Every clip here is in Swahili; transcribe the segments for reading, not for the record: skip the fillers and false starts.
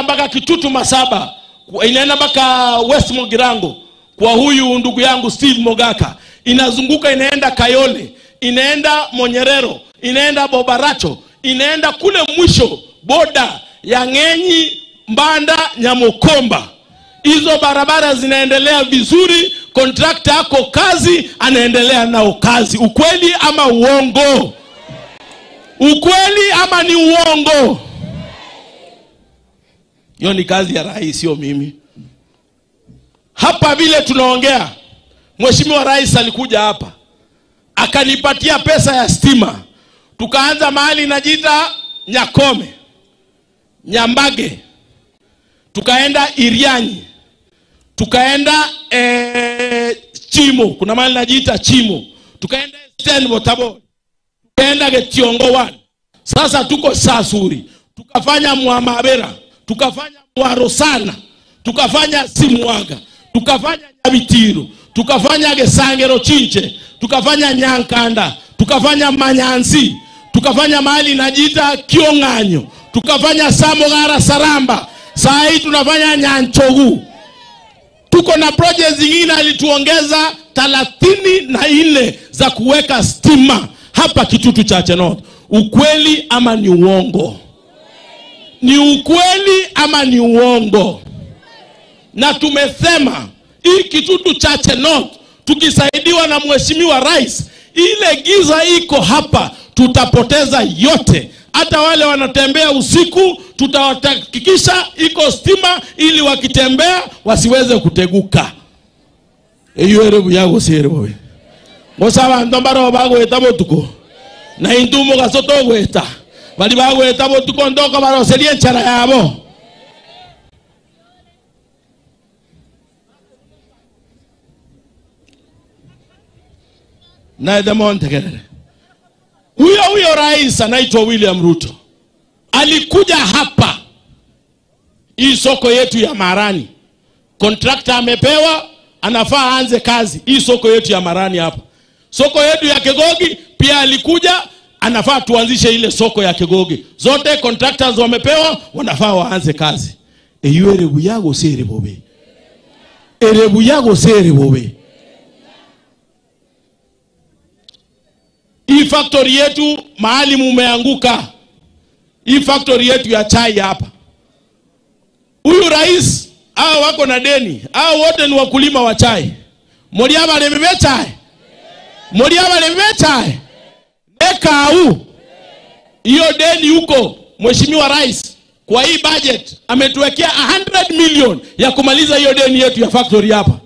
Mpaka Kitutu Masaba, inaenda mpaka West Mogirango kwa huyu ndugu yangu Steve Mogaka, inazunguka inaenda Kayole, inaenda Monyerero, inaenda Bobaracho, inaenda kule mwisho boda ya Ng'enyi, Mbanda, Nyamokomba. Hizo barabara zinaendelea vizuri, contractor ako kazi, anaendelea nao kazi. Ukweli ama uongo? Ukweli ama ni uongo? Hiyo ni kazi ya rais, sio mimi. Hapa vile tunaongea, Mheshimiwa Rais alikuja hapa akanipatia pesa ya stima. Tukaanza mahali inajiita Nyakome, Nyambage, tukaenda Irianyi, tukaenda Chimo, kuna mahali inajiita Chimo, tukaenda Sten Botabori, tukaenda Getiongo 1. Sasa tuko Sasuri, tukafanya Mwamabera, tukafanya Mwarosana, tukafanya Simwaga, tukafanya Nyabitiro, tukafanya Gesangero Chinche, tukafanya Nyankanda, tukafanya Manyansi, tukafanya mahali inajiita Kionganyo, tukafanya Samogara Saramba. Saa hii tunafanya Nyanchogu. Tuko na project zingine alituongeza 34 za kuweka stima hapa Kitutu Chache North. Ukweli ama ni uongo? Ni ukweli ama ni uongo? Na tumesema hii Kitutu Chache North tukisaidiwa na Mheshimiwa Rais, ile giza iko hapa tutapoteza yote. Hata wale wanatembea usiku tutawahakikisha iko stima ili wakitembea wasiweze kuteguka. Eyo erebu yago serebo. Ngosa ndombaro bagweta botuko. Na intumo gasoto gweta. Bali bagweta botuko ndoko baroserie enchara yabo. Na Edmond Tegerere. Huyo rais anaitwa William Ruto alikuja hapa hii soko yetu ya Marani. Contractor amepewa, anafaa aanze kazi hii soko yetu ya Marani hapa. Soko yetu ya Kegogi pia alikuja, anafaa tuanzishe ile soko ya Kegogi. Zote contractors wamepewa, wanafaa waanze kazi. Eyuere buyago sere bobe. Ere buyago sere bobe. Hii factory yetu mahali mumeanguka. Hii factory yetu ya chai hapa. Huyu rais, hao wako na deni, hao wote ni wakulima wa chai. Moliaba lebe chai. Moliaba lebe chai. Nekau. Hiyo deni huko, Mheshimiwa Rais kwa hii budget ametuwekea 100 million ya kumaliza hiyo deni yetu ya factory hapa.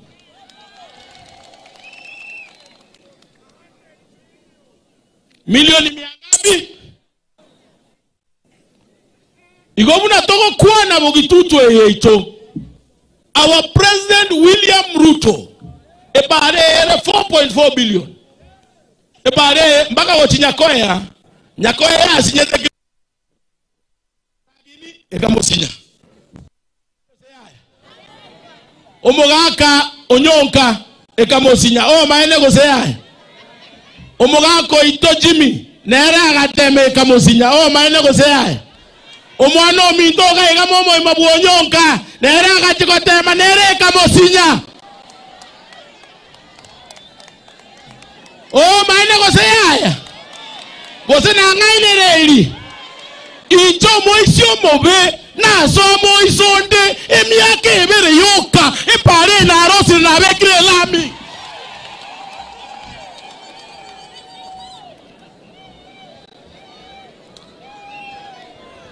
Milioni mia ngapi? Igomuna toko kuwa na Bogitutu eito. Our President William Ruto ebare 4.4 billion. Ebare mpaka wochi Nyakoya. Nyakoya asinyete ekamosinya. Omogaka onyonka ekamosinya. O maene gosea. Omogako ito Jimmy nera agateme ekamosinya. O maene gosea. Omwana ominto gaiga momo mabuonyonka nera agachikotema nere ekamosinya. O maene gosea. Gose na ngainereri. Icho moisio mobe na so moisonde emiaka ebere yoka epare na rosi na bekire lami.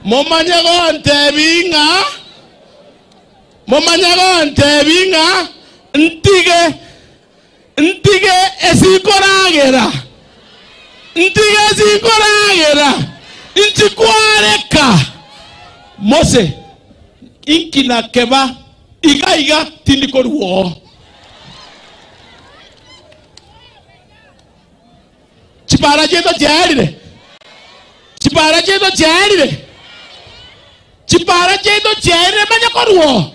Momanyego ntebinga ntige esikoragera ntige esikoragera nchikwareka Mose inkina keba iga iga tindikoruo chipara cheto chiarire chipara cheto chiarire chipara cheto chiarire manyakoruo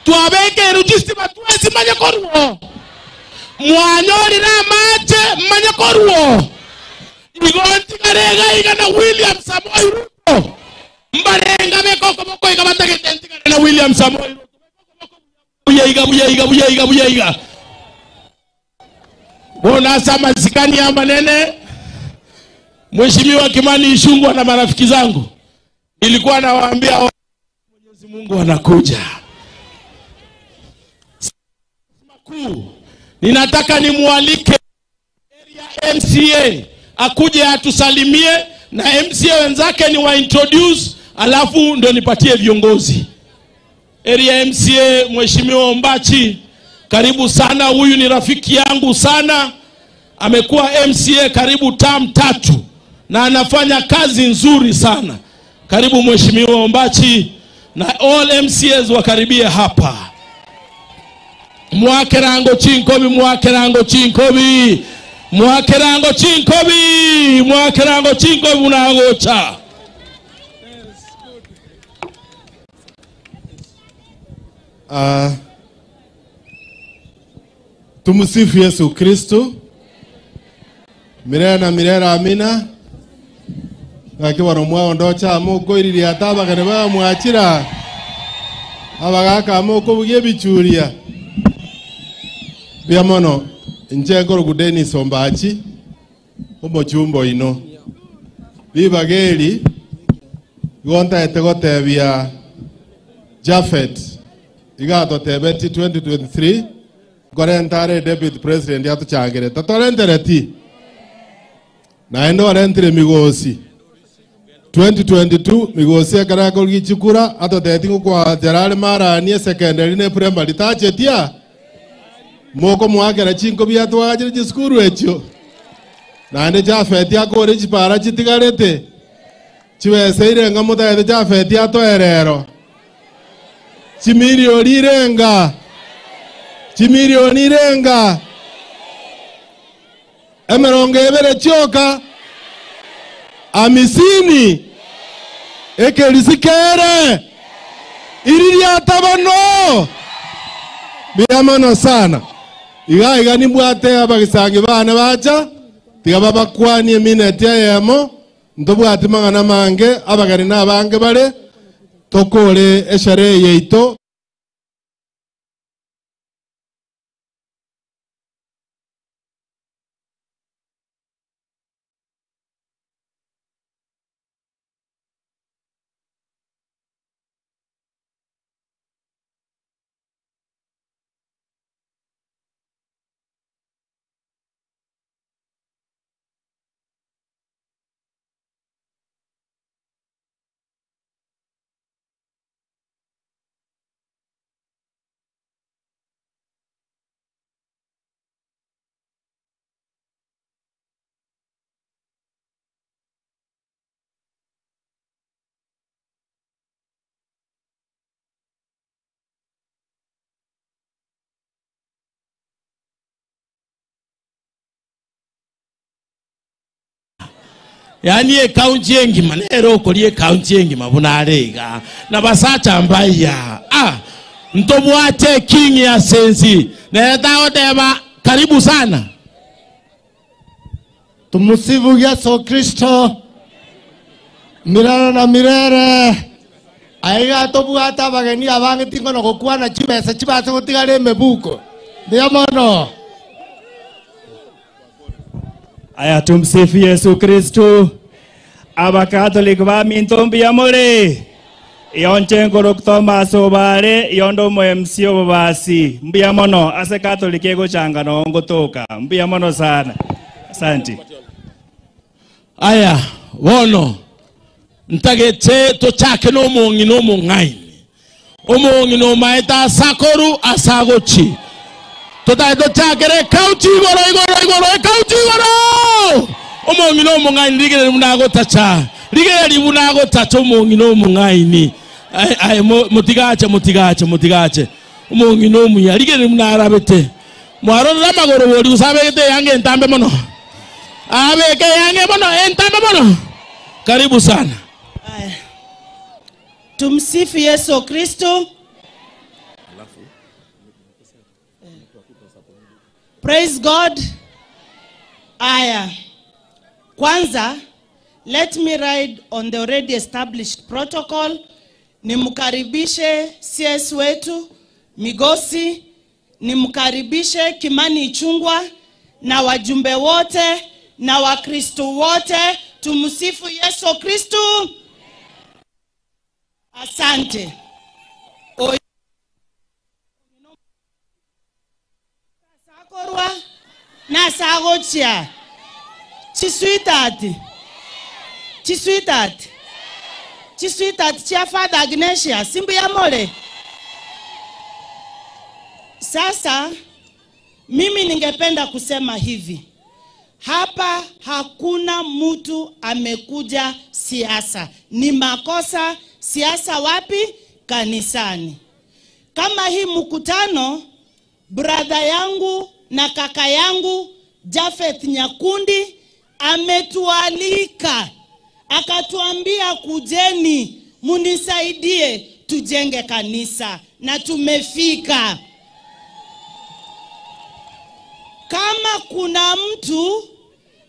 twabeke rujistima twesi manyakoruo mwanyorira mache manyakoruo igonti karega iga na William Samoei Ruto Mbarenga bekoko boko ikabatagete na William Samoei Buyaiga buyaiga buyaiga buyaiga. Bona sama zikani ya manene. Mheshimiwa Kimani Ichung'wah na marafiki zangu, nilikuwa nawaambia Mwenyezi Mungu anakuja. Makuu, ninataka nimualike area MCA akuje atusalimie na MCA wenzake ni wa introduce, alafu ndio nipatie viongozi. Area MCA Mheshimiwa Ombachi, karibu sana. Huyu ni rafiki yangu sana, amekuwa MCA karibu term 3 na anafanya kazi nzuri sana. Karibu Mheshimiwa Ombachi na all MCAs wakaribie hapa. Mwakerango chinkobi, mwakerango chinkobi, mwakerango chinkobi, mwakerango chinkobi unagocha. Tumusifu Yesu Kristo. Milele na milele amina. Akiwa nomwa ondocha amoko iriri atabagane bamwachira abagaka amoko bugie bichuria biamono nje ngoro Dennis Ombachi omochumbo ino bibageli gonta etegotebia Jafet igato tebeti 2023 gorentare deputy president yatuchangire tatorentereti naendo orentire migosi 2022 migosi akara kolgichukura atoteti kwa Gerald Maranie secondary ne primary tachetia moko mwakera chinko biatwajire chiskuru echo naende Jafet yakore chipara chitigarete chiweseire nga mutaete Jafet yatoerero chimilioni irenga chimilioni irenga emerongo ebere chioka amisini ekerisikere iririatabano biamano sana iga iga nimbwate abagisangi bana bacha tiga babakwani emineti eyemo ntobwate mang'ana mange abageni na abange bare tokore esherehe yeito. Yani e county engima nero kolie county engima bunarega na basacha mbaya ntobwate king ya sensi neta oteba karibu sana. Tumusifu Yesu Kristo milele na milele. Aiga tobwata abageni abange tingono gokwana chibesa chibase gotigare emebuko ndiamono. Aya, tumsifu Yesu Kristo. Abakatoliki ba mintombi ya more yonche ngorok Thomas obare yondo mo MC obasi mbuya mono ase Katoliki egochanga no ngotoka mbuya mono sana. Asante. Aya bono ntagete tochake no mongi no mongaini omongi no maeta sakoru asagochi totae tochakere county igoro igoro igoro county igoro omongi no mongaini rigere munagotacha rigere munagotacha omongi no mongaini ai mutigache mutigache mutigache omongi no muya rigere munarabete mwarora magoro bori usabete yange entambe mono abeke yange mono entambe mono. Karibu sana. Tumsifu Yesu Kristo. Praise God. Aya, kwanza Let me ride on the already established protocol. Nimkaribishe CS wetu Migosi, nimkaribishe Kimani Ichung'wah na wajumbe wote na Wakristo wote. Tumsifu Yesu Kristo. Asante. Sakorwa na sagochia. Chisweetheart. Chisweetheart. Chisweetheart chia Father Agnesia. Simbu ya mole. Sasa mimi ningependa kusema hivi. Hapa hakuna mtu amekuja siasa. Ni makosa. Siasa wapi? Kanisani. Kama hii mkutano, brother yangu na kaka yangu Jafeth Nyakundi ametualika, akatuambia kujeni munisaidie tujenge kanisa, na tumefika. Kama kuna mtu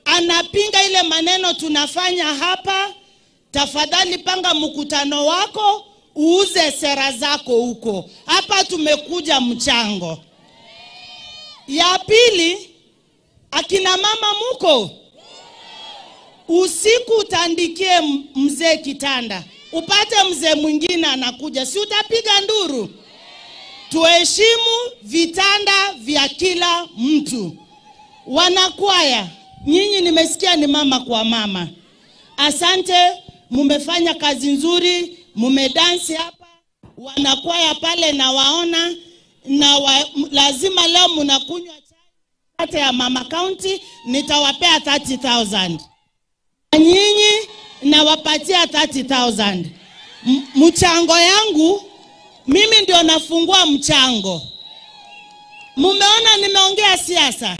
anapinga ile maneno tunafanya hapa, tafadhali panga mkutano wako, uuze sera zako huko. Hapa tumekuja mchango. Ya pili, akina mama muko, usiku utandikie mzee kitanda, upate mzee mwingine anakuja, si utapiga nduru? Tuheshimu vitanda vya kila mtu. Wanakwaya, nyinyi nimesikia ni mama kwa mama. Asante, mumefanya kazi nzuri, mumedansi hapa, wanakwaya pale na waona, na lazima leo mnakunywa chai ya Mama County, nitawapea 30,000. Nyinyi nawapatia 30,000. Mchango yangu, mimi ndio nafungua mchango. Mumeona nimeongea siasa.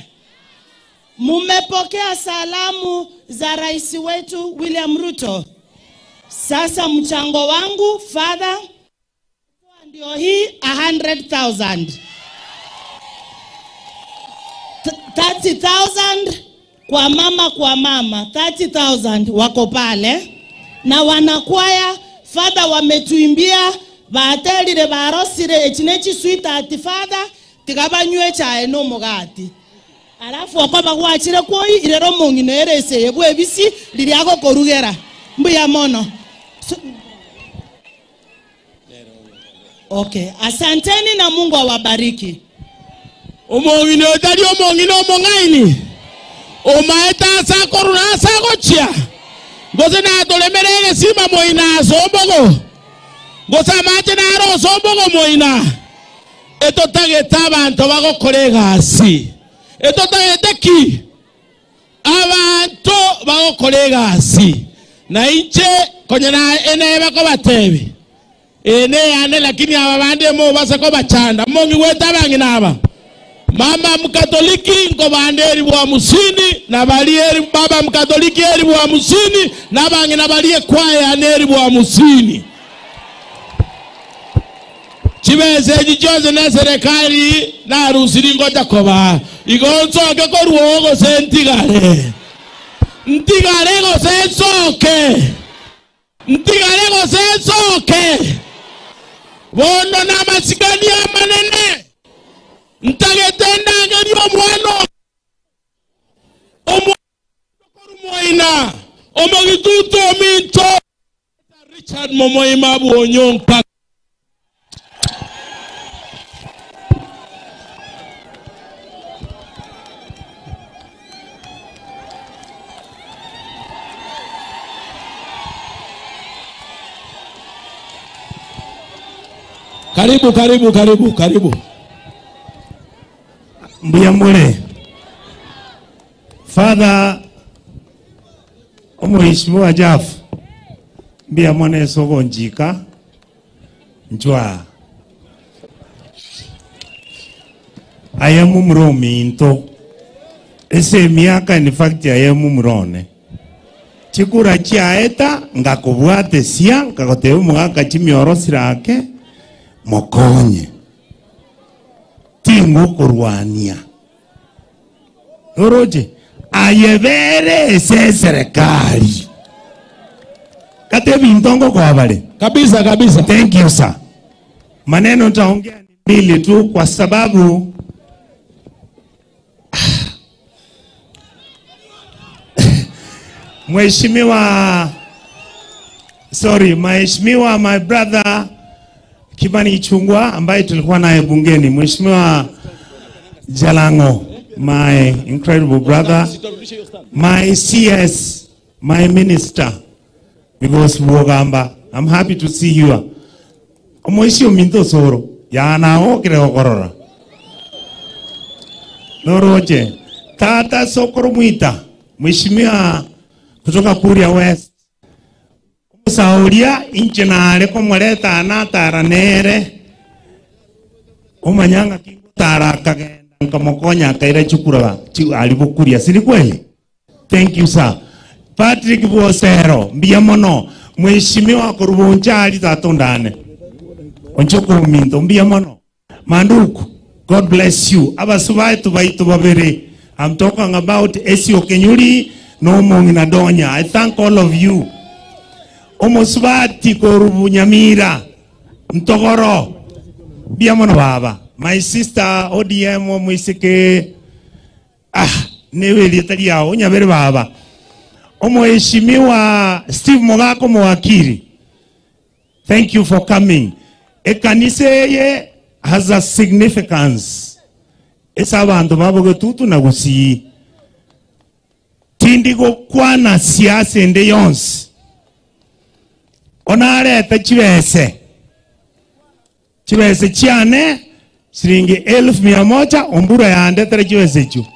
Mumepokea salamu za rais wetu William Ruto. Sasa mchango wangu, Father, ndio hii 100,000. 30,000 kwa mama kwa mama, 30,000 wako pale. Na wanakwaya, Father, wametuimbia, baatelire barosire echinechi sweetheart Father, tigabanywe chae no mugati. Alafu okoba gwachire kwoi irero mong'ina erese yebwe ebisi liriago korugera. Mbuya mono. Okay, asanteni na Mungu awabariki. Omong'ina otari omong'ina omong'aini. Omaeta asakoru na asagochia. Gose na tolemerere sima moina asombogo. Gose amache na aro osombogo moina. Etotagete abantu bagokora egasi. Etotagete ki? Abantu bagokora egasi. Na inche konye na ene bakobatebi. Ene yane lakini aba bande mo basako bachanda. Mongi weta bangina aba. Mama mkatoliki nkobande elibu 50 na bali elibu baba mkatoliki elibu 50 na bangina balie kwaya ne elibu 50. Chibeze jijoze na serikali na rusiri ngoja koba. Igonzo ke koruogo sentigare. Ntigare go sensoke. Ntigare go sensoke. Bono na masikani ya manene. Ntagetenda ngeri omwano. Omoina. Omogituto minto. Richard Momoima Buonyonka. Karibu, karibu, karibu, karibu. Mbuya mule. Father, Mheshimiwa Jaf, mbia mwane sogo njika, njwa. Ayamu mromi into. Ese miaka in fact ayamu mrone. Chikura chiaeta, ngakubuate sia, ngakotebu mwaka chimioro sirake, mokonye. Tingo kurwania. Oroje, ayebere ese serikali. Kate bintongo kwa habari. Kabisa kabisa. Thank you sir. Maneno nitaongea ni mbili tu kwa sababu Mheshimiwa, sorry, Mheshimiwa my brother Kimani Ichung'wah ambaye tulikuwa naye bungeni, Mheshimiwa Jalango, my incredible brother, my CS, my minister, because Bwogamba, I'm happy to see you. Omoisio minto soro, ya nao kire korora. Noroje, tata sokoro mwita, Mheshimiwa kutoka Kuria West. Sauria inche komoreta anatara nere omanyanga kingutara akagenda nkamokonya akaira chukura alibukuria si kweli? Thank you sir. Patrick Bosero mbia mono mheshimiwa kurubunja ali tatondane onchoko minto mbia mono manduku, God bless you. Abasubai baitu babere, I'm talking about Esio Kenyuri no Mongina Donya. I thank all of you. Omosubati korubu Nyamira Ntogoro biamono baba, my sister ODM omwisike newe litali yao nyabere baba, omoheshimiwa Steve Mogako mwakiri, thank you for coming. Ekanisa ye has a significance. Esa abantu baboge tutu na gusi tindigo kwana siasa ende yonse onareta chibese chibese chiane shilingi 1,100 ombura yandetera chibese chu.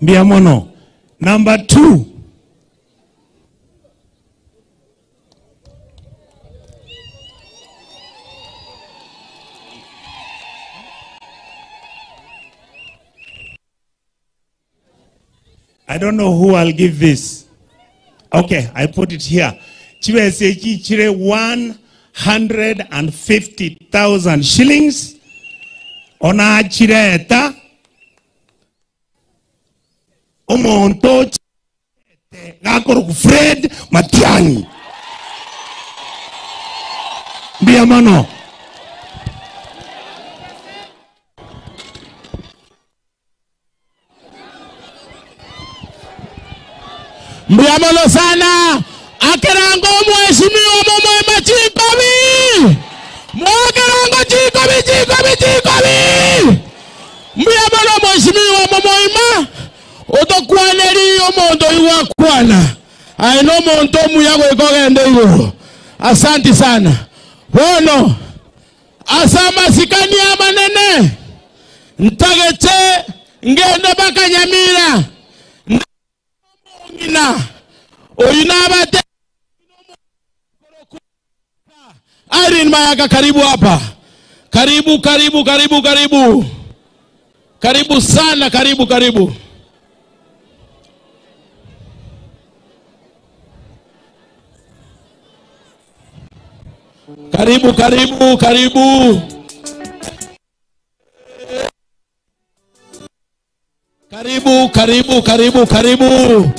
Mbia mono. Number 2, I don't know who I'll give this. Okay, I put it here. Chibese chire 150,000 shillings. Ona chireta. Omonto gakoro Fred Matiang'i. Mbia mano. Mbiamono sana. Akerango mheshimiwa momo Chikobi. Mwakerango Chikobi Chikobi Chikobi. Mbiamono mheshimiwa momo otokwaneri omondo iwakwana. Aino monto muyago ikogende igoro. Asante sana. Bono asama sikani amanene. Ntagete ngende bakanyamira. Ngina oyinabate Irene Mayaka, karibu hapa. Karibu karibu karibu karibu. Karibu sana, karibu karibu. Karibu karibu karibu. Karibu karibu karibu karibu.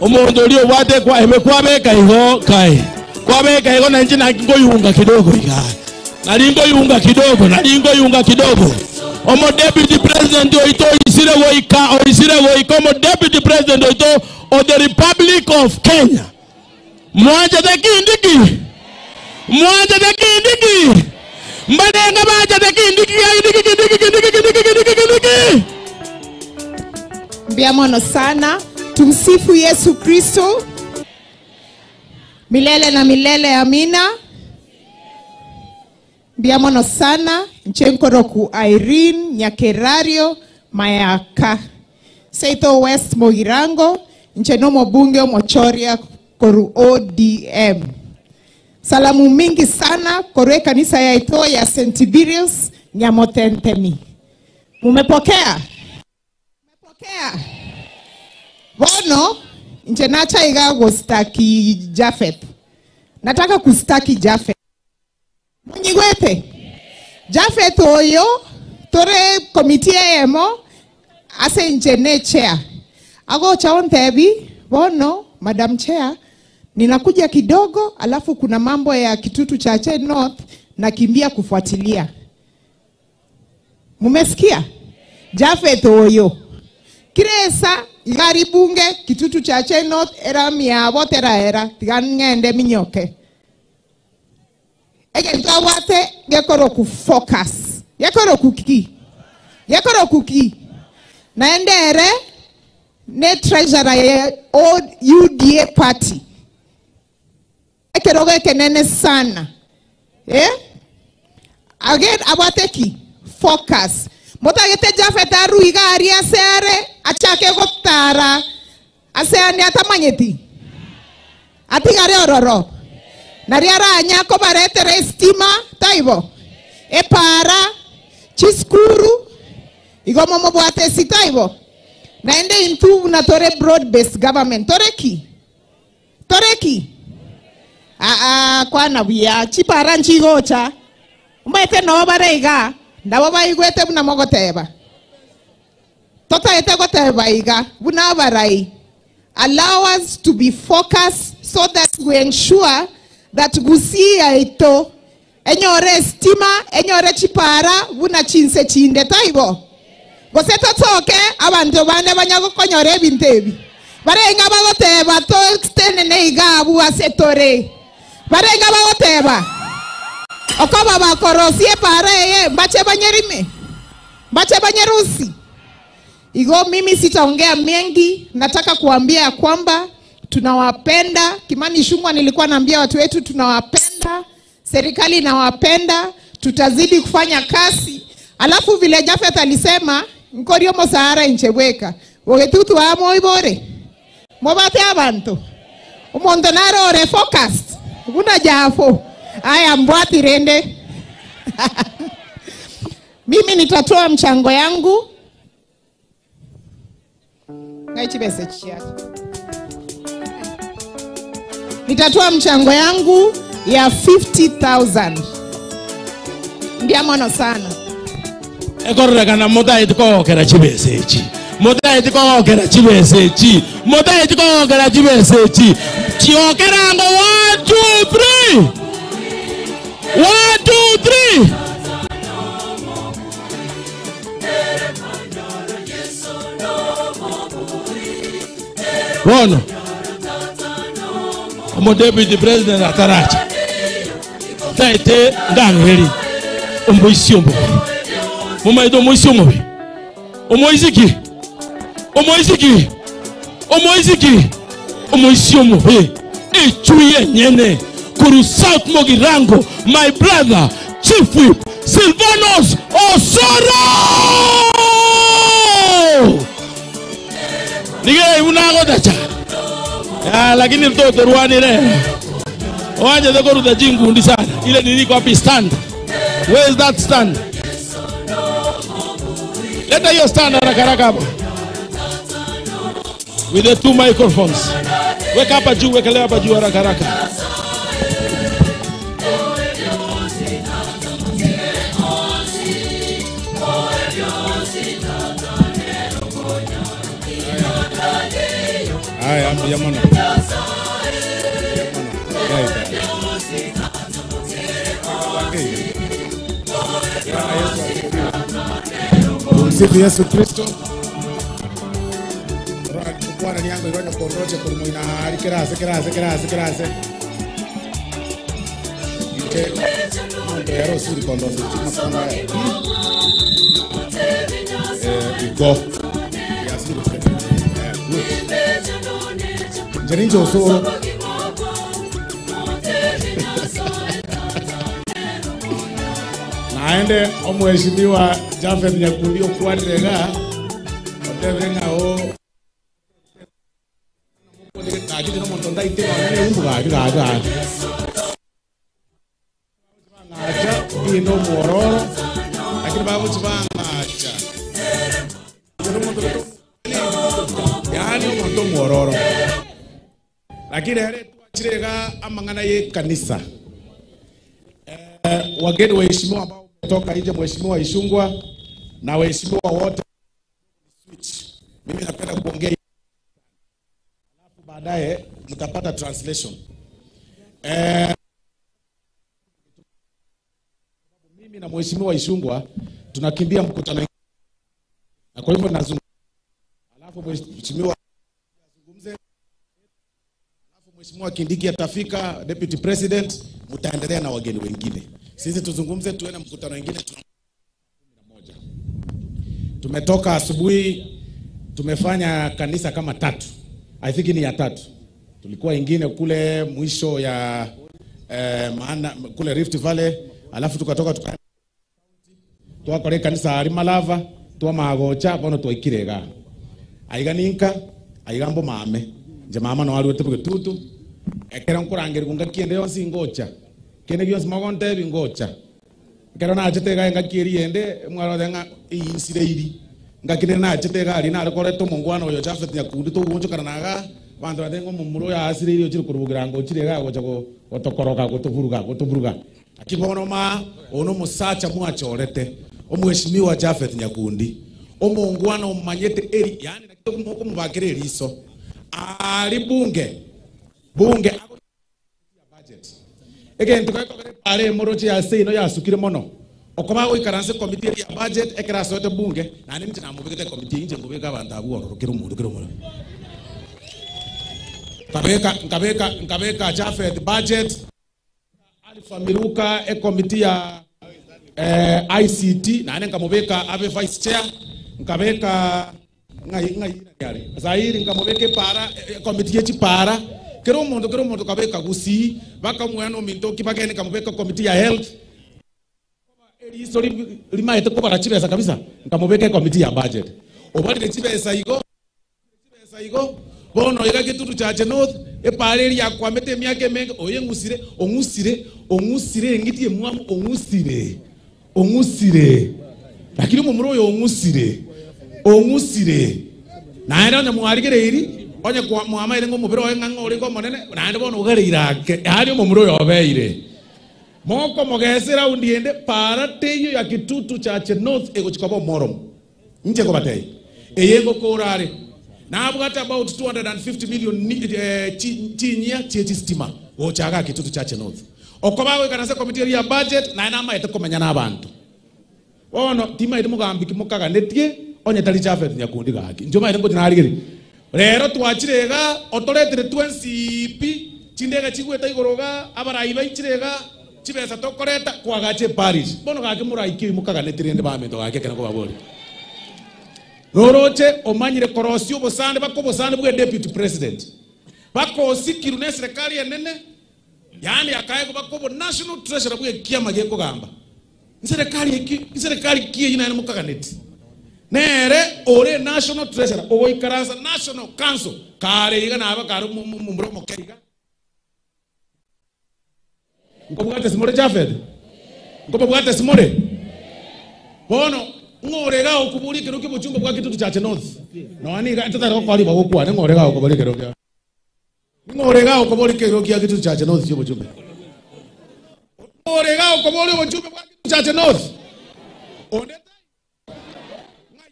Omondo lio wate kwa imekuwa beka higo kai. Kwa beka higo na nchi na ngoyunga kidogo iga. Na lingo yunga kidogo, na lingo yunga kidogo. Omo deputy president oito isire woika, oisire woika omo deputy president oito of the Republic of Kenya. Mwanja de kindiki. Mwanja de kindiki. Mbadenga baja de kindiki, kindiki kindiki kindiki kindiki kindiki kindiki. Mbiamono sana. Tumsifu Yesu Kristo. Milele na milele, amina. Mbiamono sana. Nchenkoroku Irene Nyakerario Mayaka. Seito West Mogirango. Nchenomo bunge Mochoria koru ODM. Salamu mingi sana koru kanisa ya ito ya St. Tiberius Nyamotentemi. Mumepokea? Mumepokea? Bono, nchenacha iga gostaki Jafet. Nataka kustaki Jafet. Munyigwete. Jafet oyo, tore komiti emo, Ase nche ne chair. Agocha ontebi bono Madam Chair ninakuja kidogo alafu kuna mambo ya Kitutu Chache North nakimbia kufuatilia. Mumesikia? Jafeth oyo. Kiresa igari bunge Kitutu Chache North era miabo tera era tigangende minyoke. Ege ntawate gekoro ku focus. Gekoro kuki. Gekoro kuki. Naende ere ne treasurer ya UDA party. Ekeroge kenene sana. Eh? Again awateki focus. Motagete Jafeth aruiga aria sere achake gotara aseane atamanyeti. Atigare ororo. Nariara anyako baretere stima taibo. Epara chiskuru igomo mobwate sitaibo. Naende intu na tore broad based government. Toreki. Toreki. Kwa na chipara nchigocha. Umete no bareiga. Nabo baigwete buna mogoteba. Tota ete goteba iga. Buna barai. Allow us to be focused so that we ensure that gusia ito enyore stima, enyore chipara, buna chinse chinde taibo. Gose totoke abantu bane banyagokonyora ebintu ebi. Barenga bagoteba to extend iga abu asetore. Barenga bagoteba. Okoba bakorosie para eye mbache banyerime. Mbache banyerusi. Igo mimi sitaongea mengi, nataka kuambia kwamba tunawapenda. Kimani Ichung'wah nilikuwa naambia watu wetu tunawapenda, serikali inawapenda, tutazidi kufanya kazi. Alafu vile Jafeth alisema nkorio mosahara inchebweka. Wogetutu amo ibore. Mobate abantu. Umonto naro ore focused. Buna jafo. Aya mbwati rende. Mimi nitatoa mchango yangu. Nitatoa mchango yangu ya 50,000. Ndia mono sana. Ekorrekana motaiti kogokera chibesa echi. Motaiti kogokera chibesa echi. Motaiti kogokera chibesa echi. Chiokerango 1 2 3. 1 2 3. Bono. Omo deputy president ataracha. Taite ndangeri. Omboisi ombo. Mama omoisi omobi. Omoisiki. Omoisiki. Omoisiki. Omoisi omobi. Echuye nyene. Kuru South Mogirango, my brother, Chief Whip Silvanos Osoro. Nige unagotacha. Ya lakini mtoto ruani le. Waje dokoruta jingu sana. Ile niliko wapi stand? Where is that stand? Leta hiyo stand haraka haraka hapo. With the 2 microphones. Weka hapa juu, wekelea hapa juu haraka haraka. Aya, mbiyamono. Tumsifu Yesu Kristo. Bwana niango ironya kondroche kulimoina hari kirase kirase kirase kirase. Ite ndo yaro suri kondroche chima iko. Ya suri. Good. Jarinjo Osoro. Naende omheshimiwa Jafeth Nyakundi okwarega otebenga o Lakini here amang'ana ye kanisa. Wageni waheshimiwa ambao kutoka nje, Mheshimiwa Ichung'wah na waheshimiwa wote Speech. Mimi napenda kuongea alafu baadaye mtapata translation. Mimi na Mheshimiwa Ichung'wah tunakimbia mkutano, na kwa hivyo nazungumza alafu Mheshimiwa azungumze, alafu Mheshimiwa Kindiki atafika, Deputy President, mtaendelea na wageni wengine. Sisi tuzungumze, tuende mkutano wengine. Tuna 11. Tumetoka asubuhi, tumefanya kanisa kama 3. I think ni ya 3. Tulikuwa ingine kule mwisho ya maana kule Rift Valley, alafu tukatoka twakore kanisa ari Malava, twa magocha bono twaikirega. Aiga ninka, aiga mbo mame. Nje mama no aruete bugitutu. Ekera nkurangeri kunga kiende yonsi ngocha. Kene gyonsi magonte bingocha. Ekera nachete ga ngakieri ende mwarothe nga insire. Ngakine nachete ga ari narekoretwo mungwana oyo Japhet Nyakundi tugunjukana naga bantu batengo mumuro ya asire irio chiri kurubugira ngo chire ga gocha gotokoroka gotuburuga gotuburuga. Akibono ma ono musacha mwachorete omheshimiwa Japhet Nyakundi omungwana omanyete eri yani nakito kumubakire eriso ari bunge bunge budget again tukakore pare morochi ya sei no yasukire mono okoma goikaranse committee ya budget ekerasote bunge na nini tinamubikite committee inje ngubika abantu abuo rukira omundu kira omundu nkabeka Japhet budget Alifamiruka e committee ya ICT na nene nkamubeka abe vice chair nkabeka ngai yare zairi nkamubeke para committee yechi para kero omundu kabeka gusi bakamwana ominto kibagene nkamubeka committee ya health eriso limaete kobara chibesa kabisa nkamubeke committee ya budget obalire chibesa igo bono iga Kitutu Chache North epare ya kwamete myake menge oye ngusire ongusire ongusire ngitie mwamu ongusire ongusire lakini mumuro oyo ongusire ongusire naende onye mwarigere iri onye kwa mwamaire ngo mubiro oyo ng'ang'o ori monene naende bono ugere irake hari mumuro oyo obeire moko mogesera undiende para teyo ya Kitutu Chache North egochikobo morom nje kobatei eyengo korare na abwata about 250 million chinyia chechi stima gochaga Kitutu Chache North okobawe kanasa committee ya budget na nama etokomenya na abantu bono tima iri mugambi kimukaga netie onye tali Japhet Nyakundi gaki njoma iri ngoti narigiri rero twachirega otoretire 20p chindega chigweta igoroga abarai baichirega chibesa tokoreta kwagache Paris bono gaki muraiki mukaga netire ndi bamento gaki kena kobabori Roroche omanyire korosio bosande bakobosande bwe deputy president bakosikiru ne serikali enene yani akaye bakobo national treasurer bwe kiama gekogamba serikali iki serikali kiye yina mukaganeti nere ore national treasurer ogoikaransa national council kare iga naba kare mumro mokeiga ngobwate simore Japhet ngobwate simore bono ngorega okuburi kero kibuchumba bwa Kitutu Chache North no ani ga tatara ko ali bagokwa ne ngorega okuburi kero kya ngorega okuburi kero kya Kitutu Chache North chibuchumba ngorega okuburi obuchumba bwa Kitutu Chache North onde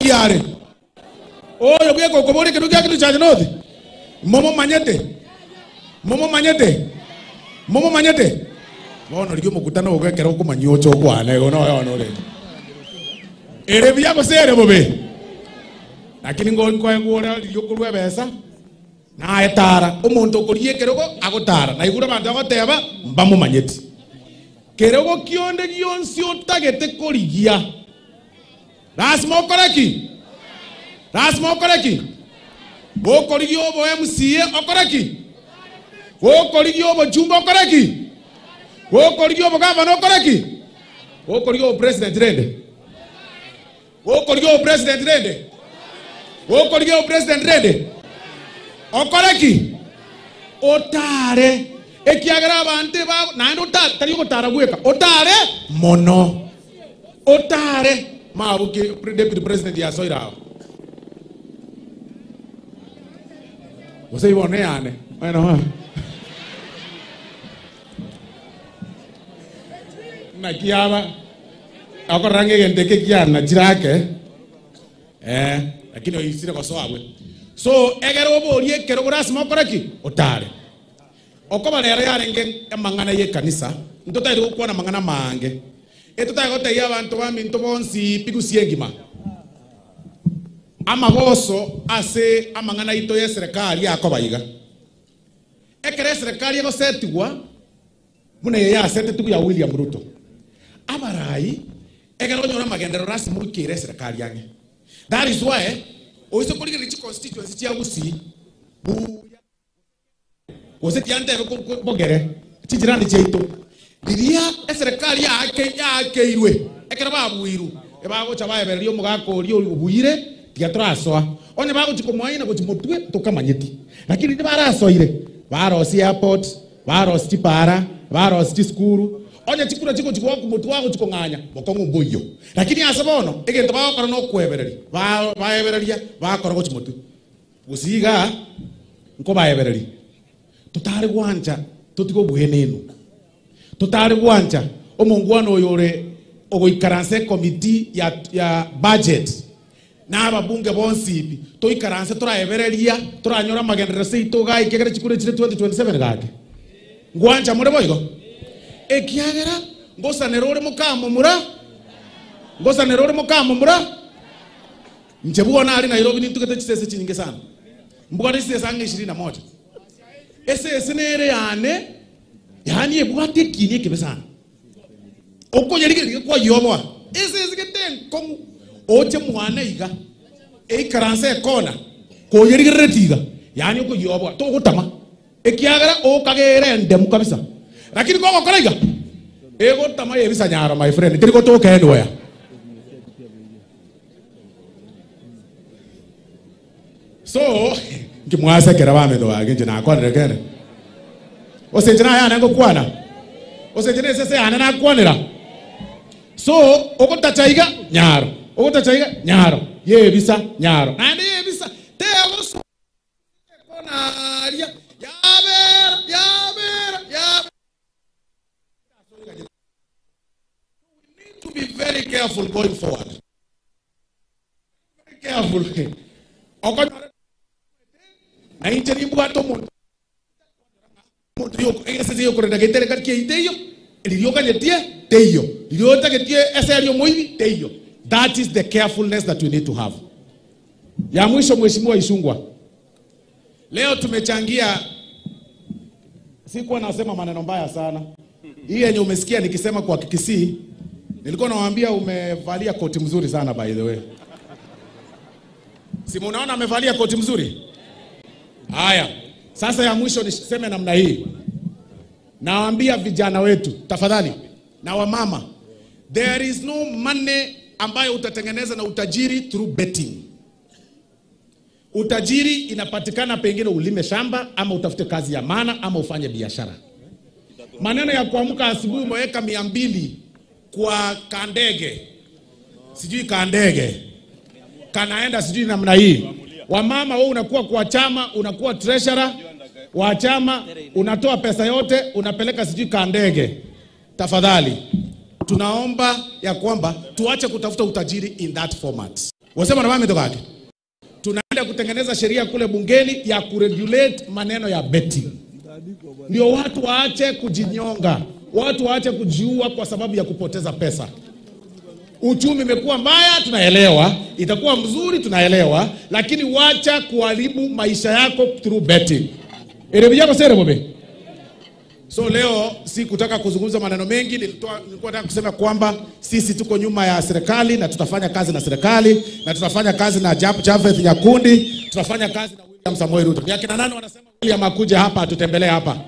ngayare oyo bweko okuburi kero kya Kitutu Chache North momo manyete momo manyete momo manyete bono ryo mukutano ogekera okumanyocho kwane gono yono re ere bya sere bobe lakini ngo ngora yokurwa besa na etara omuntu okorie kerogo agotara na igura bantu agoteba mbamumanyeti kerogo kionde gionsi otagete korigia lazima okoreki gokorigia obo MCA okoreki gokorigia obo jumbo okoreki gokorigia obo gavana okoreki gokorigia obo president rende Okorigio president rende. Okorigio president rende. Okoreki. Otare. Ekiagera abante ba naende otare tari gotara gweka. Otare mono. Otare mabuki deputy president ya soira. Ose ibone ane. Bueno. Nakiaba akorange gente ke kiana jirake Lakini oisire gosoabwe. So egero oborie kero gorasima okoreki otare. Okoba rero yarenge amang'ana ye kanisa, ntotari gokwana mang'ana mange. Etotari gotebia abanto baminto bonsi pigusie engima. Amagoso ase amang'ana ito ye serikali akobaiga. Ekere serikali egosetigwa muna ye yasetetigwa ya William Ruto. Abarai ekero onyora magendero rasmi okere serikali yange. That is why oise korigereria constituency chia Gusii gose tiantebe bogere chijirani chiaito riria eserikali yakeirwe ekero babuiru ebagocha baebereria omogaka oria obuire tiatrasoa onye bagochi komoaina gochi motwe tokamanyeti lakini barasoire barosi airport barosi chipara barosi chiskuru onye chikura chiko chiko motwe wago chikong'anya bokong'u mboyo lakini ase bono egento bagokora nokwebereria baebereria bakora gochi motwe gusiga nko baebereria tutari gwancha tutigo bwenenu tutari gwancha omongwana oyore ogoikaranse committee ya budget na ababunge bonsi toikaranse turaebereria turanyora magenderero seito gai kegere chikure chire 2027 gake ngwancha more boigo ekiagera ngosanera ore mukamumura ngosanera ore mukamumura nche bwona ari Nairobi nitugete chisese chinyinge sana mbwana chisese ange 21 ese nere yane yani ebwate kini kebesana okonyerigere kwa yoboa ese gete kongu oche mwana iga eikaranse ekona koyerigere tiga yani okoyoboa togotama ekiagera okagere ndemu kabisa lakini kogokora iga egotama yebisa nyaro my friend tiri gotoka anywhere. So nkimwasekera bametho wage nje nakwanire kene osenje nayana ngokwana osenje nesese yana nakwanira. So ogotachaiga nyaro ogotachaiga nyaro yebisa nyaro nandi yebisa tego konaria yabera yabera yabera. We need to be very careful going forward. Very careful. Okonyora na inche nimbwato muntu muntu yoko esese yoko ndagetere katkie iteyo liriokanyetie teyo liriotagetie eserio moibi teyo. That is the carefulness that we need to have. Ya mwisho Mheshimiwa Isungwa, leo tumechangia, sikuwa nasema maneno mbaya sana. Hii yenye umesikia nikisema kwa Kikisii, nilikuwa nawaambia umevalia koti mzuri sana by the way. Si munaona amevalia koti mzuri? Haya, sasa ya mwisho niseme namna hii. Nawaambia vijana wetu, tafadhali, na wamama, there is no money ambayo utatengeneza na utajiri through betting. Utajiri inapatikana pengine ulime shamba ama utafute kazi ya maana ama ufanye biashara. Maneno ya kuamka asubuhi umeweka 200 kwa kandege. Sijui kandege. Kanaenda sijui namna hii. Wamama wewe unakuwa kwa chama, unakuwa treasurer wa chama, unatoa pesa yote, unapeleka sijui kandege. Tafadhali, tunaomba ya kwamba tuache kutafuta utajiri in that format. Wasema na mama mtokake. Tunaenda kutengeneza sheria kule bungeni ya kuregulate maneno ya betting. Ndio watu waache kujinyonga, watu waache kujiua kwa sababu ya kupoteza pesa. Uchumi imekuwa mbaya tunaelewa, itakuwa mzuri tunaelewa, lakini wacha kuharibu maisha yako through betting. Erebijako sere bobe. So leo si kutaka kuzungumza maneno mengi, nilikuwa nataka kusema kwamba sisi tuko nyuma ya serikali na tutafanya kazi na serikali na tutafanya kazi na Japheth Nyakundi, tutafanya kazi na William Samoei Ruto. Ni akina nani wanasema William akuje hapa atutembelee hapa?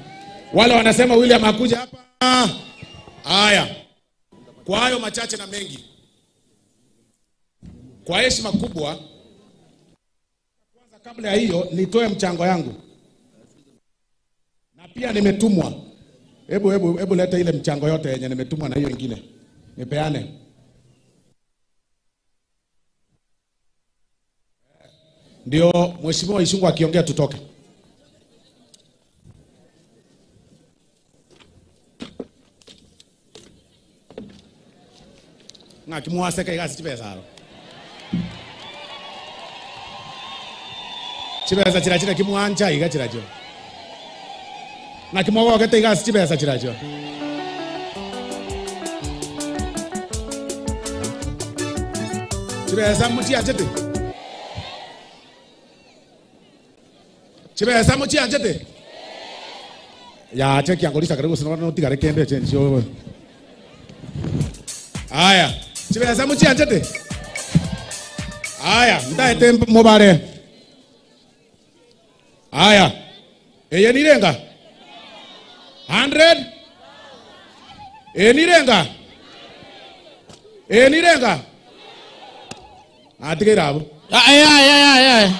Wale wanasema William akuje hapa. Haya. Kwa hayo machache na mengi, kwa heshima kubwa, kwanza kabla ya hiyo nitoe mchango yangu. Na pia nimetumwa. Hebu leta ile mchango yote yenye nimetumwa na hiyo nyingine. Nipeane. Ndio Mheshimiwa Isungwa akiongea tutoke. Ngakimwaseka igasi chipesa haro. Chibesa chira kimwancha iga chiracho. Na kimwagogete iga chibesa chiracho. Chibesa mutianchete. Chibesa mutianchete. Ya cheki angolisa karibu sino no tigare kende chenjo. Aya, chibesa mutianchete. Aya, ndaete mobare. Aya. Eye nirenga. 100. Eye nirenga. Eye nirenga. Atigera abo. Aya aya aya.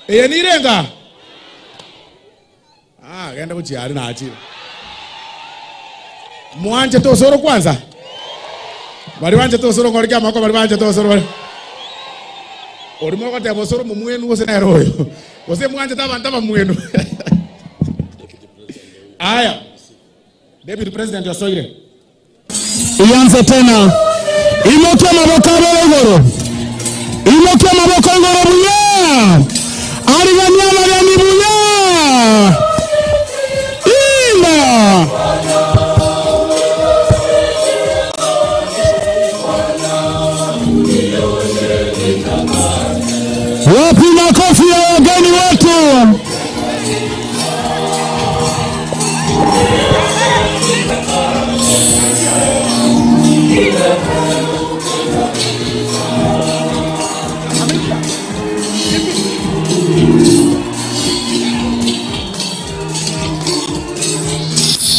Eye nirenga. Ah, genda kuchiari na achira. Mwanje tosoro kwanza. Bari wanje tosoro ngorika mako bari wanje tosoro. Orimo kote bosoro mumwenu wose na royo. Wose mwanje tabanta mwenu. Aya. Deputy President Wasoire. Ianze tena. Imoke maboko ngoro. Imoke maboko ngoro buya. Arigania marani buya. Inda. Wapi makofi ya wageni wetu?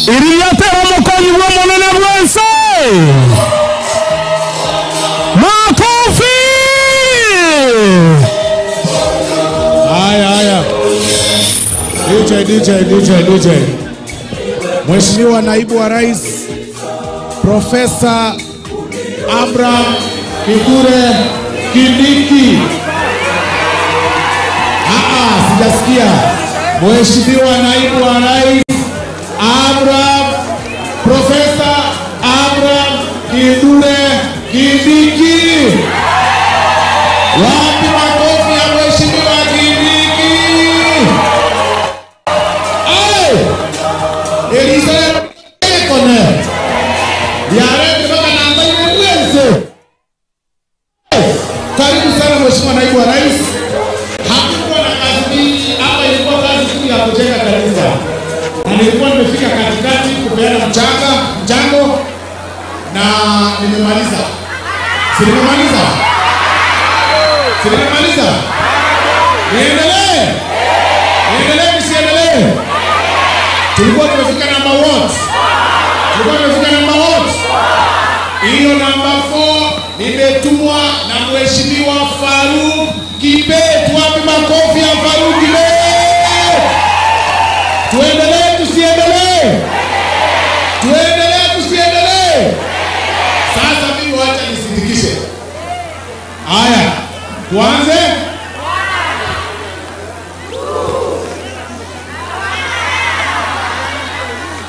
Iriatera mokonyi wa monene bwense. Makofi! Haya haya. DJ DJ DJ DJ. Mheshimiwa Naibu wa Rais Profesa Abraham Kithure Kindiki. Sijasikia. Mheshimiwa Naibu wa Rais Abraham Profesa Abraham Kithure Kindiki. Wapi makofi ya Mheshimiwa Kindiki? Ay! Elisa Kone. Yare kutoka namba ile. Karibu sana Mheshimiwa Naibu wa Rais. Hakukuwa na kazi mingi hapa, ilikuwa kazi tu ya kujenga kanisa. Na nilikuwa nimefika katikati kupeana mchango na nimemaliza. Si nimemaliza? Si nimemaliza? Niendelee. Niendelee nisiendelee? Tulikuwa tumefika namba what? Tulikuwa tumefika namba what? Hiyo namba 4 nimetumwa na Mheshimiwa Faruk Kibet. Wapi makofi ya Faruk Kibet? Tuendelee tusiendelee? Tuendelee tusiendelee? Sasa mimi wacha nisindikishe. Haya, tuanze.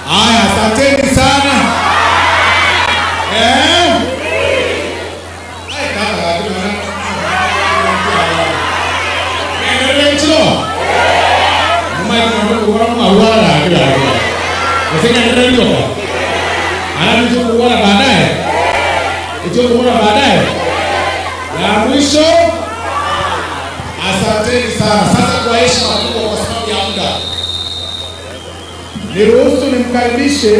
Haya, asanteni sana. Ai kaka, baadaye. Ya mwisho, asanteni sana. Sasa kwa heshima kubwa, kwa sababu ya muda, niruhusu nimkaribishe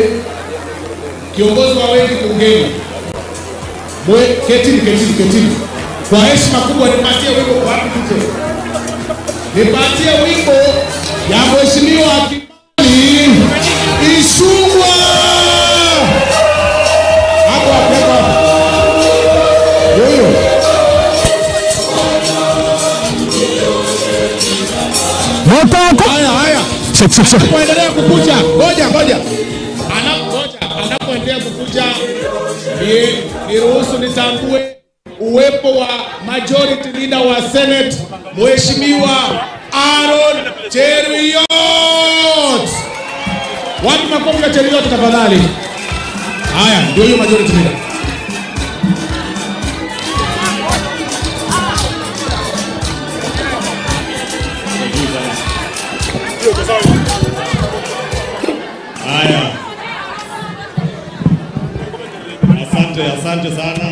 kiongozi wa wengi bungeni. Ketini, ketini, ketini. Kwa heshima kubwa nipatie wimbo kwa wapi tuje? Nipatie wimbo ya Mheshimiwa Kimani Ichung'wah. Hapo hapo hapo. Huyo. Haya haya. Anapoendelea kukuja, ngoja ngoja. Anapoendelea kukuja, niruhusu nitambue uwepo wa Majority Leader wa Senate Mheshimiwa Aaron Cheruiyot. Wapi makofi ya Cheruiyot tafadhali? Haya, ndio hiyo Majority Leader. Haya. Asante, asante sana.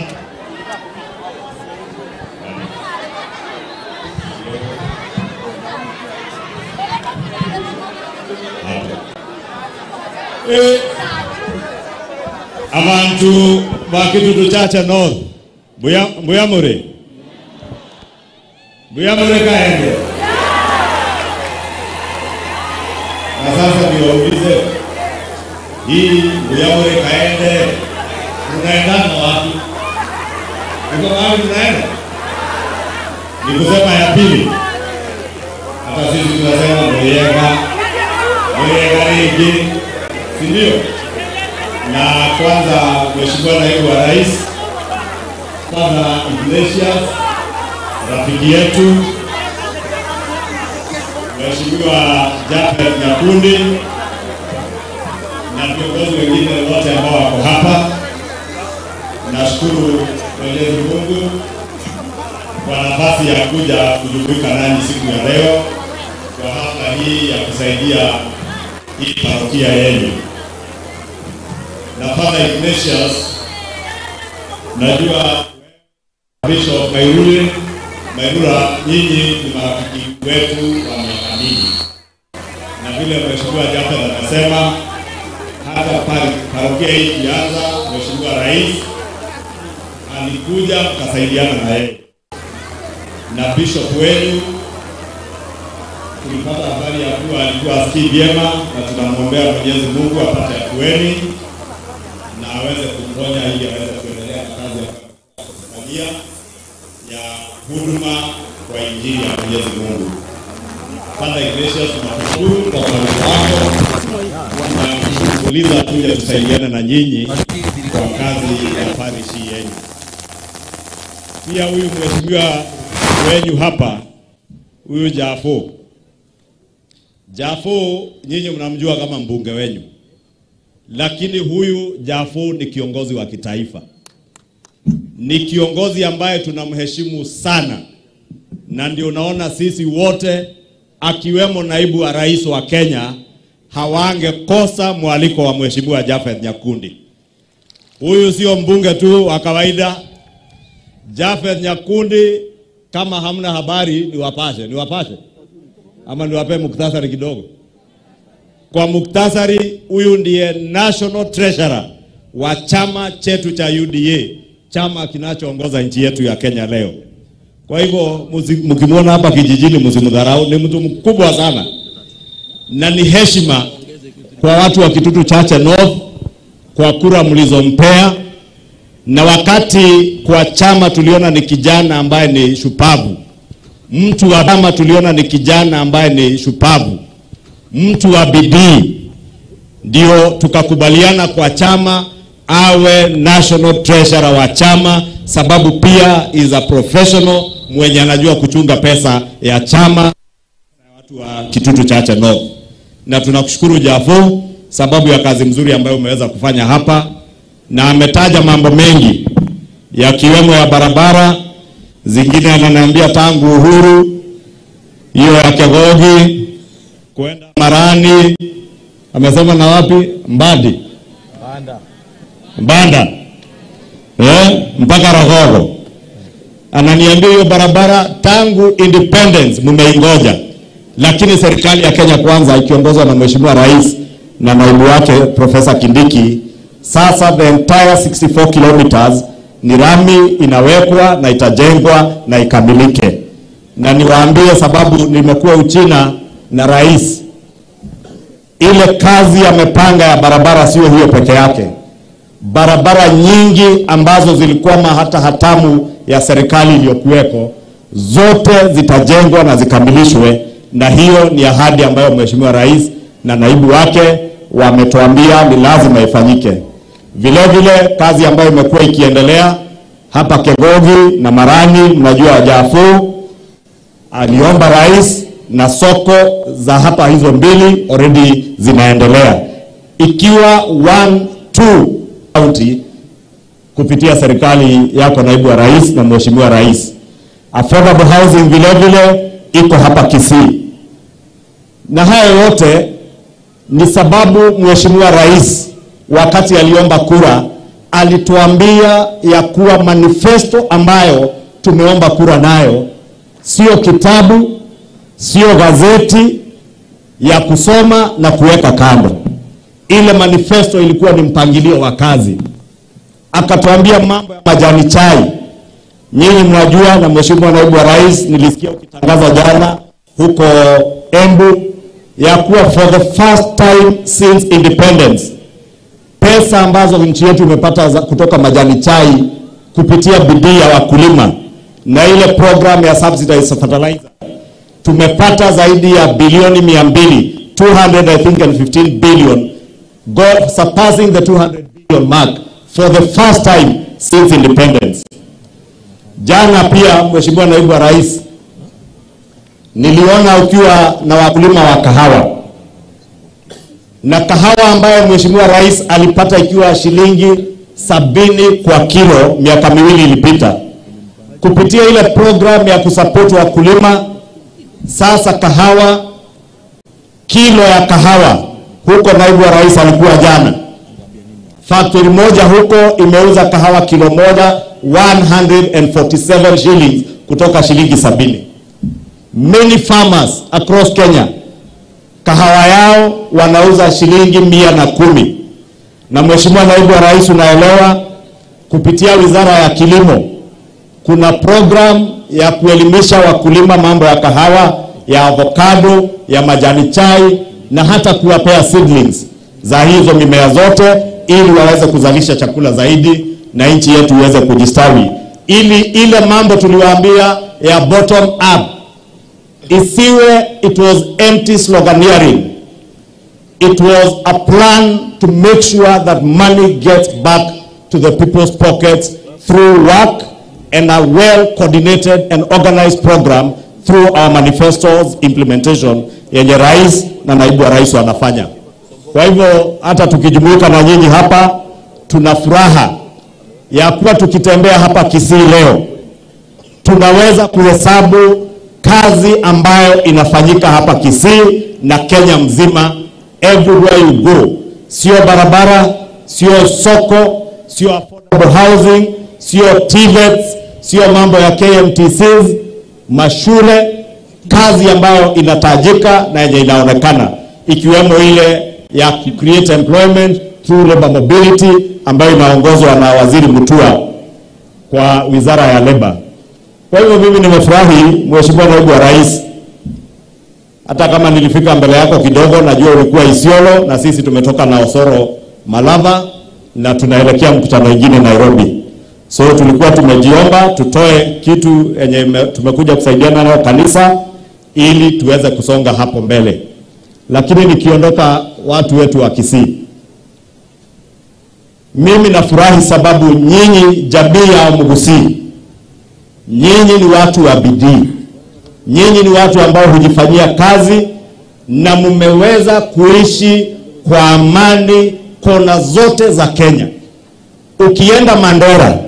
Abantu ba Kitutu Chache North, Buyamure. Buyamure kaende. Na sasa niwaulize, hii Buyamure kaende, tunaendana wapi? Niko wapi tunaenda? Ni kusema ya pili. Hata sisi tunasema Muyega, Muyega Rigi, si ndio? Na kwanza Mheshimiwa Naibu wa Rais, Father Ignatius, rafiki yetu, Mheshimiwa Japhet Nyakundi na viongozi wengine wote ambao wako hapa. Nashukuru Mwenyezi Mungu kwa nafasi ya kuja kujumuika nanyi siku ya leo kwa hafla hii ya kusaidia hii parokia yenu. Na Father Ignatius, najua Bishop Mairura, nyinyi ni marafiki wetu wa miaka mingi, na vile Mheshimiwa Japhet amesema, hata parokia hii ikianza, Mheshimiwa Rais alikuja mkasaidiana na yeye. Na bishop wenu tulipata habari ya kuwa alikuwa asikii vyema, na tunamwombea Mwenyezi Mungu apate afueni na aweze kumponya ili aweze kuendelea na kazi ya kufanyia ya huduma kwa injili ya Mwenyezi Mungu. Father Ignatius, tunakushukuru kwa mwaliko wako na kuuliza tuje tusaidiane na nyinyi kwa kazi ya parish yenu. Pia huyu mheshimiwa wenyu hapa, huyu Jafo. Jafo nyinyi mnamjua kama mbunge wenyu, lakini huyu Jafo ni kiongozi wa kitaifa. Ni kiongozi ambaye tunamheshimu sana, na ndio unaona sisi wote akiwemo naibu wa rais wa Kenya hawangekosa mwaliko wa Mheshimiwa Japhet Nyakundi. Huyu sio mbunge tu wa kawaida. Japhet Nyakundi, kama hamna habari niwapashe, niwapashe ama niwape muktasari kidogo. Kwa muktasari, huyu ndiye National Treasurer wa chama chetu cha UDA, chama kinachoongoza nchi yetu ya Kenya leo. Kwa hivyo mkimwona hapa kijijini msimdharau, ni mtu mkubwa sana. Na ni heshima kwa watu wa Kitutu Chache North kwa kura mlizompea. Na wakati kwa chama tuliona ni kijana ambaye ni shupavu, mtu wa chama tuliona ni kijana ambaye ni shupavu, mtu wa bidii, ndio tukakubaliana kwa chama awe National Treasurer wa chama, sababu pia is a professional mwenye anajua kuchunga pesa ya chama na watu wa Kitutu Chache North. Na tunakushukuru Jafo sababu ya kazi mzuri ambayo umeweza kufanya hapa, na ametaja mambo mengi yakiwemo ya barabara, zingine ananiambia tangu uhuru, hiyo ya Kegogi kwenda Marani, amesema na wapi, Mbadi, Mbanda, mpaka Rogogo. Ananiambia hiyo barabara tangu independence mmeingoja, lakini serikali ya Kenya Kwanza ikiongozwa na Mheshimiwa Rais na naibu wake Profesa Kindiki, sasa the entire 64 kilometers ni rami inawekwa na itajengwa na ikamilike. Na niwaambie, sababu nimekuwa Uchina na rais, ile kazi amepanga ya barabara sio hiyo peke yake. Barabara nyingi ambazo zilikuwa hata hatamu ya serikali iliyokuweko, zote zitajengwa na zikamilishwe, na hiyo ni ahadi ambayo Mheshimiwa Rais na naibu wake wametuambia ni lazima ifanyike. Vile vile kazi ambayo imekuwa ikiendelea hapa Kegogi na Marani, mnajua Jafo aliomba rais, na soko za hapa hizo mbili already zinaendelea, ikiwa 1 2 county kupitia serikali yako naibu wa rais na Mheshimiwa Rais. Affordable housing vile vile iko hapa Kisii, Na haya yote ni sababu Mheshimiwa Rais wakati aliomba kura alituambia ya kuwa manifesto ambayo tumeomba kura nayo sio kitabu, sio gazeti ya kusoma na kuweka kando. Ile manifesto ilikuwa ni mpangilio wa kazi. Akatuambia mambo ya majani chai. Nyinyi mnajua, na Mheshimiwa Naibu wa Rais nilisikia ukitangaza jana huko Embu ya kuwa for the first time since independence, pesa ambazo nchi yetu imepata kutoka majani chai kupitia bidii ya wakulima na ile program ya subsidized fertilizer, tumepata zaidi ya bilioni 200, 200 I think and 15 billion, go surpassing the 200 billion mark for the first time since independence. Jana pia Mheshimiwa Naibu wa Rais niliona ukiwa na wakulima wa kahawa, na kahawa ambayo Mheshimiwa Rais alipata ikiwa shilingi 70 kwa kilo miaka miwili ilipita, kupitia ile program ya kusupport wakulima, sasa kahawa, kilo ya kahawa huko Naibu wa Rais alikuwa jana, factory moja huko imeuza kahawa kilo moja 147 shillings kutoka shilingi 70. Many farmers across Kenya kahawa yao wanauza shilingi 110. Na Mheshimiwa Naibu wa Rais, unaelewa kupitia Wizara ya Kilimo kuna program ya kuelimisha wakulima mambo ya kahawa, ya avocado, ya majani chai na hata kuwapea seedlings za hizo mimea zote ili waweze kuzalisha chakula zaidi na nchi yetu iweze kujistawi. Ili ile mambo tuliwaambia ya bottom up isiwe it was empty sloganeering. It was a plan to make sure that money gets back to the people's pockets through work and a well-coordinated and organized program through our manifestos implementation yenye Rais na Naibu wa Rais wanafanya. Kwa hivyo hata tukijumuika na nyinyi hapa, tuna furaha ya kuwa tukitembea hapa Kisii leo tunaweza kuhesabu kazi ambayo inafanyika hapa Kisii na Kenya mzima. Everywhere you go, sio barabara, sio soko, sio affordable housing, sio TVETs, sio mambo ya KMTCs, mashule, kazi ambayo inatajika na yenye inaonekana, ikiwemo ile ya create employment through labor mobility ambayo inaongozwa na Waziri Mutua kwa Wizara ya Labor. Kwa hivyo mimi nimefurahi Mheshimiwa Naibu wa Rais, hata kama nilifika mbele yako kidogo, najua ulikuwa Isiolo na sisi tumetoka na Osoro Malava na tunaelekea mkutano mwingine Nairobi. So tulikuwa tumejiomba tutoe kitu yenye tumekuja kusaidiana nao kanisa ili tuweze kusonga hapo mbele. Lakini nikiondoka, watu wetu wa Kisii, mimi nafurahi sababu nyinyi jamii ya Mugusii, nyinyi ni watu wa bidii. Nyinyi ni watu ambao hujifanyia kazi na mmeweza kuishi kwa amani kona zote za Kenya. Ukienda Mandera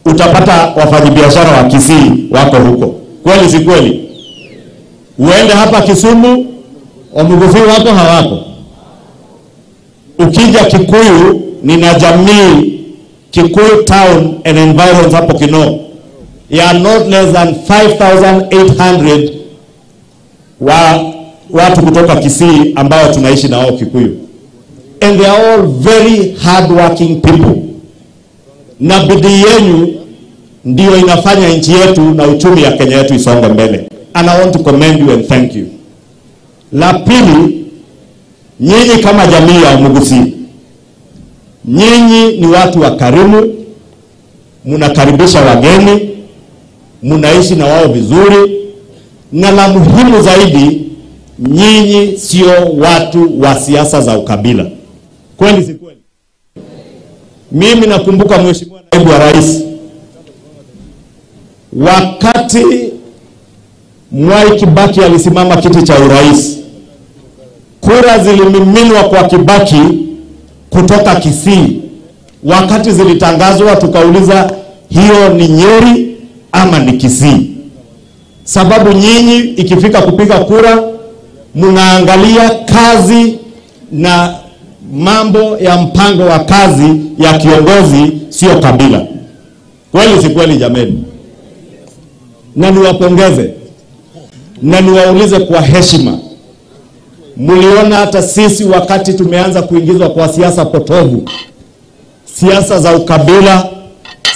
utapata wafanyabiashara wa Kisii wako huko. Kweli si kweli? Uende hapa Kisumu, Wamugusii wako hawako. Ukija Kikuyu, nina jamii Kikuyu town and environs hapo Kinoo ya not less than 5,800 watu kutoka Kisii ambao tunaishi na wao Kikuyu. And they are all very hard working people. Na bidii yenu ndio inafanya nchi yetu na uchumi ya Kenya yetu isonge mbele. And I want to commend you and thank you. La pili, nyinyi kama jamii ya Mugusii, nyinyi ni watu wakarimu, mnakaribisha wageni, mnaishi na wao vizuri, na la muhimu zaidi, nyinyi sio watu wa siasa za ukabila. Kweli si kweli? Mimi nakumbuka Mheshimiwa Naibu wa Rais, wakati Mwai Kibaki alisimama kiti cha urais, kura zilimiminwa kwa Kibaki kutoka Kisii. Wakati zilitangazwa tukauliza hiyo ni Nyeri ama ni Kisii? Sababu nyinyi ikifika kupiga kura Mnaangalia kazi na mambo ya mpango wa kazi ya kiongozi, sio kabila. Kweli si kweli jameni? Na niwapongeze na niwaulize kwa heshima, mliona hata sisi wakati tumeanza kuingizwa kwa siasa potovu, siasa za ukabila,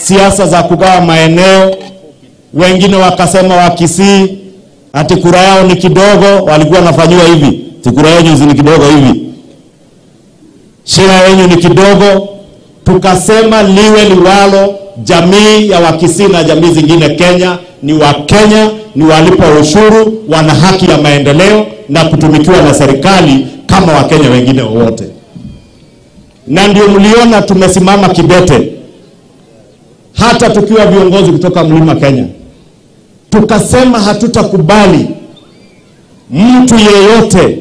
siasa za kugawa maeneo, wengine wakasema Wakisii ati kura yao ni kidogo, walikuwa wanafanyiwa hivi, ati kura yenu ni kidogo hivi, share yenu ni kidogo. Tukasema liwe liwalo, jamii ya Wakisii na jamii zingine Kenya ni Wakenya, ni walipa ushuru, wana haki ya maendeleo na kutumikiwa na serikali kama Wakenya wengine wote. Na ndio mliona tumesimama kidete, hata tukiwa viongozi kutoka Mlima Kenya. Tukasema hatutakubali mtu yeyote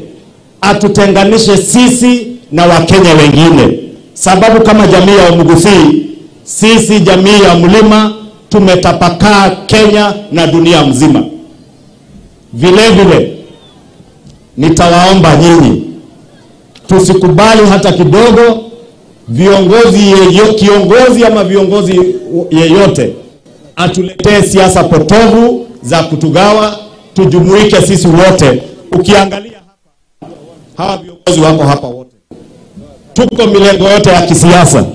atutenganishe sisi na Wakenya wengine. Sababu kama jamii ya Omugusii, sisi jamii ya Mlima tumetapakaa Kenya na dunia mzima. Vile vile nitawaomba nyinyi tusikubali hata kidogo viongozi kiongozi ama viongozi yeyote atuletee siasa potovu za kutugawa. Tujumuike sisi wote. Ukiangalia hapa, hawa viongozi wako hapa wote, tuko milengo yote ya kisiasa.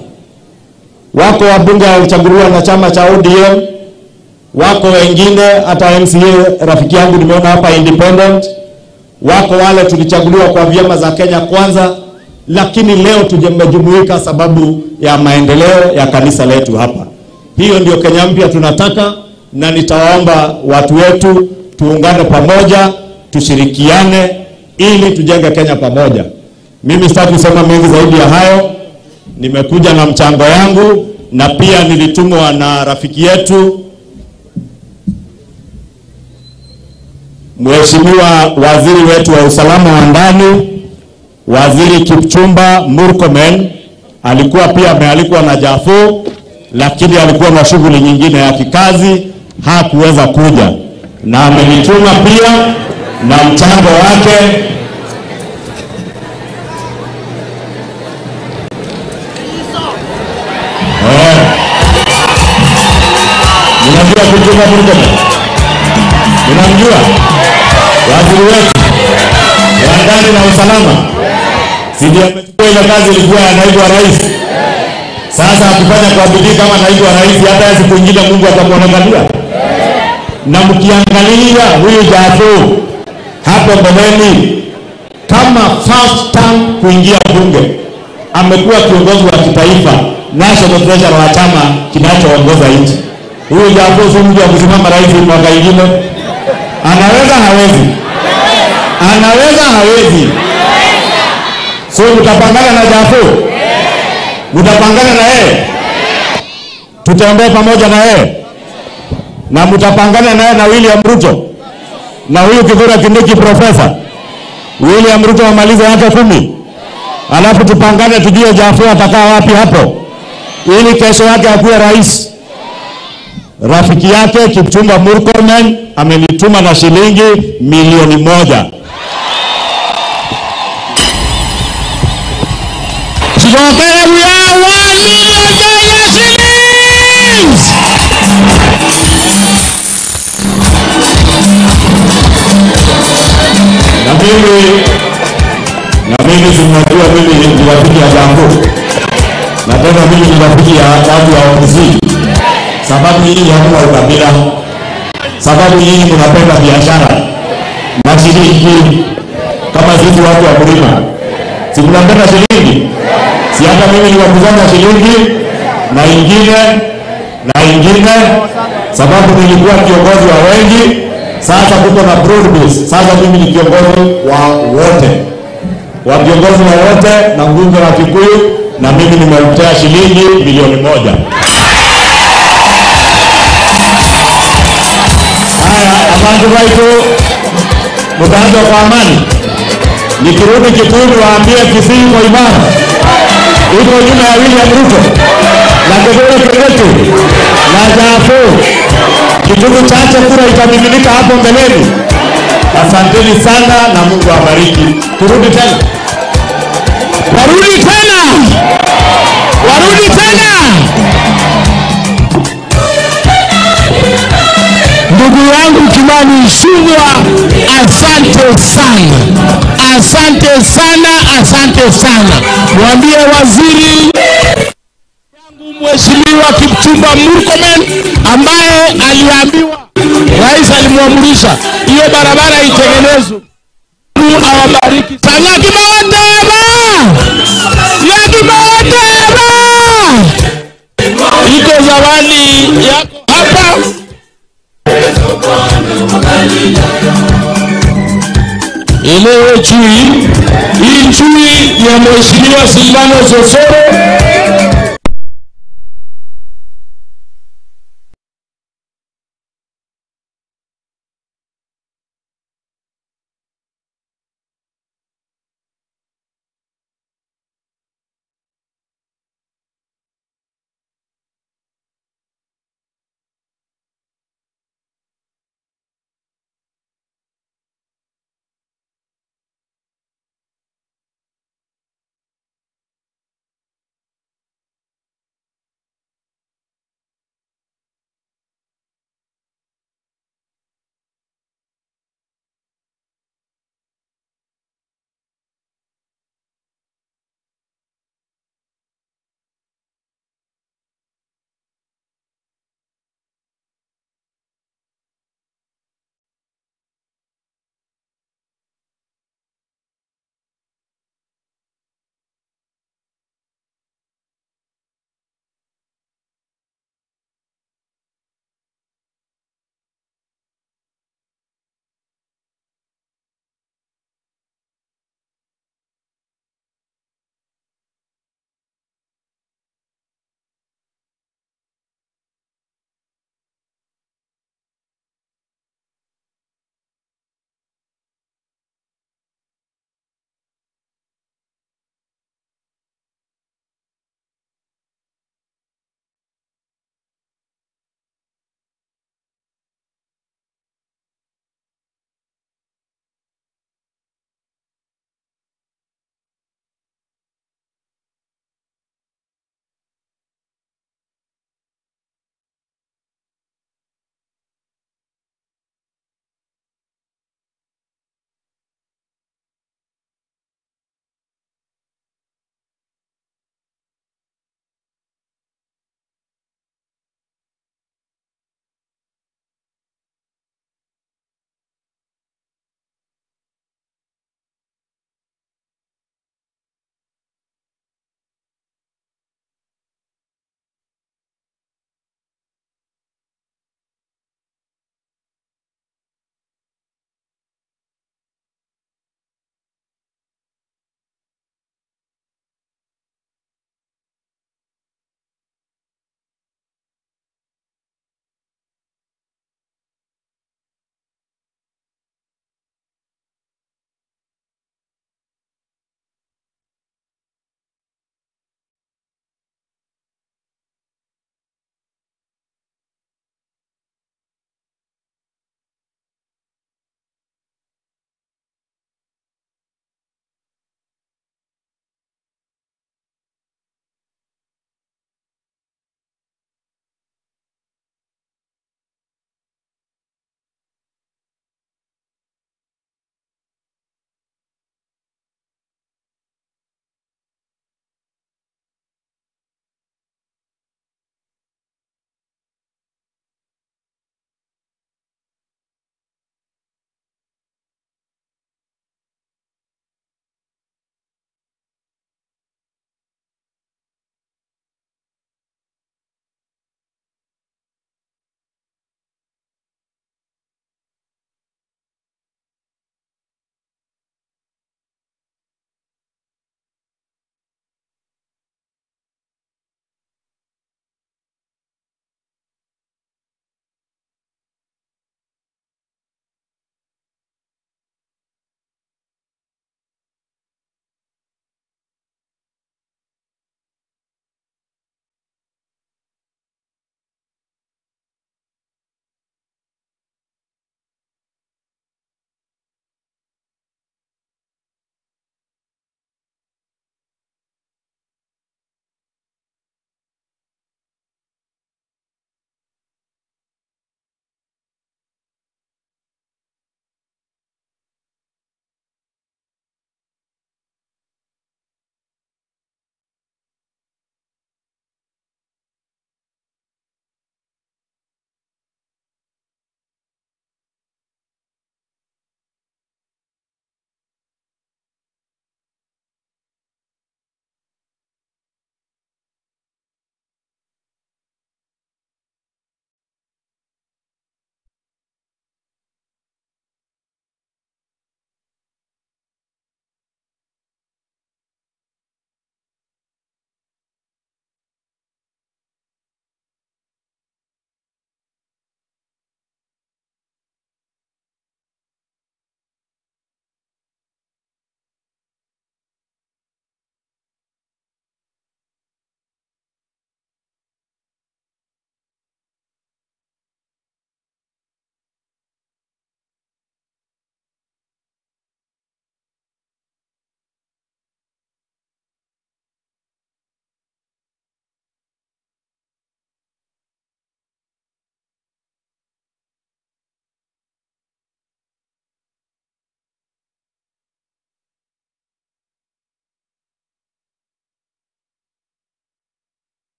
Wako wabunge walichaguliwa na chama cha ODM, wako wengine hata MCA rafiki yangu nimeona hapa independent, wako wale tulichaguliwa kwa vyama za Kenya Kwanza, lakini leo tumejumuika sababu ya maendeleo ya kanisa letu hapa. Hiyo ndio Kenya mpya tunataka, na nitawaomba watu wetu tuungane pamoja, tushirikiane ili tujenge Kenya pamoja. Mimi sitaki kusema mengi zaidi ya hayo. Nimekuja na mchango yangu, na pia nilitumwa na rafiki yetu Mheshimiwa Waziri wetu wa usalama wa ndani, Waziri Kipchumba Murkomen. Alikuwa pia amealikwa na Jafu, lakini alikuwa na shughuli nyingine ya kikazi, hakuweza kuja, na amenituma pia na mchango wake. Unajua Kipchumba Murkomen? Unamjua waziri wetu wa ndani na usalama? Si ndiye amechukua ile kazi ilikuwa ya naibu wa rais? Sasa akifanya kwa bidii kama naibu wa rais, hata siku nyingine Mungu atamuangalia. Na mkiangalia huyu Jafu hapo mbeleni, kama first term kuingia bunge, amekuwa kiongozi wa kitaifa, national treasurer wa chama kinachoongoza nchi. Huyu Jafu si mtu wa kusimama rais mwaka ingine. Anaweza hawezi? Anaweza hawezi? So mtapangana na Jafu? Mtapangana na yeye? Tutembee pamoja na yeye? Na mtapangana naye na William Ruto? Na huyu Kithure Kindiki profesa? William Ruto amalize yake 10. Alafu tupangane tujue Jafu atakaa wapi hapo, ili kesho yake akuwe rais. Rafiki yake Kipchumba Murkomen amenituma na shilingi 1,000,000. Shikokera, we are 1 million Kenya shillings. Na mimi simnajua mimi ni rafiki ya Jafu, na tena mimi ni rafiki ya watu wa Omugusii. Sababu nyinyi hamna ukabila, sababu nyinyi mnapenda biashara na shilingi kama sisi watu wa kulima. Si mnapenda shilingi? Si hata mimi ni wakuzana shilingi na ingine na ingine, sababu nilikuwa kiongozi wa wengi. Sasa tuko na broad base. Sasa mimi ni kiongozi wa wote, wa viongozi wa wote na mbunge wa Kikuyu, na mimi nimemtea shilingi 1,000,000. Haya, abantu baitu, mtaanza kwa amani. Nikirudi Kikuyu waambie Kisii kwa imara, iko nyuma ya William Ruto na Kithure Kindiki na Jafu. Kitu chache kura itamiminika hapo mbeleni. Asanteni sana na Mungu awabariki. Turudi tena. Warudi tena. Warudi tena. Ndugu yangu Kimani Ichung'wah, asante sana. Asante sana, asante sana. Mwambie waziri yangu Mheshimiwa Kipchumba Murkomen ambaye aliambiwa, rais alimuamrisha hiyo barabara itengenezwe. Mungu awabariki sana. Kimawatema! Kimawatema! Iko zawadi yako hapa. Ile chui, hii chui ya Mheshimiwa Silvano Sosoro.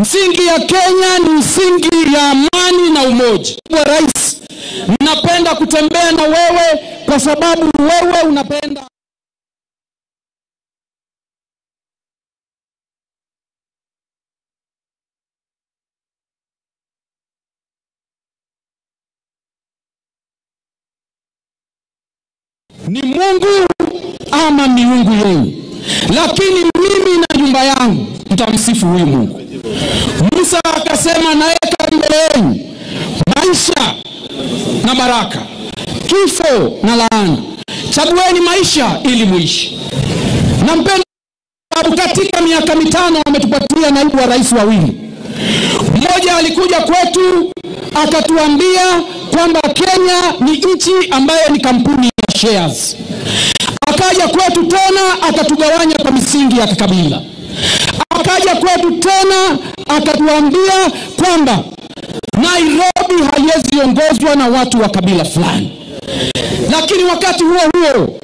Msingi ya Kenya ni msingi ya amani na umoja. Wa rais, napenda kutembea na wewe kwa sababu wewe unapenda ni Mungu ama miungu yenu, lakini mimi na nyumba yangu tutamsifu huyu Mungu. Musa akasema, naweka mbele yenu maisha na baraka, kifo na laana. Chagueni maisha ili muishi. Na mpendo, katika miaka 5 ametupatia naibu wa rais wawili. Mmoja alikuja kwetu akatuambia kwamba Kenya ni nchi ambayo ni kampuni ya shares. Akaja kwetu tena akatugawanya kwa misingi ya kikabila. Akaja kwetu tena akatuambia kwamba Nairobi haiwezi ongozwa na watu wa kabila fulani. Lakini wakati huo huo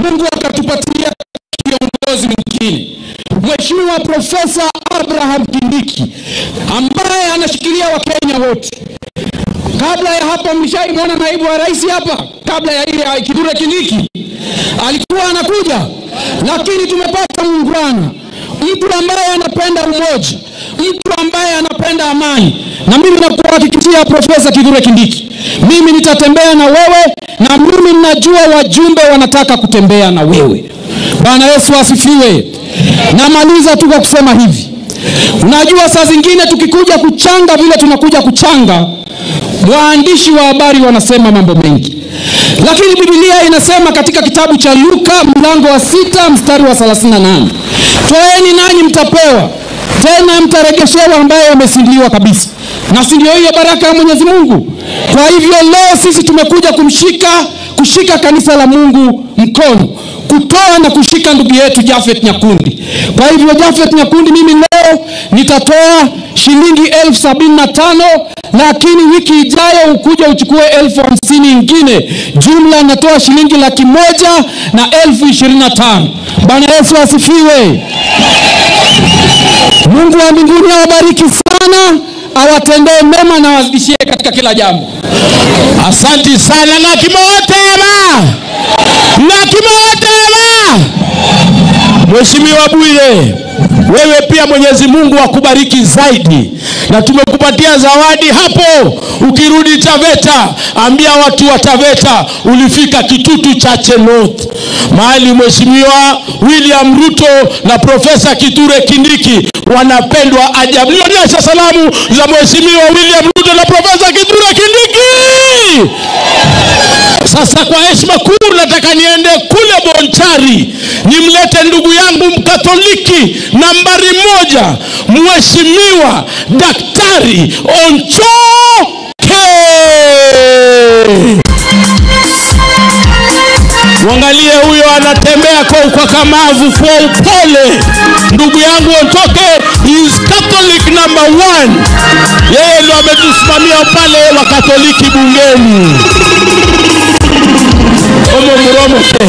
Mungu akatupatia kiongozi mwingine, Mheshimiwa Profesa Abraham Kindiki, ambaye anashikilia Wakenya wote. Kabla ya hapo mlishaimwona naibu wa rais hapa, kabla ya ile Kithure Kindiki alikuwa anakuja, lakini tumepata muungwana, mtu ambaye anapenda umoja, mtu ambaye anapenda amani. Na mimi nakuhakikishia Profesa Kithure Kindiki, mimi nitatembea na wewe, na mimi ninajua wajumbe wanataka kutembea na wewe. Bwana Yesu asifiwe. Namaliza tu kwa kusema hivi. Unajua saa zingine tukikuja kuchanga vile tunakuja kuchanga, waandishi wa habari wanasema mambo mengi. Lakini Biblia inasema katika kitabu cha Luka mlango wa 6 mstari wa 38, toeni nanyi mtapewa, tena mtarejeshewa ambaye wamesindiliwa kabisa. Na si ndio hiyo baraka ya Mwenyezi Mungu? Kwa hivyo leo sisi tumekuja kushika kanisa la Mungu mkono, kutoa na kushika ndugu yetu Japhet Nyakundi. Kwa hivyo Japhet Nyakundi, mimi leo nitatoa shilingi 75,000, lakini wiki ijayo ukuja uchukue 50,000 nyingine. Jumla natoa shilingi 125,000. Bwana Yesu asifiwe. Mungu wa mbinguni awabariki sana, awatendee mema na awazidishie katika kila jambo. Asante sana. Na kimotema. Na kimotema. Mheshimiwa Bwire, wewe pia Mwenyezi Mungu akubariki zaidi. Na tumekupatia zawadi hapo. Ukirudi Taveta, ambia watu wa Taveta ulifika Kitutu Chache North, mahali Mheshimiwa William Ruto na Profesa Kithure Kindiki wanapendwa ajabu. Nionyesha salamu za Mheshimiwa William Ruto na Profesa Kithure Kindiki. Sasa kwa heshima kuu nataka niende kule Bonchari nimlete ndugu yangu Mkatoliki nambari 1, Mheshimiwa Daktari Onchoke. Mwangalie huyo anatembea kwa ukakamavu, kwa upole. Ndugu yangu Onchoke is Catholic number 1. Yeye ndio ametusimamia pale wa Katoliki bungeni. Omo muromo ke.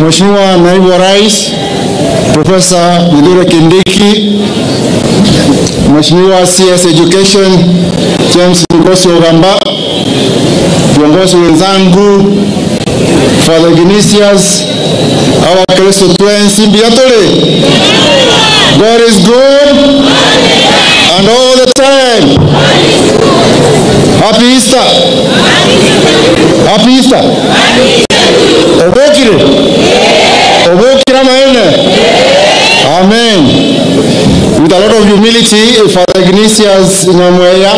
Mheshimiwa Naibu wa Rais Profesa Kithure Kindiki, Mheshimiwa CS Education James Ngosi Ogamba, viongozi wenzangu, Father Ignatius, our Kristo twensi mbiatole. God is good and all the time. Happy Easter. Happy Easter. Obokire. Obokira maene. Amen. With a lot of humility, Father Ignatius Nyamweya,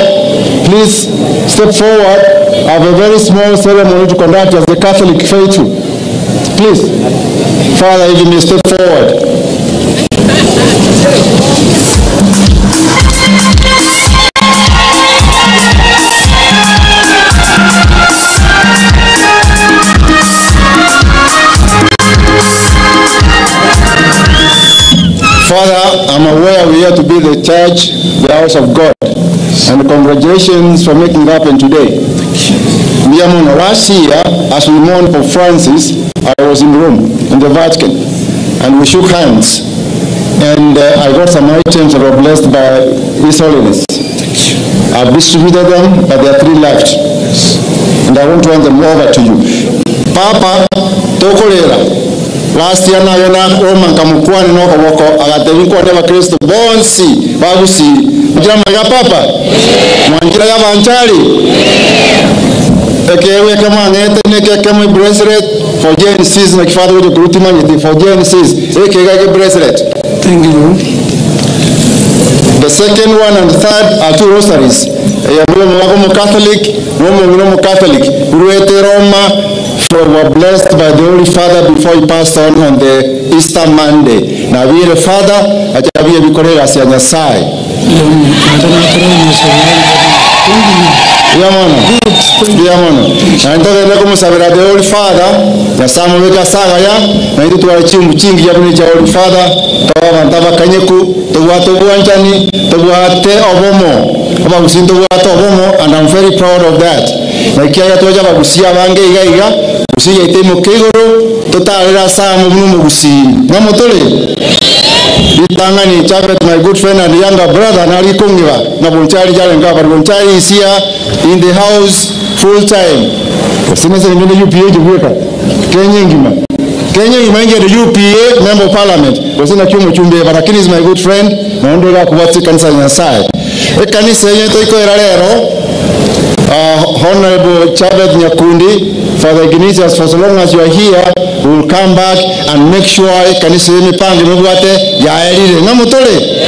please step forward. I have a very small ceremony to conduct as a Catholic faithful. Please, Father, if you may step forward. Father, I'm aware we are to be the church, the house of God. And congratulations for making it happen today. Miyamono, last year, as we mourned for Francis, I was in Rome, in the Vatican, and we shook hands. And I got some items that were blessed by His Holiness. I've distributed them, but there are 3 left. And I want to hand them over to you. Papa, tokolera. Last year, na yona Roma nkamukwani noko woko agatebi kwa neba Kristo bonsi bagusi. Mujira mwa Papa. Mwanjira ya banchali. Ekewe kama ngete neke kama bracelet for Genesis na kifadhi wetu kuruti manyeti for Genesis. Eke bracelet. Thank you. The second one and the third are 2 rosaries. Catholic, Roman Catholic. Ruete Roma were blessed by the Holy Father before he passed on the Easter Monday. Now we the Father, ajabiye bikorera si anyasai. Diamono. Diamono. Na ndio kama sabera the Holy Father, na samu weka saga ya, na ndio tuwalichimu chingi ya cha Holy Father, tawa ntaba kanyeku, tuwate buanchani, tuwate obomo. Abagusinto tuwate obomo, and I'm very proud of that. Na ikiaga tuwaja bagusia bange iga iga, gusia itemo kigoro, totalera samu mnumo gusi. Namotole. Litangani Chabet, my good friend and younger brother, nali kungiwa na Bonchari jale ngaba Bonchari is here in the house full time. Sina sasa ngende UPA jiweka. Kenya ngima. Kenya ngima inge the UPA member of parliament. Wasina kiumo chumbe lakini is my good friend na ndega kubatsi kanisa Nyasaye. E kanisa yenye toiko era lero. Honorable Chabet Nyakundi, Father Ignatius, for so long as you are here, we will come back and make sure kanisa mipango mubwate yaerire ngamutole.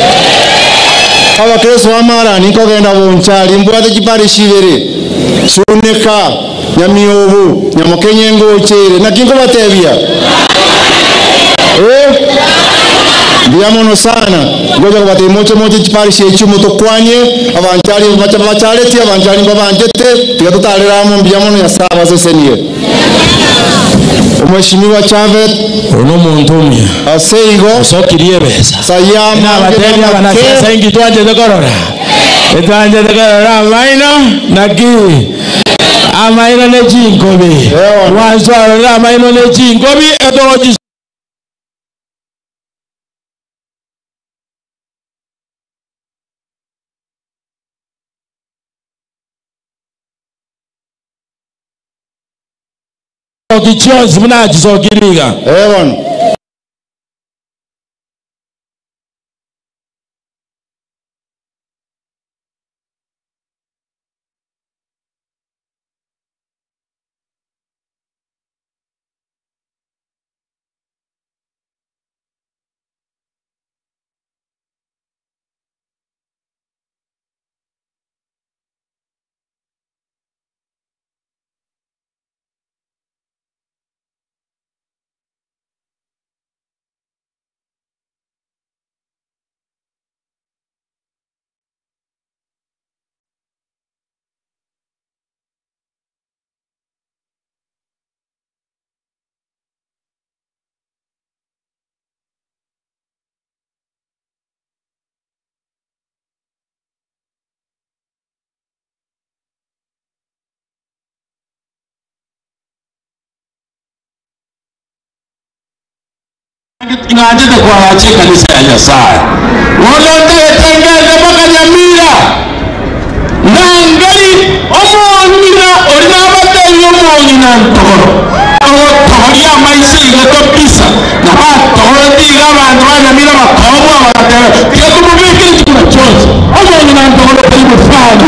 Abakristo bamara nikogenda Bonchari mbwate chipari shibere suneka nyamiobu nyamukenye ngochere nakingo batebia Ndiamono sana ngoja kubate moche moche chipari shechu mutokwanye abanchari bacha bachareti abanchari babanjete tigatutalera mbiamono ya saba sesenie. Mheshimiwa Chavez uno muntu aseigo osokirie besa sayama na batebia banasiasa ingi twanje tekorora etwanje tekorora amaino naki amaino ne chinkobi wanzwarora amaino ne chinkobi etoroji kichonzi mnachizokiriga ebon Ngajete kwa wache kanisa ya Nyasaye. Wolonde mpaka Nyamira. Nangali omonyina olina abateyi omonyina ntogoro. Otohoria amaisha igoto pisa. Na batohora abantu ba Nyamira bakobwa bagatera. Tiga tumubikire chikura chonse. Omonyina ntogoro karibu sana.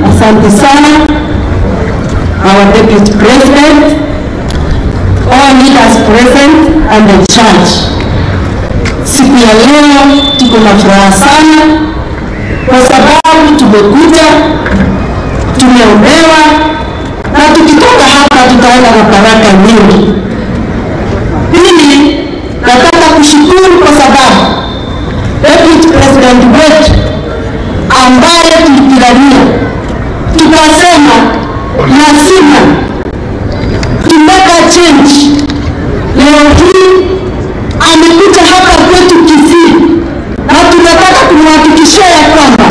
Asante sana, our Deputy President, all leaders present and the church. Siku ya leo tuko na furaha sana kwa sababu tumekuja, tumeombewa, na tukitoka hapa tutaenda na baraka nyingi. Pili, nataka kushukuru kwa sababu Deputy President wetu ambaye tulipigania tukasema lazima tumeka change, leo hii amekuja hapa kwetu Kisii, na tunataka kumhakikishia ya kwamba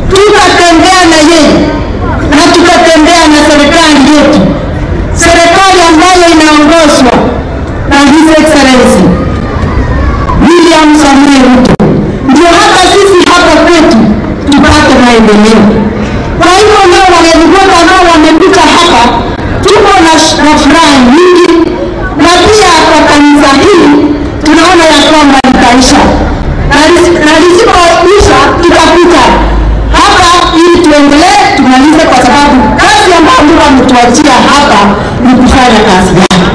tutatembea na yeye na tutatembea na serikali yetu, serikali ambayo inaongozwa na His Excellency William Samoei Ruto, ndio hata sisi hapa kwetu tupate maendeleo. Kwa hivyo leo wageni wote ambao wamekuja hapa, tuko na furaha nyingi, na pia kwa kanisa hili tunaona ya kwamba litaisha, na lisipoisha tutakuja hapa ili tuendelee tumalize, kwa sababu kazi ambayo Mungu ametuachia hapa ni kufanya kazi yake.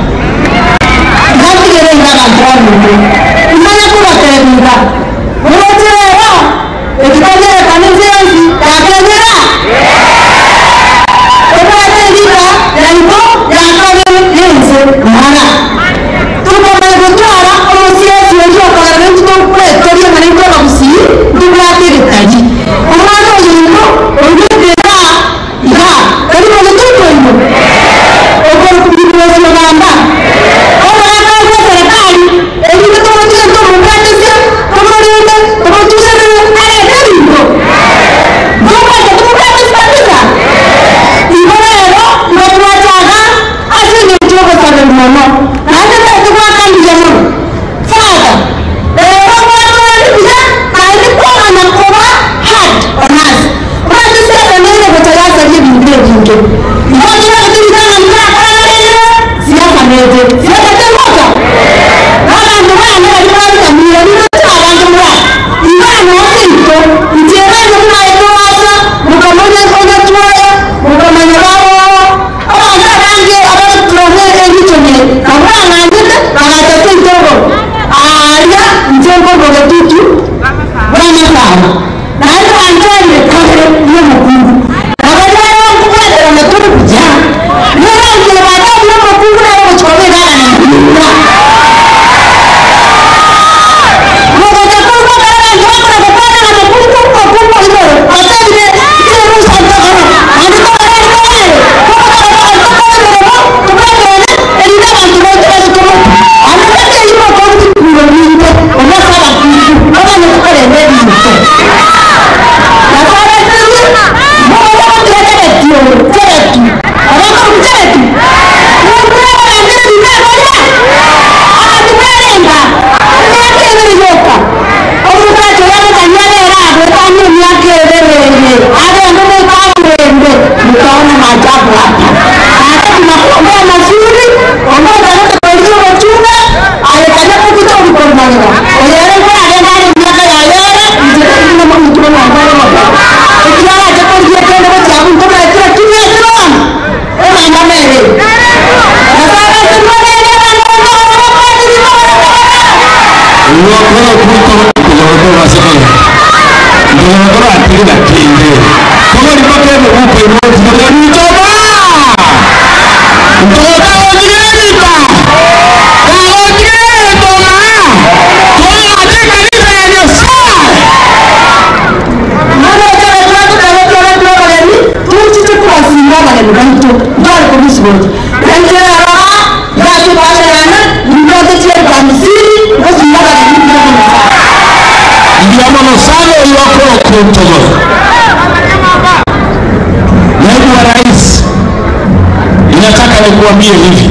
Ngatigerenga bantu imana kubatebiga murotirera ekitanyera kanenzenzi yakenyera obwateriga yaiko yakabere yenze mwana tukomere gutwara omusiesi orio okogarana ntutokwetoria ng'ana intwara gusii ntubwategetari omwana oyingo oigwetera iga kari mogetukoino okorukubiruosio gamba omwana serikali erinde tomotige tomubwatisia tomorinde tomotuserere arete ringo ndomwete tumubwatisi kabisa igo rero ngotwachaga ase eng'encho ogosabera mono naende tetugwakandirie mono father rero gwatwari buya naende kwamanya koba hard on us omanyete siasa nere gochayasaria ebinto ebinge igo turagotiritanga nkakoranarenere siasa nete siasa temoto abantu bana bari babitamira nibyo abantu mura imana wakinto ntiebanje mumaetoasa mukamanya onatwaya mukamanya babo abantu abange abaturone ebichone nabang'anyete bagatata entogo aria njengogoge tutu banasaaba naende banjorire kabere y'omukungu nabaryarankubwerera naturi kuja nirangire batabire omukungu nabo gochikobegana Naibu wa Rais, ninataka nikuambie hivi,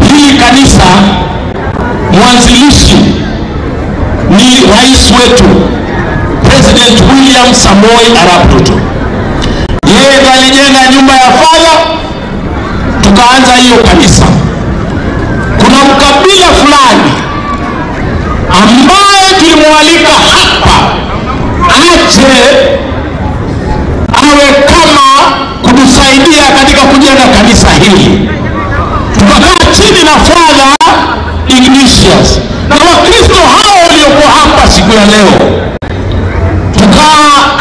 hili kanisa mwanzilishi ni rais wetu President William Samoei Arap Ruto. Yeye ndiye alijenga nyumba ya fadha, tukaanza hiyo kanisa. Kuna mkabila fulani ambaye tulimwalika hapa aje awe kama kutusaidia katika kujenga kanisa hili. Tukakaa chini na Father Ignatius na Wakristo hao waliokuwa hapa siku ya leo, tukaa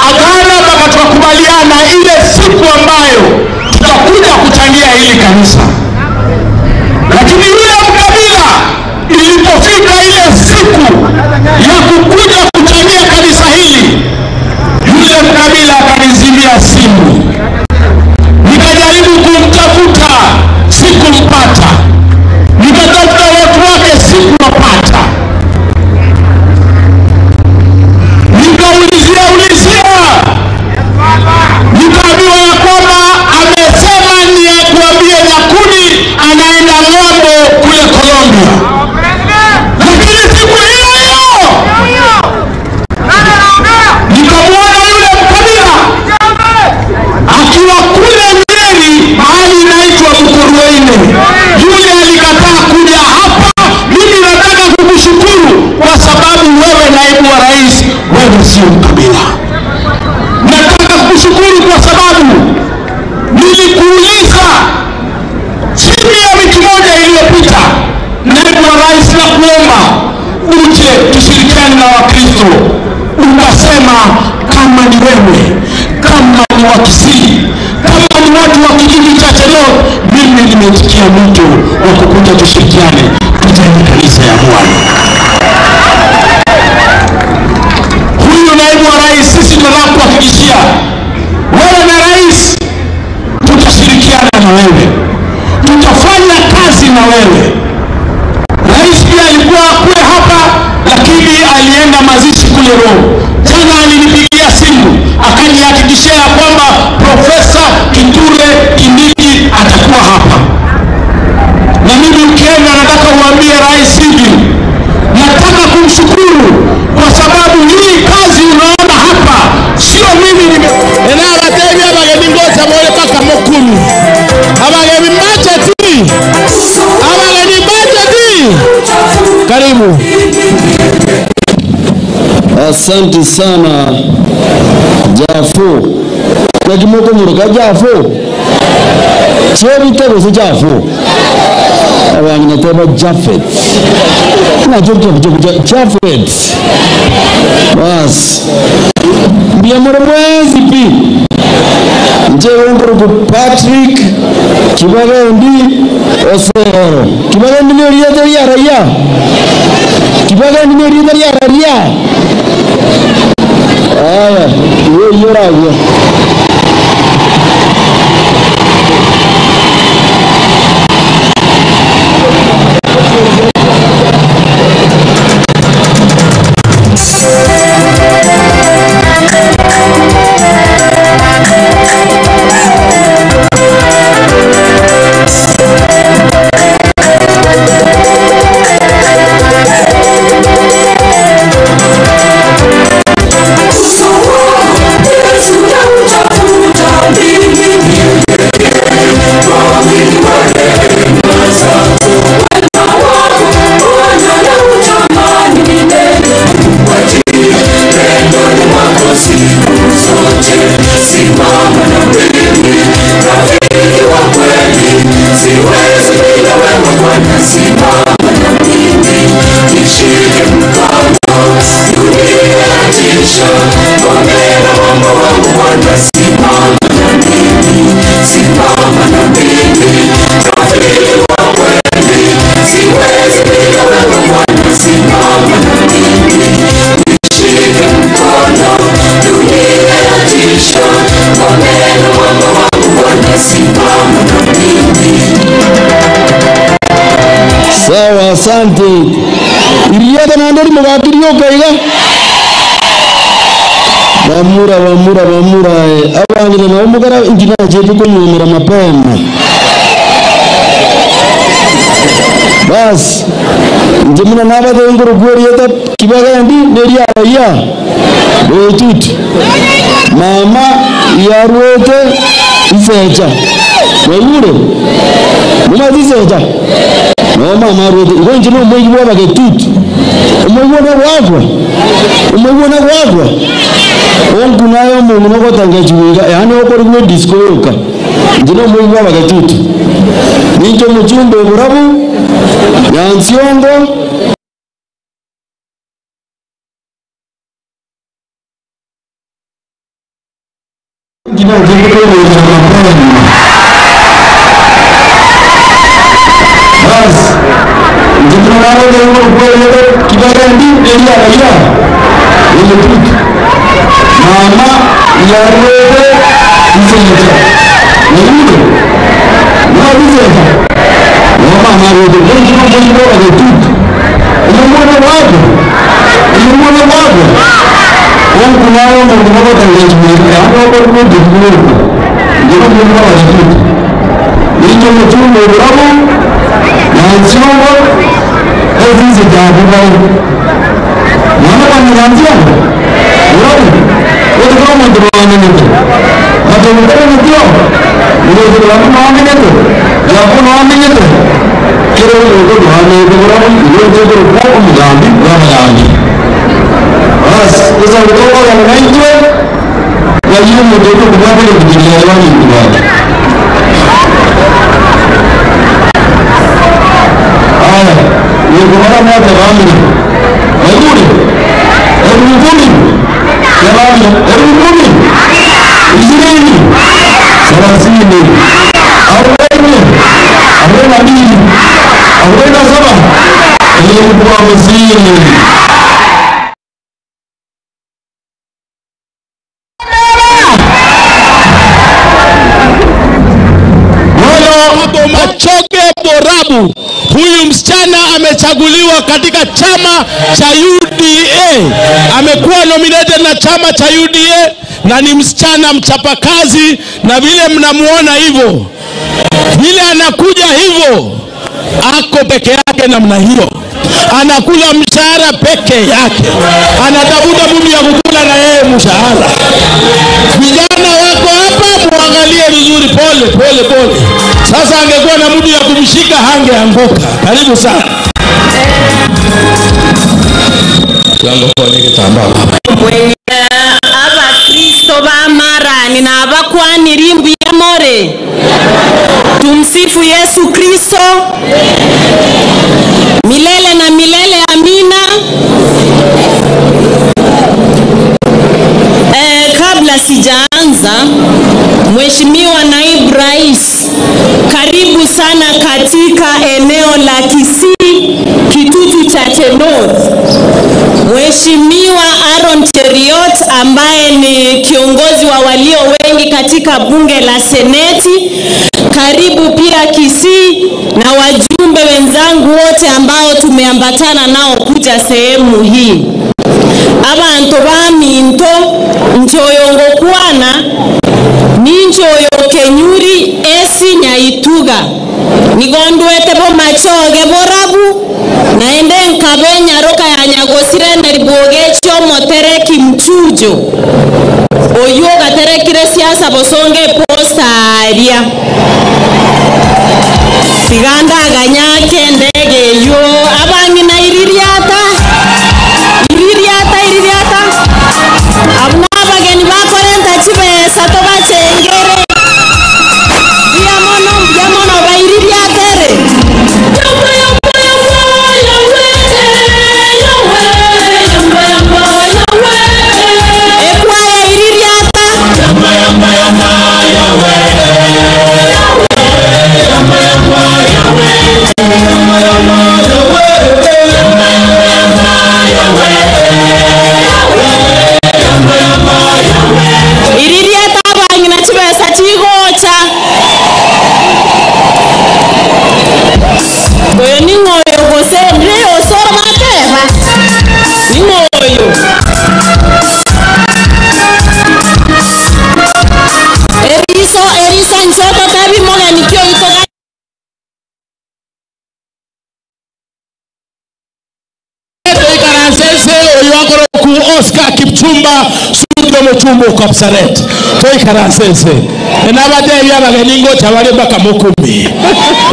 Nasema kama ni wewe, kama ni wa Kisii, kama ni watu wa kijiji cha Chelot, mimi nimeitikia mwito wa kukuja tushirikiane tujenge kanisa ya Bwana. Huyu naibu wa rais, sisi tunataka kuhakikishia wewe na rais, tutashirikiana na wewe, tutafanya kazi na wewe. Rais pia alikuwa kule hapa, lakini alienda mazishi kule Rome. Jana alinipigia simu akanihakikishia ya kwamba Profesa Kithure Kindiki atakuwa hapa. Na mimi ukienda, nataka uambie rais hivi, nataka kumshukuru kwa sababu hii kazi unaona hapa sio mimi nime Enabatebia abageni ngocha bole paka mokumi. Abageni macheti. Abageni macheti. Karibu. Asante sana Jafu. Kwa kimoko muruka Jafu. Chebite bose Jafu. Abangina teba Jafet. Na Jafet. Bas. Mbia mwezi pi. Nje wongoro Patrick Kibagendi Osero. Kibagendi ni oriete ya raia. Kibagendi ni oriete ya raia. Aya, hiyo hiyo raia. Sawa, asante. Iriada na ndori mugakirio kaiga. Bamura bamura bamura abangire na omugara injina jetu kunyumira mapema. Bas njemuna nabade nguru gwerieta Kibagendi neria ya. Betut. Mama yarwete iseja. Weyure. Mama iseja. No mama arwete igo njino omwegi bwa bagetutu. Omwegi bwa gwagwa. Omwegi bwa gwagwa. Onku nayo omuntu nogotanga chiwiga yani okori gwe disco yoka. Njino omwegi bwa bagetutu. Ninjo muchumbe oburabu Nyansiongo njino Bas njino Kibagendi neria raia. Mama yarwete iseja. Neyude. Mama iseja. Mama yarwete njino njino bagetutu. Umwana wako. Umwana wako. Onku nayo omuntu nogotanga chiwiga yani okori gwe disco yoka. Njino njino bagetutu. Ninjo muchumbe oburabu Nyansiongo ezize jabu. Mwana kwa Nyansiongo. Urabu. Wote kama mtu wamenete. Matokeo ni ndio. Ndio kwa mtu wamenete. Jabu wamenete. Kile ndio kwa wamenete urabu ndio ndio kwa mgambi kwa mgambi. Bas, sasa kutoka kwa mnaitwa na yule mtoto kwa vile kujielewa ni mtu. Haya, ni kwa maana ya Mbili, 30, 40, 42, 47, 50. Machoge Borabu, huyu msichana amechaguliwa katika chama cha UDA, amekuwa nominated na chama cha UDA na ni msichana mchapakazi, na vile mnamuona hivyo, vile anakuja hivyo, ako peke yake namna hiyo, anakula mshahara peke yake, anatafuta mtu ya kukula na yeye mshahara. Vijana wako hapa, muangalie vizuri, pole pole pole. Sasa angekuwa na mtu ya kumshika hangeanguka. Karibu sana. Mwenye abakristo ba marani na abakwaniri mbuya more. Tumsifu Yesu Kristo milele na milele, amina. Kabla sijaanza, Mheshimiwa Naibu Rais, karibu sana katika eneo la Kisii, Kitutu Chache North. Mheshimiwa Aaron Cheriot ambaye ni kiongozi wa walio wengi katika bunge la Seneti, karibu pia Kisii, na wajumbe wenzangu wote ambao tumeambatana nao kuja sehemu hii. Abantu baminto nchoyo ngokwana ninchoyo kenyuri esi nyaituga nigondwete bo machoge borabu naende nkabenya roka ya nyagosire neribogecho motereki mchujo oyo gaterekire siasa bosonge posta aria siganda ganyake ndege yo abangina iririata iririata iririata abuna abageni bakorenta chibesa tobachengere biamono baiririatere. Ekwaya iririata iririata abangina chibesa chigocha oyo ni ng'oyo gose ndire osoro mateba ni ng'oyo eriso eriso nchoto tebi mogeni kio itoka Ikaransese oyo akoroku Oscar Kipchumba Sudo Muchumbo Kapsaret toikaransese enabate abageni ngocha bali mpaka mukumi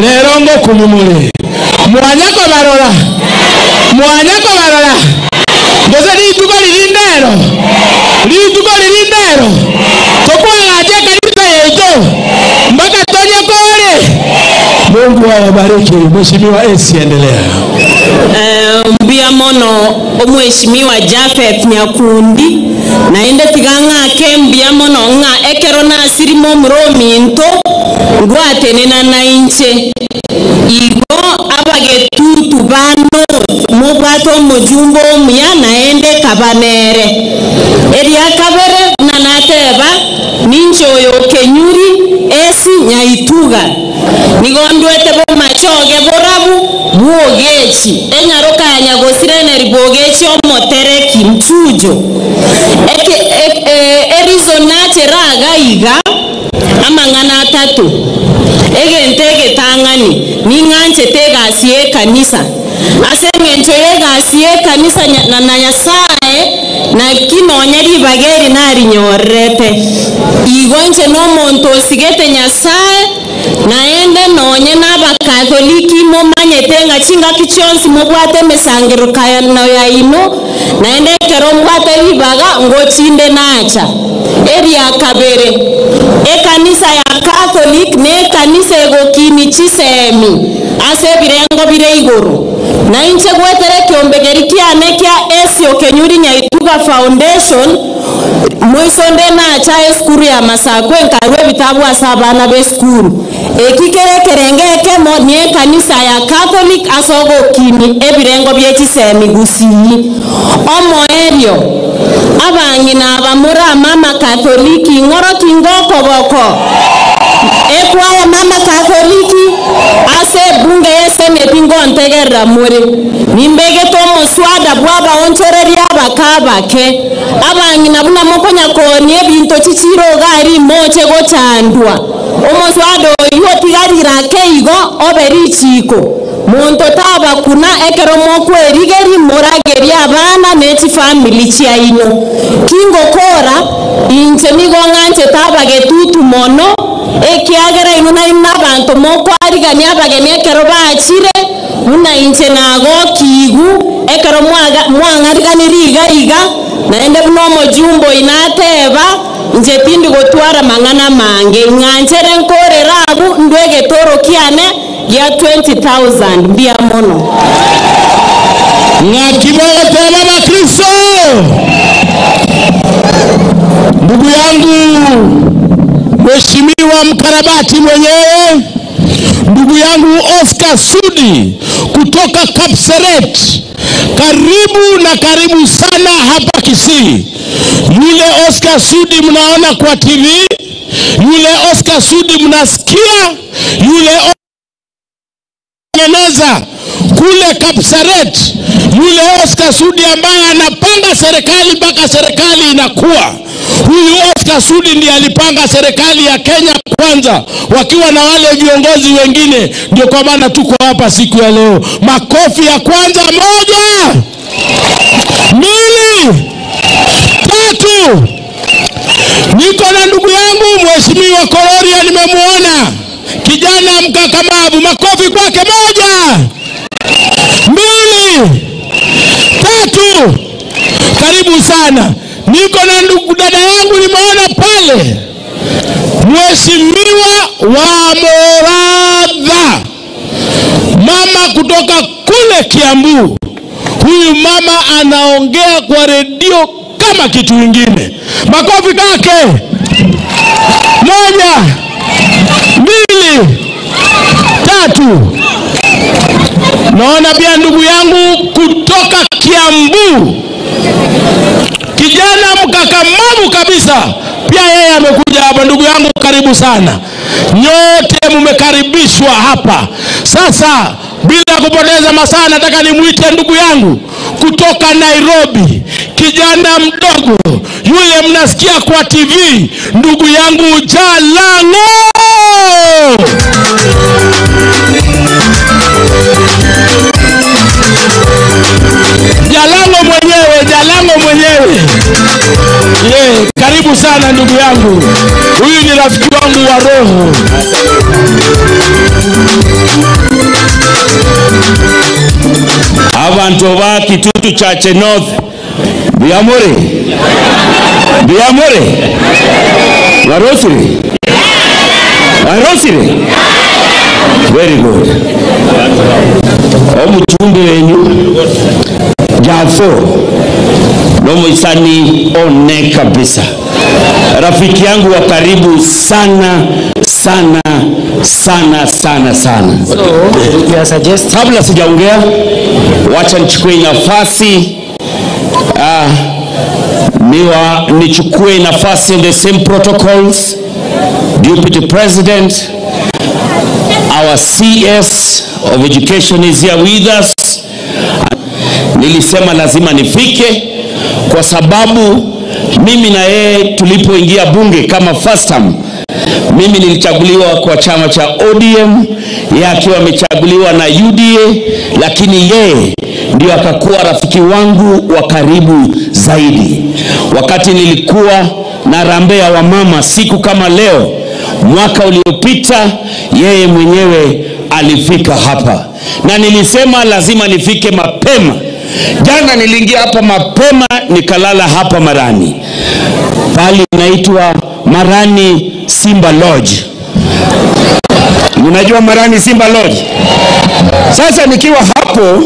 lero ngokumi mule mwanyako barora ngoze lituko lilindero lituko lilindero tokwagache kanisa yetu mpaka tonye kore. Mungu awabariki. Mheshimiwa Esi, endelea. Mbia mono omheshimiwa Jafeth Nyakundi naende tigang'ake mbia mono ng'a ekero nasirimo omurominto ngwatenena na inche igo abagetutu ba North mobwate omojumbe omuya naende kabanere eria kabere na nateba ninche oyo kenyuri esi nyaituga nigondwete bo machoge borabu bwogechi enyaroka ya nyagosire neribogechi omotereki mchujo erizo nacheraga iga amang'ana atatu egente egetang'ani ning'anchete egasi ya ekanisa ase eng'encho ya egasi ya ekanisa na Nyasaye nakinonya ribageri narinyorete igo inche nomonto osigete Nyasaye naende nonye n'abakatoliki momanyete ng'a chingaki chionsi mobwate emesangererano yaino naende ekero mbwate ribaga ngochinde nacha eria kabere ekanisa ya Catholic ne ekanisa egokini chisemi ase ebirengo bire igoro na inche gwetere kiombegeri kiane kia Esio Kenyuri Nyaituga Foundation Mwisonde na cha eskuru ya Masakwe nkarwe bitabu asabana beskuru. Ekikere kemo ni kanisa ya Catholic asogo kini ebirengo byechisemi gusii. Omoerio abang'ina abamura mama Katoliki ng'oro kingoko boko. Ekwaya mama Katoliki ase bunge yese pingo ntegerera muri. Nimbege tomo swada bwaba onchoreria abakabake. Abang'ina buna mokonya koni ebinto chichiro gari moche gochandwa. Omoswada oyo tigarira keigo oberichiko. Muntu taba kuna ekero mokwerigeri morageri abana nechi family chiaino. Kingo kora inche nigo ng'anche taba getutu mono ekiagera ino na inabantu mokwarigania abageni ekero bachire muna inche nago kigu ekero mwang'ariganiri iga iga naende buno omojumbo inateba nje tindi gotwara mang'ana mange ng'anchere nkorera abu ndwege toro kiane ya 20,000 mbia mono. Ng'akibote baba Kristo. Ndugu yangu Mheshimiwa mkarabati mwenyewe, ndugu yangu Oscar Sudi kutoka Kapseret, karibu na karibu sana hapa Kisii. Yule Oscar Sudi mnaona kwa TV, yule Oscar Sudi mnasikia, yule Oscar kule Kapseret, yule Oscar Sudi ambaye anapanga serikali mpaka serikali inakuwa. Huyu Oscar Sudi ndiye alipanga serikali ya Kenya Kwanza wakiwa na wale viongozi wengine. Ndio kwa maana tuko hapa siku ya leo. Makofi ya kwanza, 1, 2, 3. Niko na ndugu yangu Mheshimiwa Koloria, nimemuona kijana mkakamavu. Makofi kwake, 1, 2, 3. Karibu sana. Niko na ndugu dada yangu nimeona pale, Mheshimiwa wa Moradha, mama kutoka kule Kiambu. Huyu mama anaongea kwa redio kama kitu kingine. Makofi kake. 1, 2, 3. Naona pia ndugu yangu kutoka Kiambu, kijana mkakamavu kabisa, pia yeye amekuja hapa. Ndugu yangu karibu sana. Nyote mmekaribishwa hapa. Sasa bila kupoteza masaa, nataka nimuite ndugu yangu kutoka Nairobi, kijana mdogo yule mnasikia kwa TV, ndugu yangu Jalango. Jalango mwenyewe, Jalango mwenyewe. Yeah, karibu sana ndugu yangu. Huyu ni rafiki wangu wa roho. Abantu ba Kitutu Chache North, Biamore, Biamore, Warosiri, Warosiri. Very good. Omuchumbi wenyu Jafo nomuisani one kabisa, rafiki yangu wa karibu sana sana sana sana sana. So, kabla sijaongea, wacha nichukue nafasi nichukue nafasi in the same protocols. Deputy President, our CS of Education is here with us. Nilisema lazima nifike kwa sababu mimi na yeye tulipoingia bunge kama first term, mimi nilichaguliwa kwa chama cha ODM, yeye akiwa amechaguliwa na UDA, lakini yeye ndio akakuwa rafiki wangu wa karibu zaidi. Wakati nilikuwa na rambea wa mama siku kama leo mwaka uliopita, yeye mwenyewe alifika hapa, na nilisema lazima nifike mapema. Jana niliingia hapa mapema, nikalala hapa Marani, pali inaitwa Marani Simba Lodge. Unajua Marani Simba Lodge? Sasa nikiwa hapo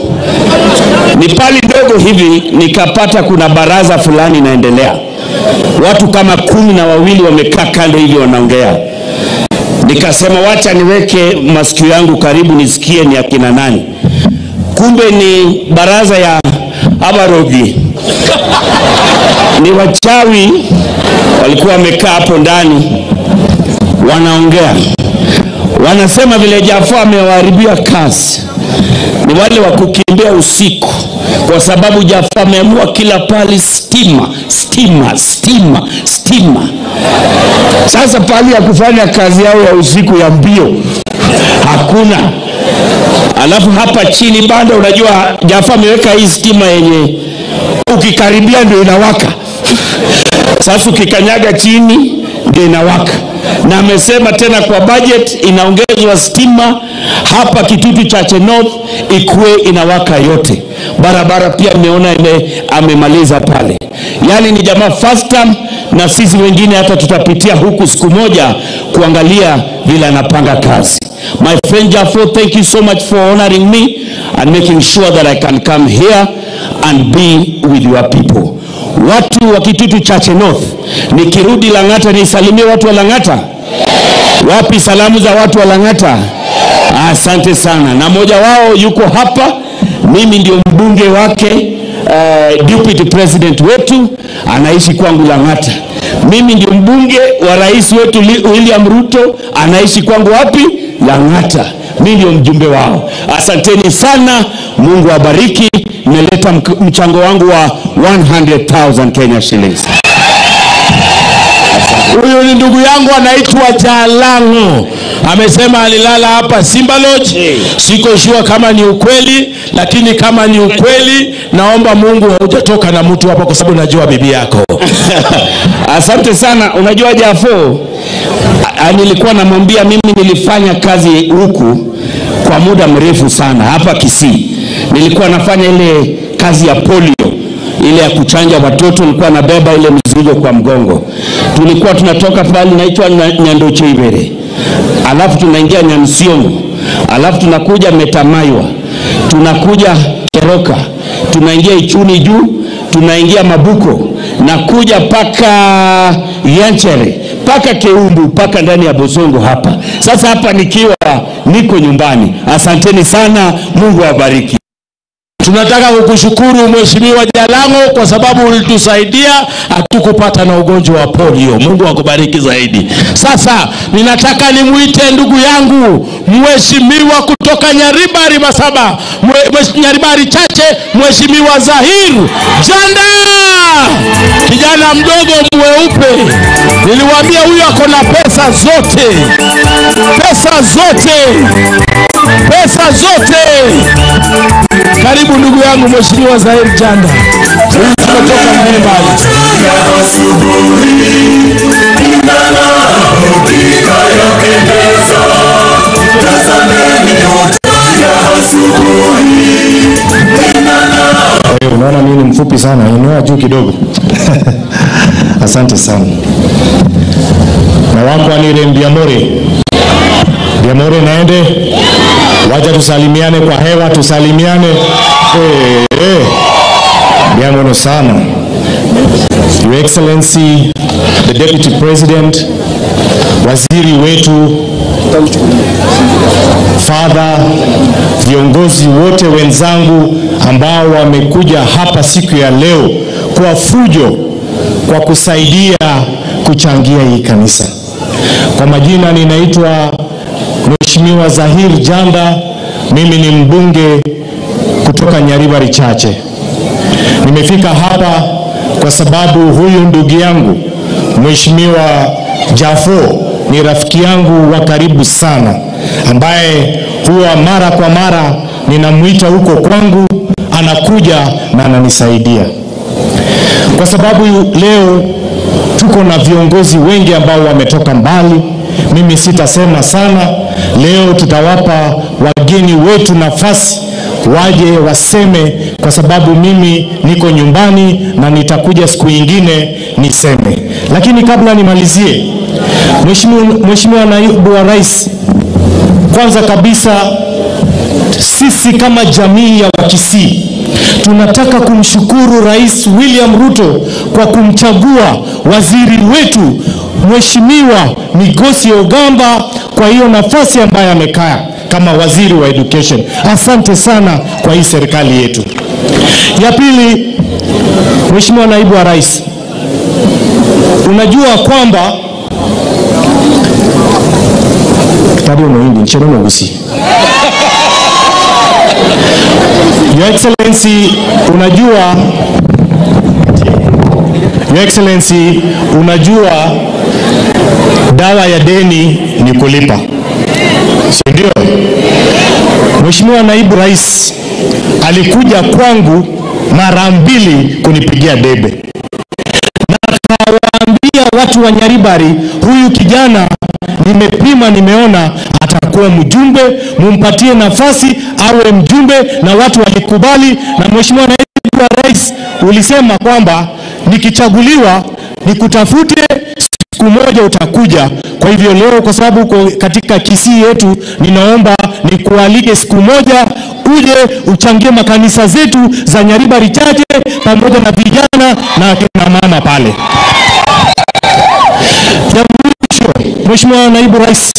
ni pali ndogo hivi, nikapata kuna baraza fulani inaendelea. Watu kama 12 wamekaa kando hivi wanaongea. Nikasema wacha niweke masikio yangu karibu nisikie ni akina nani. Kumbe ni baraza ya abarogi. Ni wachawi walikuwa wamekaa hapo ndani wanaongea. Wanasema vile Jafo amewaharibia kazi. Ni wale wa kukimbia usiku, kwa sababu Jafo ameamua kila pali stima, stima, stima, stima. Sasa pali ya kufanya kazi yao ya usiku ya mbio hakuna. Alafu hapa chini bado unajua Jafo ameweka hii stima yenye ukikaribia ndio inawaka. Sasa ukikanyaga chini ndio inawaka. Na amesema tena kwa budget inaongezwa stima hapa Kitutu Chache North ikuwe inawaka yote. Barabara pia ameona amemaliza pale. Yani ni jamaa first term, na sisi wengine hata tutapitia huku siku moja kuangalia vile anapanga kazi. My friend Jafo, thank you so much for honoring me and making sure that I can come here and be with your people. Watu wa Kitutu Chache North, nikirudi Lang'ata nisalimie watu wa Lang'ata. Wapi salamu za watu wa Lang'ata? Asante sana. Na mmoja wao yuko hapa, mimi ndio mbunge wake, deputy president wetu anaishi kwangu Lang'ata. Mimi ndio mbunge wa rais wetu William Ruto, anaishi kwangu wapi? Lang'ata. Mimi ndio mjumbe wao. Asanteni sana, Mungu awabariki. Nimeleta mchango wangu wa 100,000 Kenya shillings. Huyu ni ndugu yangu anaitwa Jalango. Amesema alilala hapa Simba Lodge. Siko sure kama ni ukweli, lakini kama ni ukweli naomba Mungu haujatoka na mtu hapa, kwa sababu najua bibi yako. Asante sana. Unajua Jafo, nilikuwa namwambia mimi nilifanya kazi huku kwa muda mrefu sana hapa Kisii. Nilikuwa nafanya ile kazi ya polio, ile ya kuchanja watoto, nilikuwa nabeba ile mzigo kwa mgongo. Tulikuwa tunatoka pale inaitwa Nyandoche Ibere, alafu tunaingia Nyamsiongo, alafu tunakuja Metamaywa, tunakuja Keroka, tunaingia Ichuni juu, tunaingia Mabuko, na kuja paka Yanchere, paka Keumbu, paka ndani ya Bosongo hapa. Sasa hapa nikiwa niko nyumbani. Asanteni sana, Mungu awabariki. Tunataka kukushukuru Mheshimiwa Jalango kwa sababu ulitusaidia hatukupata na ugonjwa wa polio. Mungu akubariki zaidi. Sasa ninataka nimuite ndugu yangu Mheshimiwa kutoka Nyaribari Masaba, Nyaribari Chache, Mheshimiwa Zahir Janda. Kijana mdogo mweupe. Niliwaambia huyu ako na pesa zote. Pesa zote. Pesa zote. Karibu ndugu yangu Mheshimiwa Zahir Janda. Kutoka Mbali. Unaona mimi ni mfupi sana, inua juu kidogo. Asante sana. Na wako anire Mbiamore. Mbiamore naende. Wacha tusalimiane kwa hewa, tusalimiane. Mbiamore sana. Your Excellency, the Deputy President, waziri wetu, Father, viongozi wote wenzangu ambao wamekuja hapa siku ya leo kwa fujo, kwa kusaidia kuchangia hii kanisa. Kwa majina ninaitwa Mheshimiwa Zahir Janda, mimi ni mbunge kutoka Nyaribari Chache. Nimefika hapa kwa sababu huyu ndugu yangu Mheshimiwa Jafo ni rafiki yangu wa karibu sana, ambaye huwa mara kwa mara ninamuita huko kwangu, anakuja na ananisaidia. Kwa sababu leo tuko na viongozi wengi ambao wametoka mbali, mimi sitasema sana. Leo tutawapa wageni wetu nafasi waje waseme, kwa sababu mimi niko nyumbani na nitakuja siku nyingine niseme. Lakini kabla nimalizie, Mheshimiwa Naibu wa Rais, kwanza kabisa sisi kama jamii ya Wakisii Tunataka kumshukuru Rais William Ruto kwa kumchagua waziri wetu Mheshimiwa Migosi Ogamba kwa hiyo nafasi ambayo amekaa kama waziri wa education. Asante sana kwa hii serikali yetu. Ya pili, Mheshimiwa Naibu wa Rais, unajua kwamba Your Excellency, unajua Your Excellency, unajua dawa ya deni ni kulipa, si ndio? Mheshimiwa Naibu Rais alikuja kwangu mara mbili kunipigia debe, na akawaambia watu wa Nyaribari, huyu kijana nimepima, nimeona atakuwa mjumbe, mumpatie nafasi awe mjumbe, na watu walikubali. Na Mheshimiwa Naibu wa Rais ulisema kwamba nikichaguliwa nikutafute, siku moja utakuja. Kwa hivyo leo, kwa sababu uko katika Kisii yetu, ninaomba nikualike siku moja uje uchangie makanisa zetu za Nyaribari Chache pamoja na vijana na kina mama pale. Ya mwisho, Mheshimiwa Naibu Rais,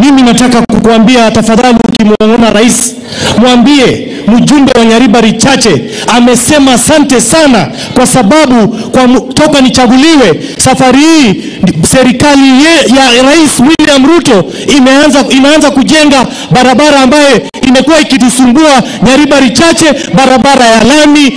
mimi nataka kukuambia tafadhali, ukimwona rais mwambie mjumbe wa Nyaribari Chache amesema asante sana, kwa sababu kwa toka nichaguliwe safari hii serikali ya Rais William Ruto imeanza kujenga barabara ambaye imekuwa ikitusumbua Nyaribari Chache, barabara ya lami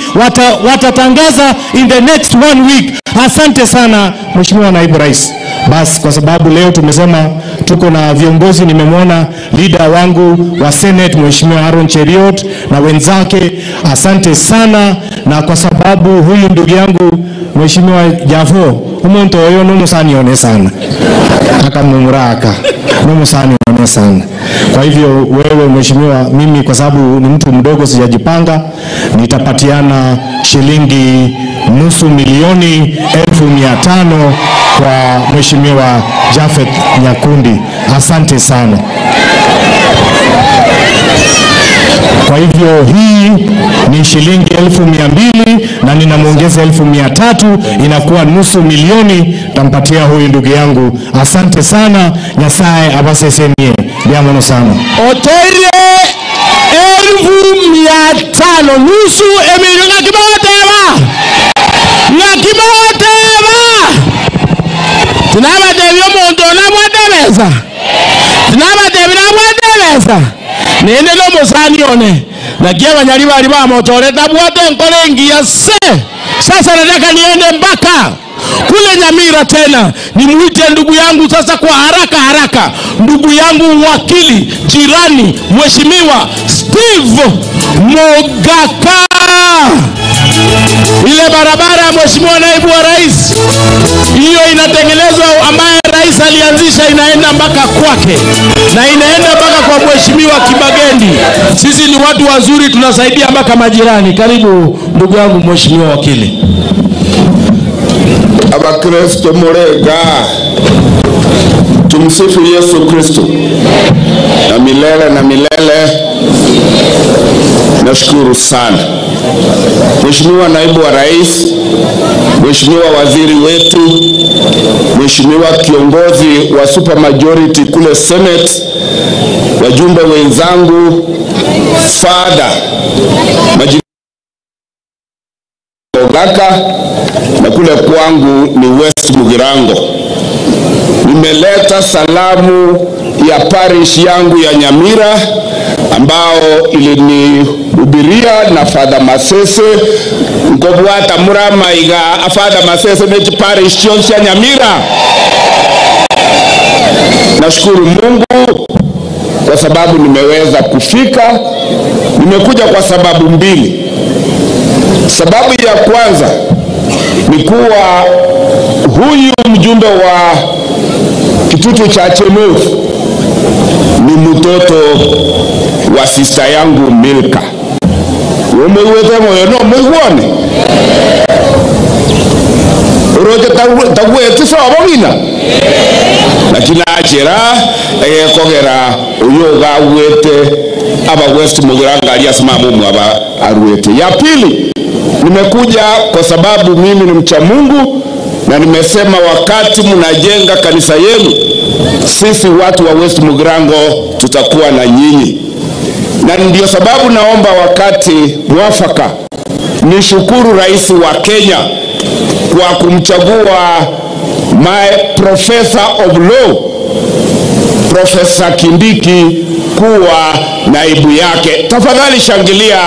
watatangaza in the next 1 week. Asante sana Mheshimiwa Naibu Rais. Bas, kwa sababu leo tumesema tuko na viongozi, nimemwona leader wangu wa Senate Mheshimiwa Aaron Cheriot na wenzake, asante sana. Na kwa sababu huyu ndugu yangu Mheshimiwa Jafo umuntu oyo numusanione sana akamumuraka numusanione sana. Kwa hivyo wewe mheshimiwa, mimi kwa sababu ni mtu mdogo sijajipanga, nitapatiana shilingi 500,000 kwa Mheshimiwa Jafeth Nyakundi. Asante sana. Kwa hivyo hii ni shilingi 200,000 na ninamuongeza 300,000, inakuwa 500,000 tampatia huyu ndugu yangu. Asante sana. Nyasaye abasesemie biamono sana. Oterie 500,000 nusu emilio ngakimoteba ngakimoteba tinabatebia omuntu onamwatebesa tinabatebia namwatebesa nende no musani one nakia Banyaribari bamochoreta bwate nkore ngiya se. Sasa nataka niende mpaka kule Nyamira tena nimuite ndugu yangu sasa kwa haraka haraka, ndugu yangu wakili jirani Mheshimiwa Steve Mogaka. Ile barabara Mheshimiwa Naibu wa Rais hiyo inatengenezwa ambaye rais alianzisha, inaenda mpaka kwake na inaenda mpaka kwa Mheshimiwa Kibagendi. Sisi ni watu wazuri, tunasaidia mpaka majirani. Karibu ndugu yangu Mheshimiwa wakili. Abakristo murega, tumsifu Yesu Kristo na milele na milele. Nashukuru sana Mheshimiwa Naibu wa Rais, Mheshimiwa Waziri wetu, Mheshimiwa kiongozi wa super majority kule Senate, wajumbe wenzangu, Father Mogaka, na kule kwangu ni West Mugirango. Nimeleta salamu ya parish yangu ya Nyamira ambao ilinihubiria na Father Masese nkobwata muramaiga Father Masese ne parish chonsi ya Nyamira. Nashukuru Mungu kwa sababu nimeweza kufika. Nimekuja kwa sababu mbili. Sababu ya kwanza ni kuwa huyu mjumbe wa Kitutu cha Chemuth ni mtoto wa sister yangu Milka. Umeiwete moyo no mwiguone. Uroje taguete sawa bongina. Lakini achera egekogera uyo gawete aba West Mugirango aliasimama mu aba aruete. Ya pili, nimekuja kwa sababu mimi ni mcha Mungu na nimesema wakati mnajenga kanisa yenu, sisi watu wa West Mugirango tutakuwa na nyinyi. Na ndio sababu naomba wakati mwafaka nishukuru Rais wa Kenya kwa kumchagua my professor of law, Professor Kindiki, kuwa naibu yake. Tafadhali shangilia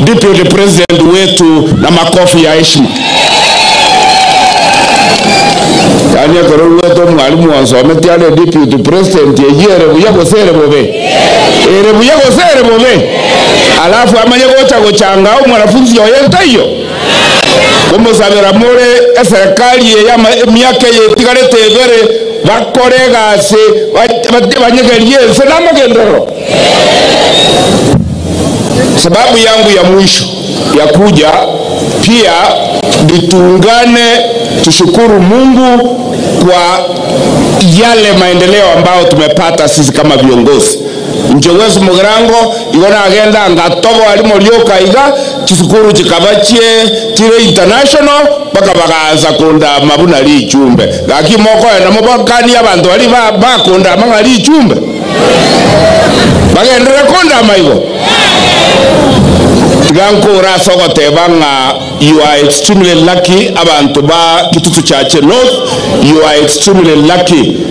Deputy President wetu na makofi ya heshima. Yani akoroweto mwalimu wansomete ale Deputy President yeyere buya gosere bobe. Ere buya gosere bobe. Alafu amanye gocha gochanga mwanafunzi yoyenta iyo. Kumusabira more eserikali ya miaka yetigarete ebere bakorega se banyegerie se namagendero. Sababu yangu ya mwisho ya kuja pia nituungane tushukuru Mungu kwa yale maendeleo ambayo tumepata sisi kama viongozi. Nje West Mugirango igona agenda ngatobo alimo lyoka iga chisukuru chikabachie chire international baka bakaanza kunda mabuna li chumbe. Laki moko na mobakani abantu ali bakunda manga li chumbe. Bagendere kunda maigo. Tiganko rasogo tebanga, you are extremely lucky abantu ba Kitutu Chache North, you are extremely lucky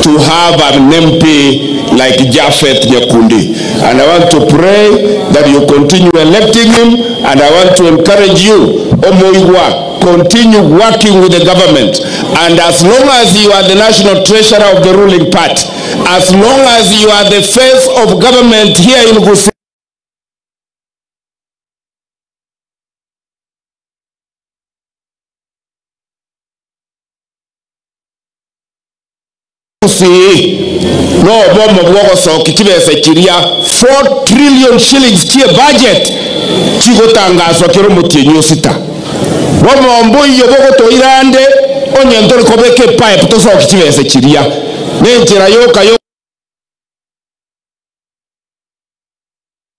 to have an MP like Japhet Nyakundi. And I want to pray that you continue electing him, and I want to encourage you, Omoigwa, continue working with the government. And as long as you are the national treasurer of the ruling party, as long as you are the face of government here in Gusii, no bomo bwoko so kitibese chiria 4 trillion shillings chia budget chigotangazwa kero mutienyo sita bomo mbuyo boko toirande onye ntore kobeke pipe to so kitibese chiria nenjira yoka yo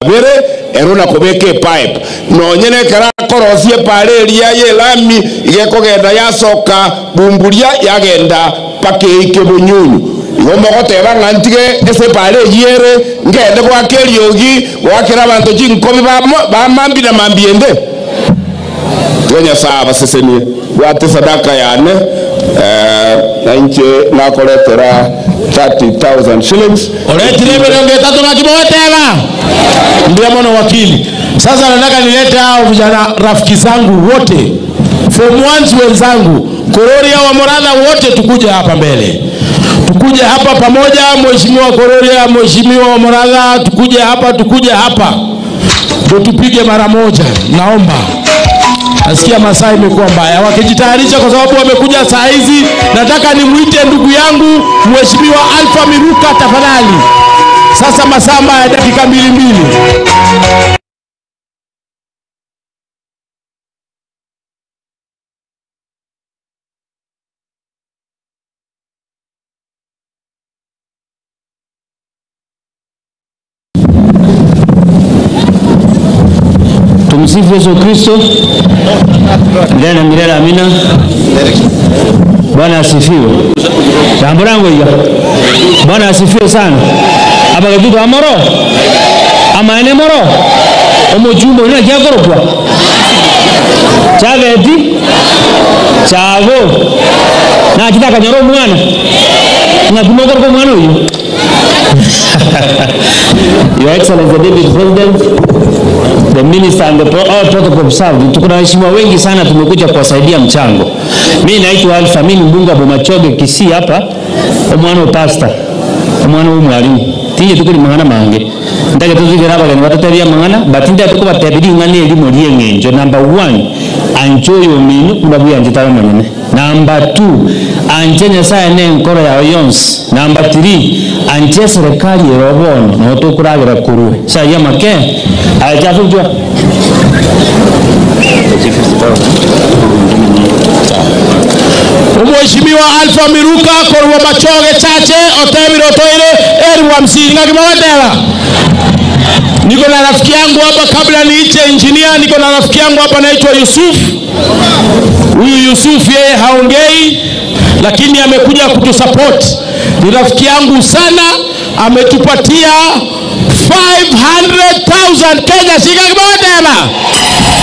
bere erona kobeke pipe no nyene kara korosie pale ria ye lami igekogenda yasoka bumburia yagenda pake ike bunyunyu igomba goteba ngantige ese pale yere ngende gwakeriogi gwakera abantu chinkobi ba mambi na mambiende twenya saba sesenie gwate sadaka yane na inche nakoletera 30,000 shillings oletire mirongo itatu na kimoteba ndio mwana wakili. Sasa nataka nilete hao vijana rafiki zangu wote form 1 wenzangu Kororia wa Moradha wote tukuje hapa mbele. Tukuje hapa pamoja, Mheshimiwa Kororia, Mheshimiwa wa Moradha, tukuje hapa, tukuje hapa. Ndio tupige mara moja, naomba. Nasikia masaa imekuwa mbaya. Wakijitayarisha kwa sababu wamekuja saa hizi, nataka nimuite ndugu yangu Mheshimiwa Alpha Miruka tafadhali. Sasa masaa mbaya dakika 2. Tumsifu Yesu Kristo. Milele na milele, amina. Bwana asifiwe. Jambo langu hiyo. Bwana asifiwe sana. Abagedudu amoro. Amaene moro. Omujumbe una kyakorokwa. Chaveti. Chavo. Na kitaka nyoro mwana. Na kumogoro mwana huyo. Your Excellency the Deputy President, the Minister and the all protocol observed. Tuko na waheshimiwa wengi sana tumekuja kuwasaidia mchango. Mimi naitwa Alpha, mimi ni mbunge wa Bomachoge Kisii hapa, omwana wa pastor, omwana wa mwalimu. Tinye tuko ni mangana mange. Ndake tuzige raba gani watatabia mangana, batinda tuko batabiri ngane elimu liye. Number 1, anjoyo minu unabuya njitara manene. Number 2, anje nyasaye ne nkoro ya yonsi. Number 3, anje serikali yerobono na otokuragira kuruwe. Sa yamake ajafujwa. Mheshimiwa Alpha Miruka korwa Machoge Chache otebire otoire elfu 50 ngakimawatela. Niko na rafiki yangu hapa, kabla niite engineer, niko na rafiki yangu hapa anaitwa Yusuf. Huyu Yusuf yeye haongei, lakini amekuja kutusupport. Ni rafiki yangu sana, ametupatia 500,000 Kenya shilingi,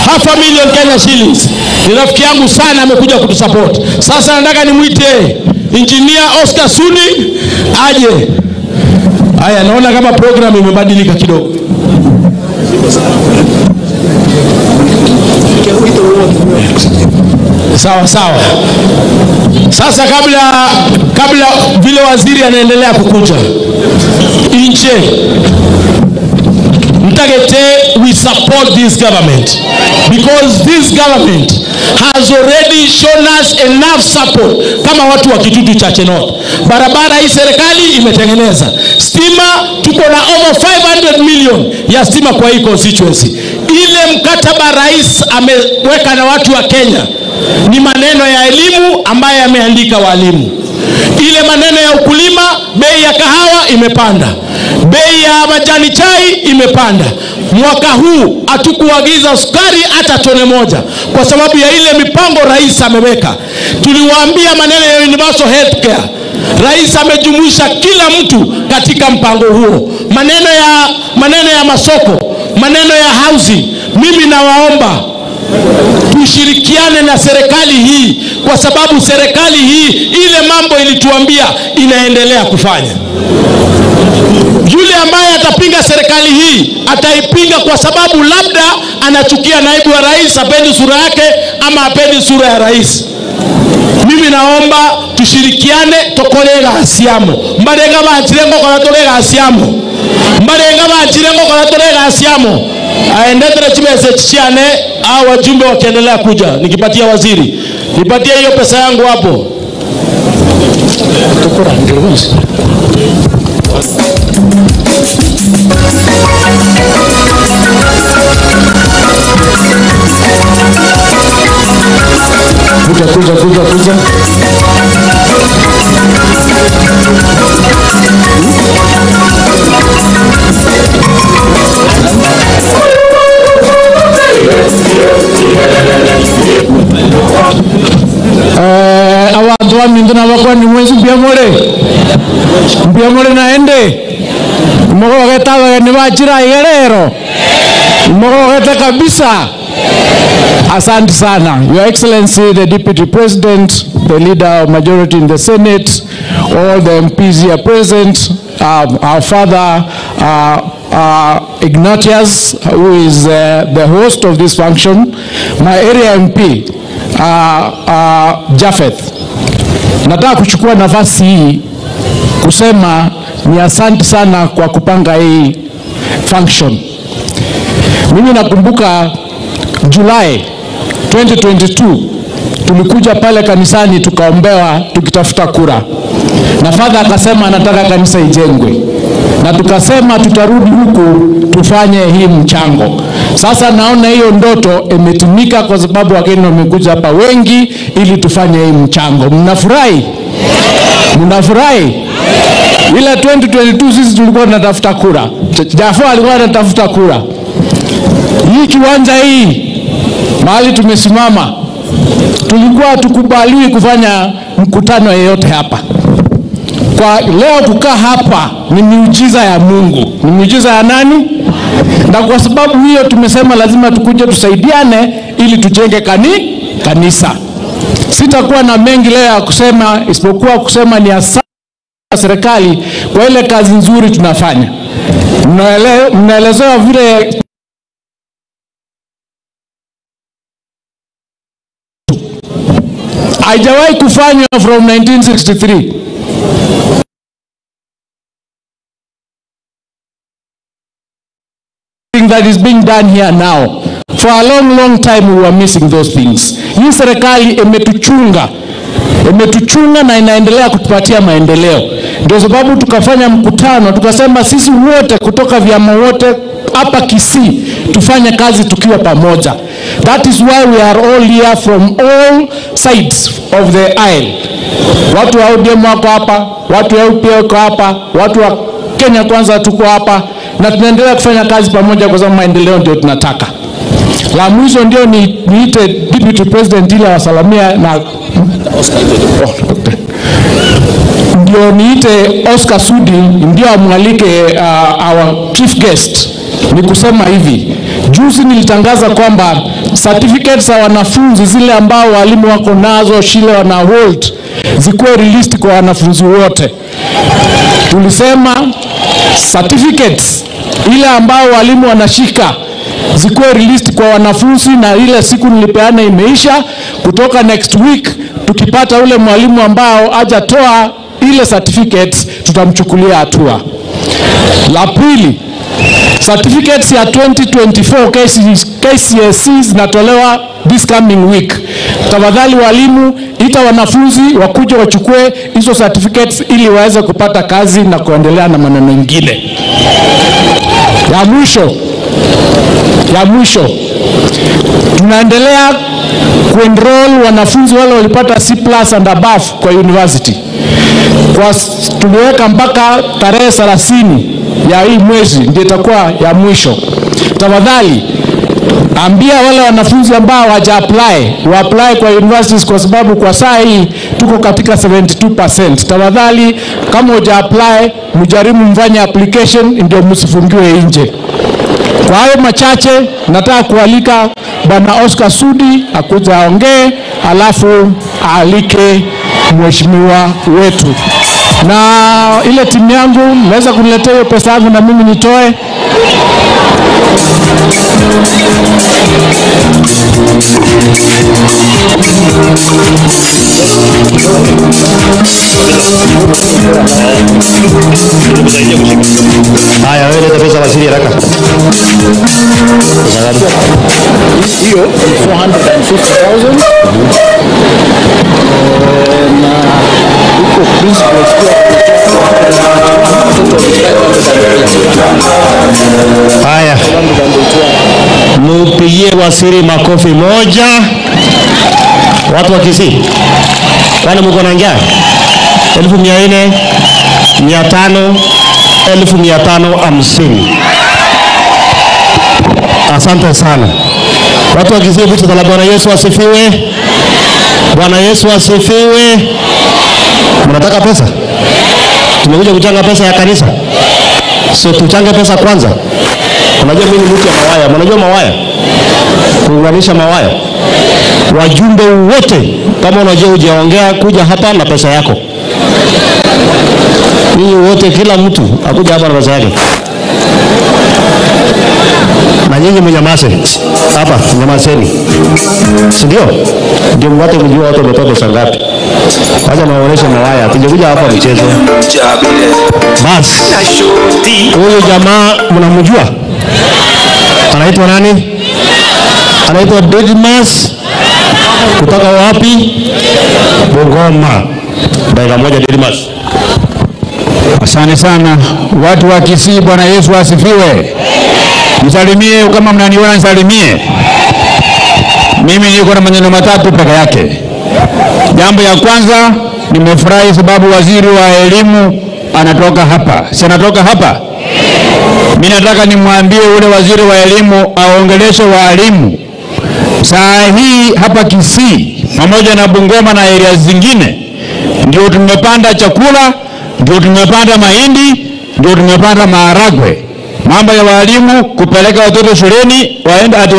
500,000 Kenya shillings. Ni rafiki yangu sana, amekuja kutusupport. Sasa nataka nimuite Engineer Oscar Sudi aje. Haya, naona kama program imebadilika kidogo. Sawa sawa. Sasa kabla vile waziri anaendelea kukuja inche mtagete, we support this government because this government has already shown us enough support. Kama watu wa Kitutu Chache North, barabara hii serikali imetengeneza, stima tuko na over 500 million ya stima kwa hii constituency. Ile mkataba rais ameweka na watu wa Kenya ni maneno ya elimu ambaye ameandika walimu. Ile maneno ya ukulima, bei ya kahawa imepanda, bei ya majani chai imepanda. Mwaka huu hatukuagiza sukari hata tone moja kwa sababu ya ile mipango rais ameweka. Tuliwaambia maneno ya universal healthcare, rais amejumuisha kila mtu katika mpango huo. Maneno ya masoko, maneno ya housing. Mimi nawaomba tushirikiane na serikali hii, kwa sababu serikali hii ile mambo ilituambia inaendelea kufanya. Yule ambaye atapinga serikali hii ataipinga kwa sababu labda anachukia naibu wa rais, hapendi sura yake ama hapendi sura ya rais. Mimi naomba tushirikiane, tokorega asiamo mbarenga banchirengo kola torega asiamo mbarenga banchirengo kola torega asiamo. Aendetere chimese chiane au wajumbe wakiendelea kuja, nikipatia waziri, nipatie hiyo pesa yangu hapo. Kuja kuja kuja kuja. Abantu bamindu nabakwa ni mwezi mbiamore naende mogogeta bageni bachira igerero mogogeta kabisa. Asante sana, Your Excellency the Deputy President, the Leader of Majority in the Senate, all the MPs here present, our Father Ignatius, who is the host of this function, my area MP Japheth. Nataka kuchukua nafasi hii kusema ni asante sana kwa kupanga hii function. Mimi nakumbuka July 2022 tulikuja pale kanisani tukaombewa tukitafuta kura. Na father akasema anataka kanisa ijengwe. Na tukasema tutarudi huku tufanye hii mchango. Sasa naona hiyo ndoto imetimika kwa sababu wageni wamekuja hapa wengi ili tufanye hii mchango. Mnafurahi? Mnafurahi? Ila 2022 sisi tulikuwa tunatafuta kura. Jafo alikuwa anatafuta kura. Hii kiwanja hii mahali tumesimama tulikuwa tukubaliwi kufanya mkutano yeyote hapa. Kwa leo kukaa hapa ni miujiza ya Mungu. Ni miujiza ya nani? Na kwa sababu hiyo tumesema lazima tukuje tusaidiane ili tujenge kanisa. Sitakuwa na mengi leo ya kusema isipokuwa kusema ni asante serikali kwa ile kazi nzuri tunafanya. Mnaelezewa vile haijawahi kufanywa from 1963. That is being done here now. For a long, long time we were missing those things. Hii serikali imetuchunga na inaendelea kutupatia maendeleo. Ndio sababu tukafanya mkutano, tukasema sisi wote kutoka vyama wote hapa Kisii tufanye kazi tukiwa pamoja. That is why we are all here from all sides of the aisle. Watu wa ODM wako hapa, watu wa UPA wako hapa, watu wa Kenya Kwanza tuko hapa, na tunaendelea kufanya kazi pamoja kwa sababu maendeleo ndio tunataka. La mwisho ndio niite Deputy President ili awasalamia na ndio niite Oscar Sudi ndio amwalike our chief guest. Ni kusema hivi, juzi nilitangaza kwamba certificates za wanafunzi zile ambao walimu wako nazo shule wana hold zikuwe released kwa wanafunzi wote. Tulisema certificates ile ambao walimu wanashika zikuwe released kwa wanafunzi, na ile siku nilipeana imeisha. Kutoka next week tukipata ule mwalimu ambao hajatoa ile certificates tutamchukulia hatua. La pili, certificates ya 2024 KCSE zinatolewa this coming week. Tafadhali walimu, ita wanafunzi wakuje wachukue hizo certificates ili waweze kupata kazi na kuendelea na maneno mengine. Ya mwisho, tunaendelea kuenroll wanafunzi wale walipata C+ and above kwa university. Kwa tuliweka mpaka tarehe 30 ya hii mwezi ndio itakuwa ya mwisho. Tafadhali ambia wale wanafunzi ambao hawaja apply, wa apply kwa universities kwa sababu kwa saa hii tuko katika 72%. Tafadhali kama huja apply, mjaribu mfanye application ndio msifungiwe nje. Kwa hayo machache nataka kualika Bwana Oscar Sudi akuja aongee, alafu aalike mheshimiwa wetu. Na ile timu yangu naweza kuniletea hiyo pesa yangu na mimi nitoe. Haya, wewe leta pesa waziri haraka. Pesa ngapi? Hiyo 450,000. Na huko principal pia. Haya, mupigie waziri makofi moja. Watu wa Kisii, kwani mko na njaa? 400,000, 500, 550. Asante sana watu wa Kisii. Vitu la Bwana Yesu asifiwe. Bwana Yesu asifiwe. Mnataka pesa? Tumekuja kuchanga pesa ya kanisa. So tuchange pesa kwanza. Unajua mimi ni mtu wa mawaya. Unajua mawaya? Kuunganisha mawaya. Wajumbe wote, kama unajua hujaongea, kuja hapa na pesa yako. Ninyi wote, kila mtu akuja hapa na pesa yake. Na nyinyi mnyamaze hapa, mnyamazeni. Si ndio? Ndio watu mjue watu wametoa pesa ngapi. Wacha nawaonyeshe mawaya. Tujakuja hapa mchezo. Bas. Huyu jamaa mnamjua? Anaitwa nani? Anaitwa Didmas. Kutoka wapi? Bungoma. Dakika moja Didmas. Asante sana watu wa Kisii, Bwana Yesu asifiwe. Nisalimie kama mnaniona, nisalimie. Mimi niko na maneno matatu peke yake. Jambo ya kwanza, nimefurahi sababu waziri wa elimu anatoka hapa. Si anatoka hapa? Mimi nataka nimwambie ule waziri wa elimu aongeleshe walimu. Saa hii hapa Kisii pamoja na Bungoma na area zingine ndio tumepanda chakula, ndio tumepanda mahindi, ndio tumepanda maharagwe. Mambo ya walimu kupeleka watoto shuleni,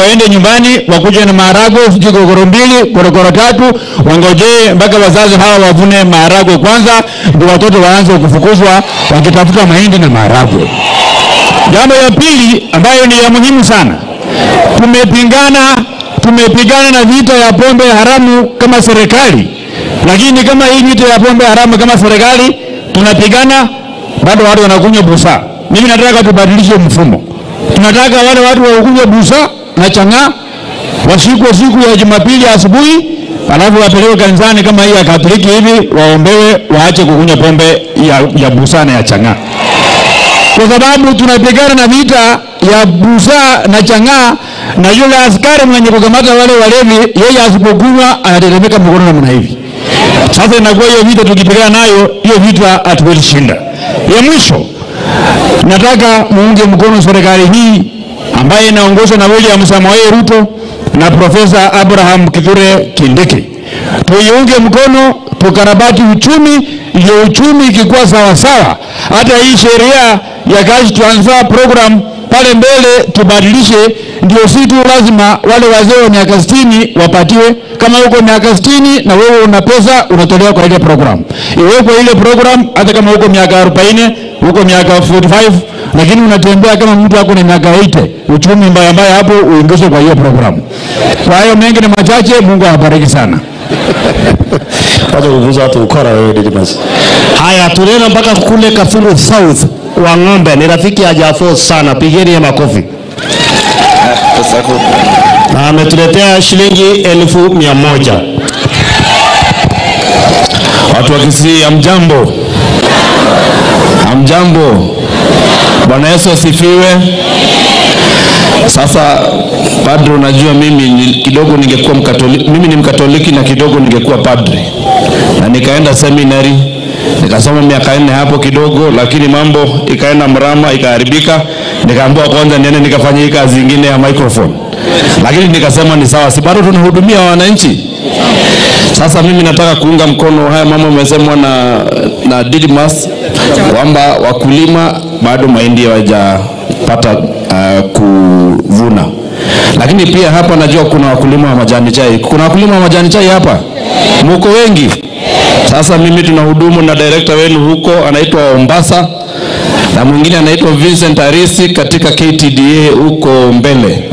waende nyumbani wakuje na maharagwe, sijui gorogoro 2, gorogoro 3, wangojee mpaka wazazi hawa wavune maharagwe kwanza ndio watoto waanze kufukuzwa wakitafuta mahindi na maharagwe. Jambo ya pili ambayo ni ya muhimu sana, tumepigana na vita ya pombe haramu kama serikali. Lakini kama hii vita ya pombe haramu kama serikali tunapigana, bado watu wanakunywa busaa. Mimi nataka tubadilishe mfumo. Tunataka wale watu wakunywe busaa na chang'aa washikwe siku ya Jumapili asubuhi, alafu wapelekwe kanisani kama hii ya Katoliki hivi, waombewe waache kukunywa pombe ya busaa na ya chang'aa. Kwa Kwa sababu tunapigana na vita ya busaa na chang'aa, na yule askari mwenye kukamata wale walevi, yeye asipokunywa anatetemeka mkono namna hivi. Sasa inakuwa hiyo vita tukipigana nayo, hiyo vita hatuwezi shinda. Ya mwisho, nataka muunge mkono serikali hii ambaye inaongozwa na William Samoei Ruto na Profesa Abraham Kithure Kindiki. Tuiunge mkono, tukarabati uchumi, ndio uchumi ikikuwa sawa sawa, hata hii sheria ya cash transfer program pale mbele tubadilishe, ndio si tu lazima wale wazee wa miaka 60 wapatiwe. Kama uko miaka 60 na wewe una pesa, unatolewa kwa ile program. Iwekwe ile program hata kama uko miaka 40, uko miaka 45, lakini unatembea kama mtu ako na miaka 80, uchumi mbaya mbaya hapo, uingizwe kwa hiyo program. Kwa hayo mengi na machache, Mungu awabariki sana. Wacha kuvuza watu ukora wewe Didmus. Haya, tunaenda mpaka kule Kafuru South wa Ng'ombe, ni rafiki ya Jafo sana, pigeni ya makofi. Na ametuletea shilingi 1,100. Watu wa Kisii, hamjambo? Hamjambo? Bwana Yesu asifiwe. Sasa padre, unajua mimi kidogo ningekuwa Mkatoliki, mimi ni Mkatoliki na kidogo ningekuwa padre. Na nikaenda seminary, nikasoma miaka 4 hapo kidogo, lakini mambo ikaenda mrama, ikaharibika. Nikaambiwa kwanza niende nikafanye hii kazi nyingine ya microphone. Lakini nikasema ni sawa, si bado tunahudumia wananchi. Sasa mimi nataka kuunga mkono haya mambo yamesemwa na Didmus kwamba wakulima bado mahindi hawajapata kuvuna. Lakini pia hapa najua kuna wakulima wa majani chai. Kuna wakulima wa majani chai hapa? Mko wengi? Sasa mimi tunahudumu na director wenu huko anaitwa Ombasa na mwingine anaitwa Vincent Arisi katika KTDA huko mbele.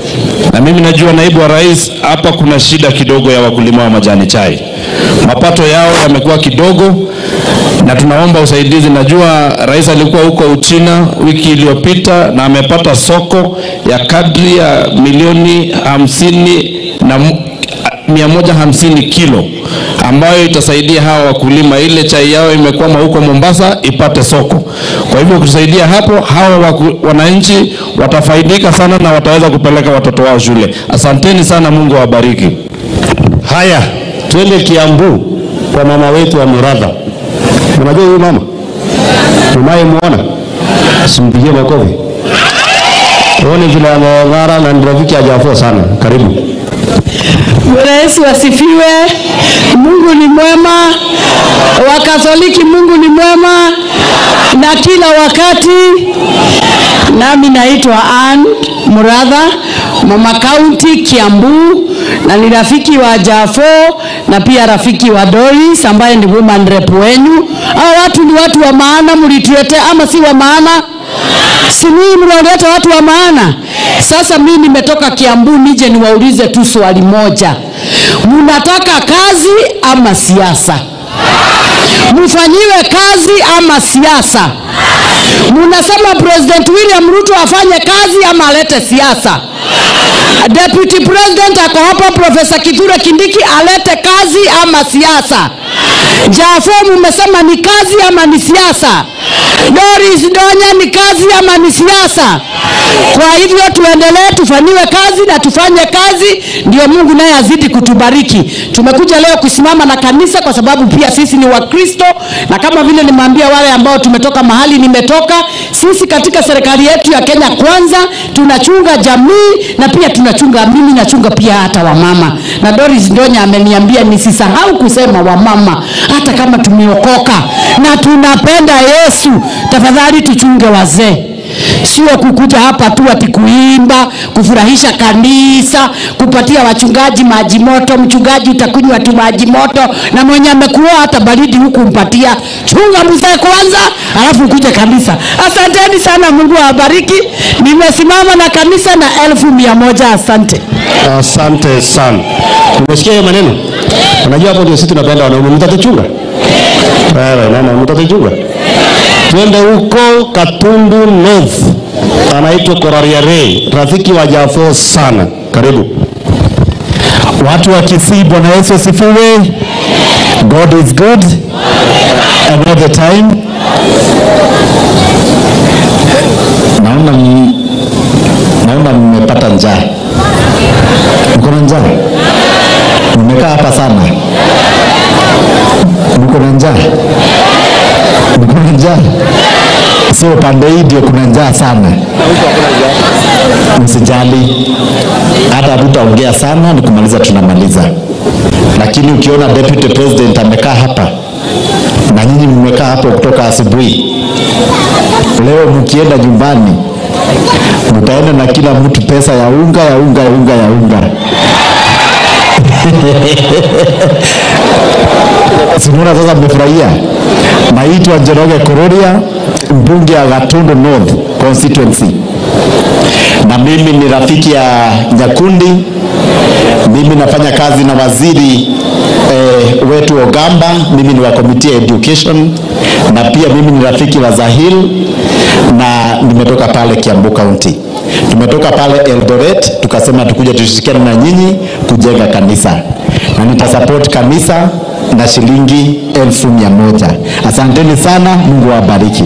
Na mimi najua naibu wa rais, hapa kuna shida kidogo ya wakulima wa majani chai. Mapato yao yamekuwa kidogo na tunaomba usaidizi. Najua rais alikuwa huko Uchina wiki iliyopita na amepata soko ya kadri ya milioni 50 na 150 kilo ambayo itasaidia hawa wakulima, ile chai yao imekwama huko Mombasa ipate soko. Kwa hivyo kusaidia hapo, hawa wananchi watafaidika sana na wataweza kupeleka watoto wao shule. Asanteni sana, Mungu awabariki. Haya, twende Kiambu kwa mama wetu wa Muratha. Unajua huyu mama? Unayemuona? Simpigie makofi. Tuone vile ameng'ara na ni rafiki hajafua sana. Karibu. Bwana Yesu asifiwe. Mungu ni mwema. Wakatoliki, Mungu ni mwema na kila wakati. Nami naitwa Ann Muratha, mama county Kiambu, na ni rafiki wa Jafo na pia rafiki wa Doris ambaye ni woman rep wenu. Hao watu ni watu wa maana, mlituletea ama si wa maana? Si mimi mlioleta watu wa maana? Sasa mimi nimetoka Kiambu nije niwaulize tu swali moja. Mnataka kazi ama siasa? Mfanyiwe kazi ama siasa? Mnasema President William Ruto afanye kazi ama alete siasa? Deputy President ako hapa, Professor Kithure Kindiki, alete kazi ama siasa? Jafo mmesema ni kazi ama ni siasa? Doris Donya ni kazi ama ni siasa? Kwa hivyo tuendelee, tufanyiwe kazi na tufanye kazi, ndio Mungu naye azidi kutubariki. Tumekuja leo kusimama na kanisa kwa sababu pia sisi ni Wakristo, na kama vile nimeambia wale ambao tumetoka mahali nimetoka, sisi katika serikali yetu ya Kenya Kwanza tunachunga jamii na pia tunachunga, mimi nachunga pia hata wamama. Na Doris Donya ameniambia nisisahau kusema wamama, hata kama tumeokoka na tunapenda Yesu, tafadhali tuchunge wazee. Sio kukuja hapa tu ati kuimba, kufurahisha kanisa, kupatia wachungaji maji moto. Mchungaji utakunywa tu maji moto, na mwenye amekuoa hata baridi huku mpatia. Chunga mzee kwanza, alafu ukuje kanisa. Asanteni sana, Mungu awabariki. Nimesimama na kanisa na 1,100. Asante. Asante sana. Umesikia hiyo maneno? Unajua hapo ndio sisi tunapenda wanaume. Mtatuchunga? Wewe mama, mtatuchunga? Twende huko Katundu North. Anaitwa Korariare, rafiki wa Jafo sana. Karibu. Watu wa Kisii, Bwana Yesu asifiwe. God is good and all the time. hapa sana? Mko na njaa? Mko na njaa? Sio pande hii ndio kuna njaa sana. Msijali, hata hatutaongea sana, ni kumaliza tunamaliza. Lakini ukiona Deputy President amekaa hapa na nyinyi mmekaa hapo kutoka asubuhi, leo mkienda nyumbani mtaenda na kila mtu pesa ya unga ya unga ya unga ya unga. Simona sasa mmefurahia. Naitwa Njoroge Kururia, mbunge wa Gatundu North Constituency, na mimi ni rafiki ya Nyakundi. Mimi nafanya kazi na waziri wetu Ogamba. Mimi ni wa committee ya education, na pia mimi ni rafiki wa Zahil, na nimetoka pale Kiambu County. Tumetoka pale Eldoret, tukasema tukuje tushirikiane na nyinyi kujenga kanisa, na nitasupport kanisa na shilingi 100,000. Asanteni sana, Mungu awabariki.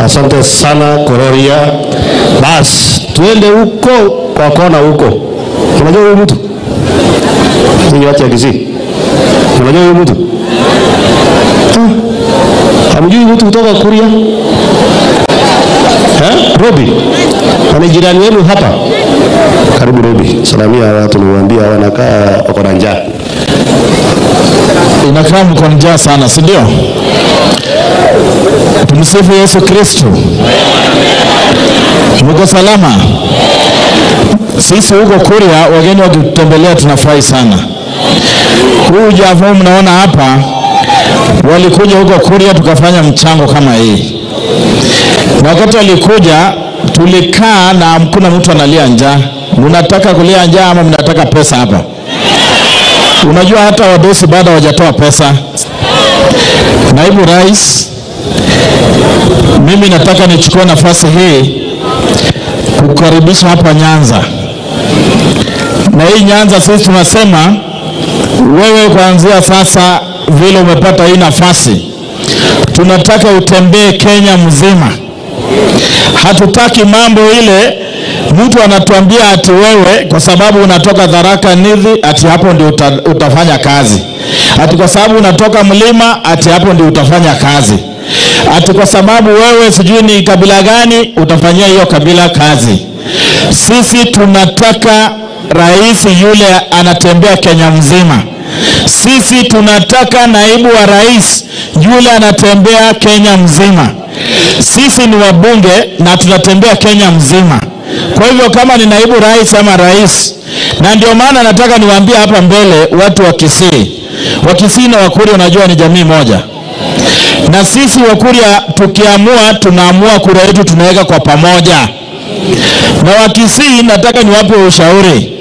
Asante sana Kururia. Bas, tuende huko kwa kona huko. Unajua huyu mtu? Ninyi watu ya Kisii. Unajua huyu mtu? Hamjui mtu kutoka Kuria? Robi. Ni jirani wenu hapa. Karibu Robi. Salamia watu, niwaambia wanakaa wako na njaa. Inakaa mko na njaa sana, si ndio? Tumsifu Yesu Kristo. Mko salama? Sisi huko Kuria wageni wakitutembelea tunafurahi sana. Huyu jamaa mnaona hapa, walikuja huko Kuria tukafanya mchango kama hii. Na wakati walikuja tulikaa na hakuna mtu analia njaa. Mnataka kulia njaa ama mnataka pesa hapa? Unajua hata wadosi bado hawajatoa pesa. Naibu Rais, mimi nataka nichukue nafasi hii kukaribisha hapa Nyanza. Na hii Nyanza sisi tunasema wewe kuanzia sasa vile umepata hii nafasi, tunataka utembee Kenya mzima. Hatutaki mambo ile mtu anatuambia ati wewe kwa sababu unatoka Tharaka Nithi ati hapo ndio utafanya kazi. Ati kwa sababu unatoka mlima ati hapo ndio utafanya kazi. Ati kwa sababu wewe sijui ni kabila gani utafanyia hiyo kabila kazi. Sisi tunataka rais yule anatembea Kenya mzima. Sisi tunataka naibu wa rais yule anatembea Kenya mzima. Sisi ni wabunge na tunatembea Kenya mzima. Kwa hivyo kama ni naibu rais ama rais, na ndio maana nataka niwaambie hapa mbele watu wa Kisii. Wa Kisii na Wakuria unajua ni jamii moja. Na sisi Wakuria tukiamua tunaamua kura yetu tunaweka kwa pamoja. Na wa Kisii nataka niwape ushauri.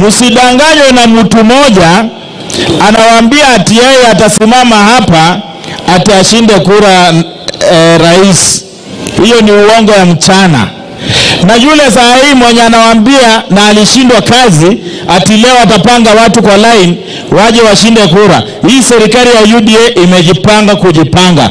Msidanganywe na mtu mmoja anawaambia ati yeye atasimama hapa ati ashinde kura rais. Hiyo ni uongo ya mchana. Na yule saa hii mwenye anawaambia na alishindwa kazi ati leo atapanga watu kwa line waje washinde kura. Hii serikali ya UDA imejipanga kujipanga.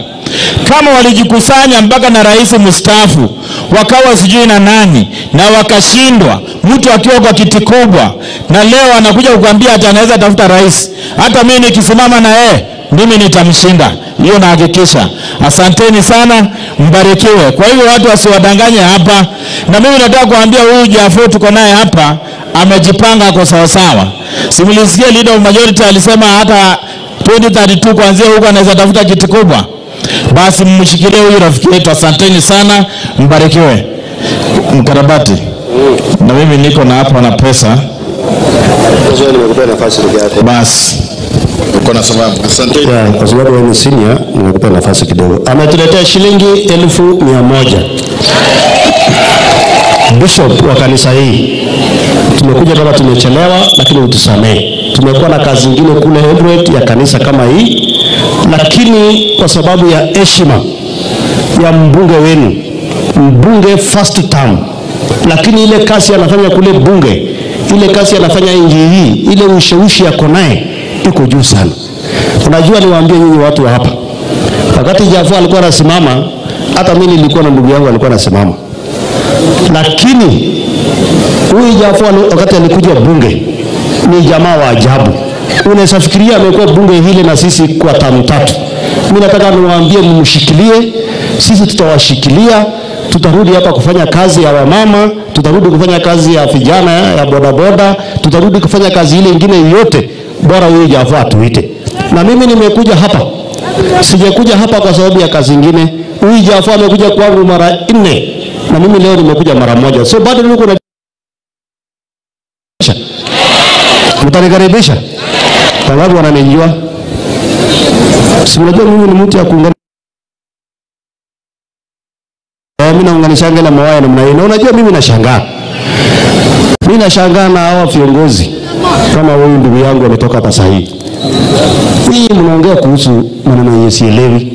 Kama walijikusanya mpaka na rais mstaafu wakawa sijui na nani na wakashindwa, mtu akiwa kwa kiti kubwa, na leo anakuja kukuambia ati anaweza tafuta rais. Hata mimi nikisimama na yeye mimi nitamshinda. Hiyo nahakikisha. Asanteni sana, mbarikiwe. Kwa hivyo watu wasiwadanganye hapa. Na mimi nataka kuambia huyu Jafo tuko naye hapa amejipanga kwa sawa sawa. Simulisikia leader of majority alisema hata 2032 kuanzia huko anaweza tafuta kiti kubwa. Basi mshikilie huyu rafiki yetu. Asanteni sana, mbarikiwe. Mkarabati. Na mimi niko na hapa na pesa. Basi uko na sababu. Asante. Kwa sababu wewe ni senior, nimekupa nafasi kidogo. Ametuletea shilingi 1,100. Bishop wa kanisa hii, tumekuja kama tumechelewa, lakini utusamehe. Tumekuwa na kazi nyingine kule Eldoret ya kanisa kama hii, lakini kwa sababu ya heshima ya mbunge wenu, mbunge first term, lakini ile kazi anafanya kule bunge, ile kazi anafanya nchi hii, ile ushawishi yako naye iko juu sana. Unajua, niwaambie nyinyi watu wa hapa, wakati Jafo alikuwa anasimama, hata mimi nilikuwa na ndugu yangu alikuwa anasimama, lakini huyu Jafo wakati alikuja bunge, ni jamaa wa ajabu. Unaweza fikiria amekuwa bunge hili na sisi kwa tamu tatu. Mimi nataka niwaambie mshikilie, sisi tutawashikilia. Tutarudi hapa kufanya kazi ya wamama, tutarudi kufanya kazi ya vijana ya bodaboda, tutarudi kufanya kazi ile ingine yote, bora huyu Jafaa tuite. Na mimi nimekuja hapa, sijakuja hapa kwa sababu ya kazi ingine. Huyu Jafaa amekuja kwangu mara 4 na mimi leo nimekuja mara moja. So bado niko na mtanikaribisha sababu wananijua. Si unajua mimi ni mtu ya kuungana. Mimi naunganishanga na mawaya namna hiyo. Na unajua mimi nashangaa. Mimi nashangaa na hawa viongozi kama huyu ndugu yangu ametoka hapa sasa hivi. Ninyi mnaongea kuhusu maneno yenye sielewi.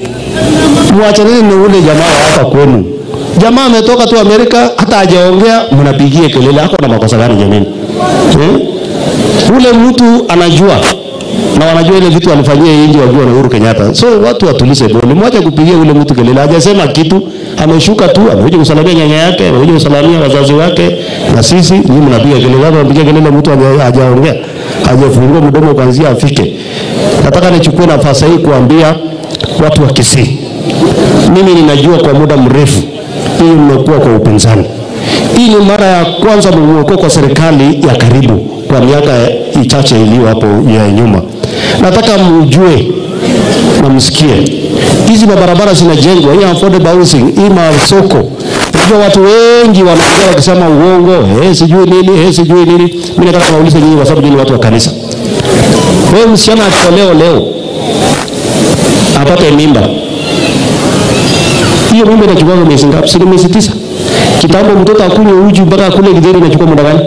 Muachaneni na ule jamaa hapa kwenu. Jamaa ametoka tu Amerika, hata hajaongea mnapigie kelele. Hako na makosa gani jamani? Ule mtu anajua na wanajua ile vitu alifanyia yeye nje wajua na Uhuru Kenyatta. So watu watulize boli. Mwache kupigia ule mtu kelele. Hajasema kitu, ameshuka tu, amekuja kusalamia nyanya yake, amekuja kusalamia wazazi wake, na sisi nyinyi mnapiga kelele. Watu wanapiga kelele, mtu hajaongea, hajafungua mdomo kuanzia afike. Nataka nichukue nafasi hii kuambia watu wa Kisii. Mimi ninajua kwa muda mrefu hii mmekuwa kwa upinzani. Hii ni mara ya kwanza mmekuwa kwa serikali ya karibu kwa miaka michache iliyo hapo ya nyuma. Nataka mjue na msikie. Hizi mabarabara zinajengwa, hii affordable housing, hii masoko. Unajua watu wengi wanaongea wakisema uongo, sijui nini, sijui nini. Mimi nataka kuwauliza nyinyi kwa sababu nyinyi watu wa kanisa. Wewe msichana akiolewa leo apate mimba. Hiyo mimba inachukua miezi ngapi? Si miezi 9. Kitambo mtoto akunywe uji mpaka akule githeri inachukua muda gani?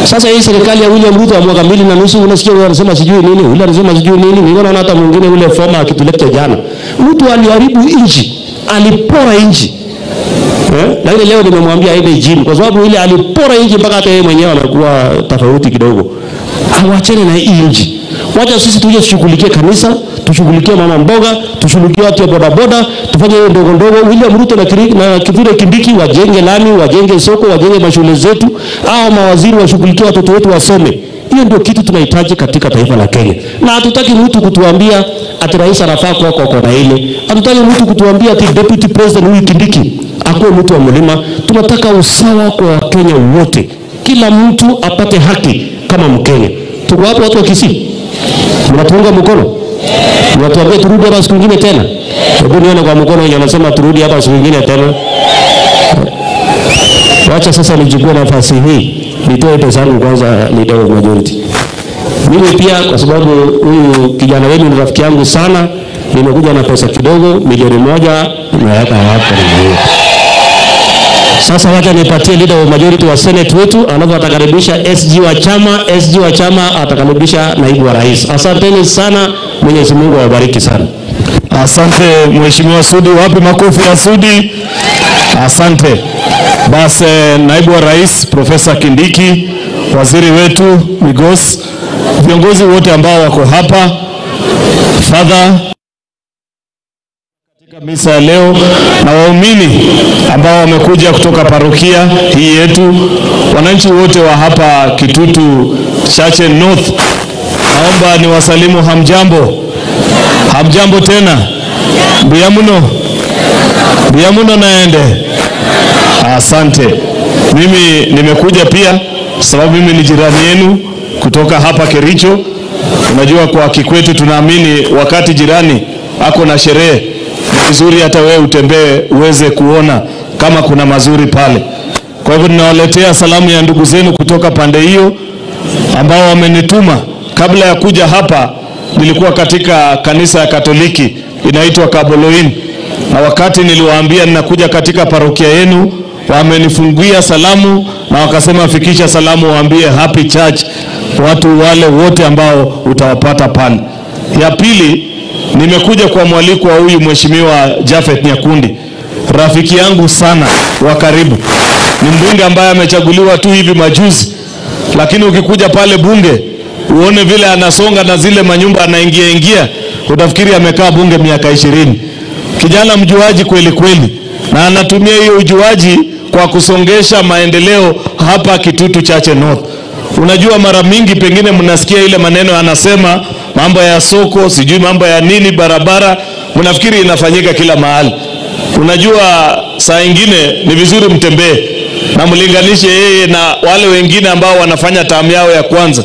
Sasa hii serikali ya William Ruto ya mwaka 2.5 unasikia wao wanasema sijui nini, yule anasema sijui nini. Niliona hata mwingine ule former akituleta jana. Mtu aliharibu nchi, alipora nchi. Lakini leo nimemwambia aende gym kwa sababu ile alipora nchi mpaka hata yeye mwenyewe anakuwa tofauti kidogo. Awachane na hii nchi. Wacha sisi tuje tushughulikie kanisa, tushughulikie mama mboga, tushughulikie watu wa bodaboda, tufanye hiyo ndogo ndogo. William Ruto na Kithure Kindiki wajenge lami, wajenge soko, wajenge mashule zetu, au mawaziri washughulikie watoto wetu wasome. Hiyo ndio kitu tunahitaji katika taifa la Kenya. Na hatutaki mtu kutuambia ati rais anafaa kuwa kwa kona ile. Hatutaki mtu kutuambia ati deputy president huyu Kindiki akuwe mtu wa mlima. Tunataka usawa kwa Wakenya wote. Kila mtu apate haki kama Mkenya. Tuko hapo watu wa Kisii. Mnatuunga mkono? Mnatuambia turudi hapa siku nyingine tena? Hebu nione kwa mkono wenye wanasema turudi hapa siku nyingine tena. Wacha sasa nichukue nafasi hii nitoe pesa yangu kwanza, leader of majority. Mimi pia kwa sababu huyu kijana wenu ni rafiki yangu sana, nimekuja na pesa kidogo, milioni 1 naweka hapo. Sasa wacha nipatie leader of majority wa Senate wetu, alafu atakaribisha SG wa chama, SG wa chama atakaribisha naibu wa rais. Asanteni sana, Mwenyezi Mungu awabariki sana. Asante Mheshimiwa Sudi, wapi makofi ya Sudi? Asante. Basi naibu wa rais Profesa Kindiki, waziri wetu Migos, viongozi wote ambao wako hapa, Father katika misa ya leo na waumini ambao wamekuja kutoka parokia hii yetu, wananchi wote wa hapa Kitutu Chache North, naomba niwasalimu hamjambo. Hamjambo tena. Mbuyamuno. Mbuyamuno naende. Asante. Mimi nimekuja pia sababu mimi ni jirani yenu kutoka hapa Kericho. Unajua kwa Kikwetu tunaamini wakati jirani ako na sherehe ni vizuri hata wewe utembee uweze kuona kama kuna mazuri pale. Kwa hivyo ninawaletea salamu ya ndugu zenu kutoka pande hiyo ambao wamenituma. Kabla ya kuja hapa nilikuwa katika kanisa ya Katoliki inaitwa Kaboloin, na wakati niliwaambia ninakuja katika parokia yenu wamenifungia salamu na wakasema fikisha salamu waambie Happy Church watu wale wote ambao utawapata pale. Ya pili, nimekuja kwa mwaliko wa huyu Mheshimiwa Japhet Nyakundi, rafiki yangu sana wa karibu. Ni mbunge ambaye amechaguliwa tu hivi majuzi, lakini ukikuja pale bunge uone vile anasonga na zile manyumba anaingia ingia, utafikiri amekaa bunge miaka 20. Kijana mjuaji kweli kweli, na anatumia hiyo ujuaji kwa kusongesha maendeleo hapa Kitutu Chache North. Unajua mara mingi pengine mnasikia ile maneno anasema mambo ya soko, sijui mambo ya nini, barabara, mnafikiri inafanyika kila mahali. Unajua saa ingine ni vizuri mtembee na mlinganishe yeye na wale wengine ambao wanafanya tamu yao ya kwanza.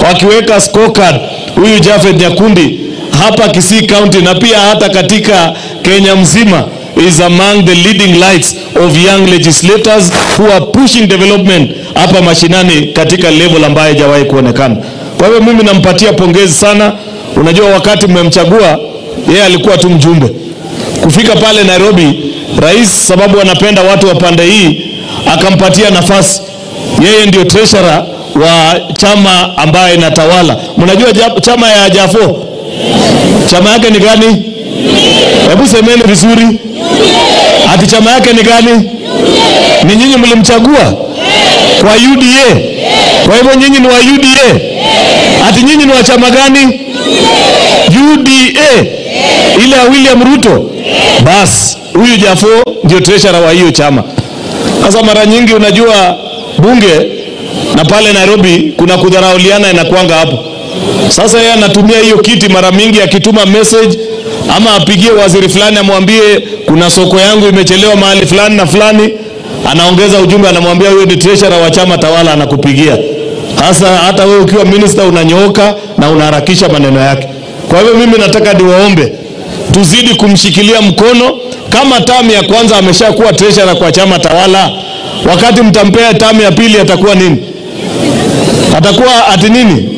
Wakiweka scorecard huyu Japhet Nyakundi hapa Kisii County na pia hata katika Kenya mzima is among the leading lights of young legislators who are pushing development hapa mashinani katika level ambayo haijawahi kuonekana. Kwa hivyo mimi nampatia pongezi sana. Unajua wakati mmemchagua yeye alikuwa tu mjumbe. Kufika pale Nairobi, rais sababu anapenda watu wa pande hii akampatia nafasi. Yeye ndio treasurer wa chama ambaye inatawala. Mnajua chama ya Jafo? Chama yake ni gani? Hebu semeni vizuri. Ati chama yake ni gani? Ni nyinyi mlimchagua kwa UDA. Kwa hivyo nyinyi ni wa UDA. Ati nyinyi ni wa chama gani? UDA. Ile ya William Ruto. Bas, huyu Jafo ndio treasurer wa hiyo chama. Sasa mara nyingi unajua bunge na pale Nairobi kuna kudharauliana inakuanga hapo. Sasa yeye anatumia hiyo kiti mara mingi akituma message ama apigie waziri fulani amwambie kuna soko yangu imechelewa mahali fulani na fulani, anaongeza ujumbe anamwambia huyo ni treasurer wa chama tawala anakupigia. Sasa hata wewe ukiwa minister unanyooka na unaharakisha maneno yake. Kwa hivyo mimi nataka niwaombe tuzidi kumshikilia mkono. Kama tamu ya kwanza ameshakuwa treasurer kwa chama tawala, wakati mtampea tamu ya pili atakuwa nini? Atakuwa ati nini?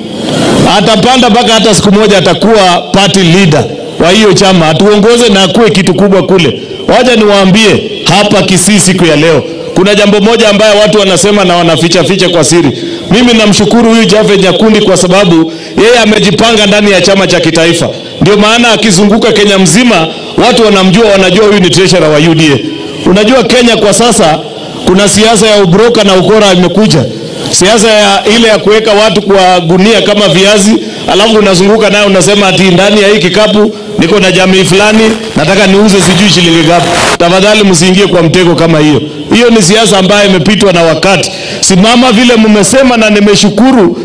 Atapanda mpaka hata siku moja atakuwa party leader wa hiyo chama, atuongoze na akuwe kitu kubwa kule. Wacha niwaambie hapa Kisii siku ya leo, kuna jambo moja ambayo watu wanasema na wanaficha ficha kwa siri. Mimi namshukuru huyu Japhet Nyakundi kwa sababu yeye amejipanga ndani ya chama cha kitaifa. Ndio maana akizunguka Kenya mzima watu wanamjua, wanajua huyu ni treasurer wa UDA. Unajua Kenya kwa sasa kuna siasa ya ubroka na ukora imekuja. Siasa ya ile ya kuweka watu kwa gunia kama viazi, alafu unazunguka nayo unasema ati ndani ya hii kikapu niko na jamii fulani nataka niuze sijui shilingi ngapi. Tafadhali msiingie kwa mtego kama hiyo. Hiyo ni siasa ambayo imepitwa na wakati. Simama vile mmesema na nimeshukuru.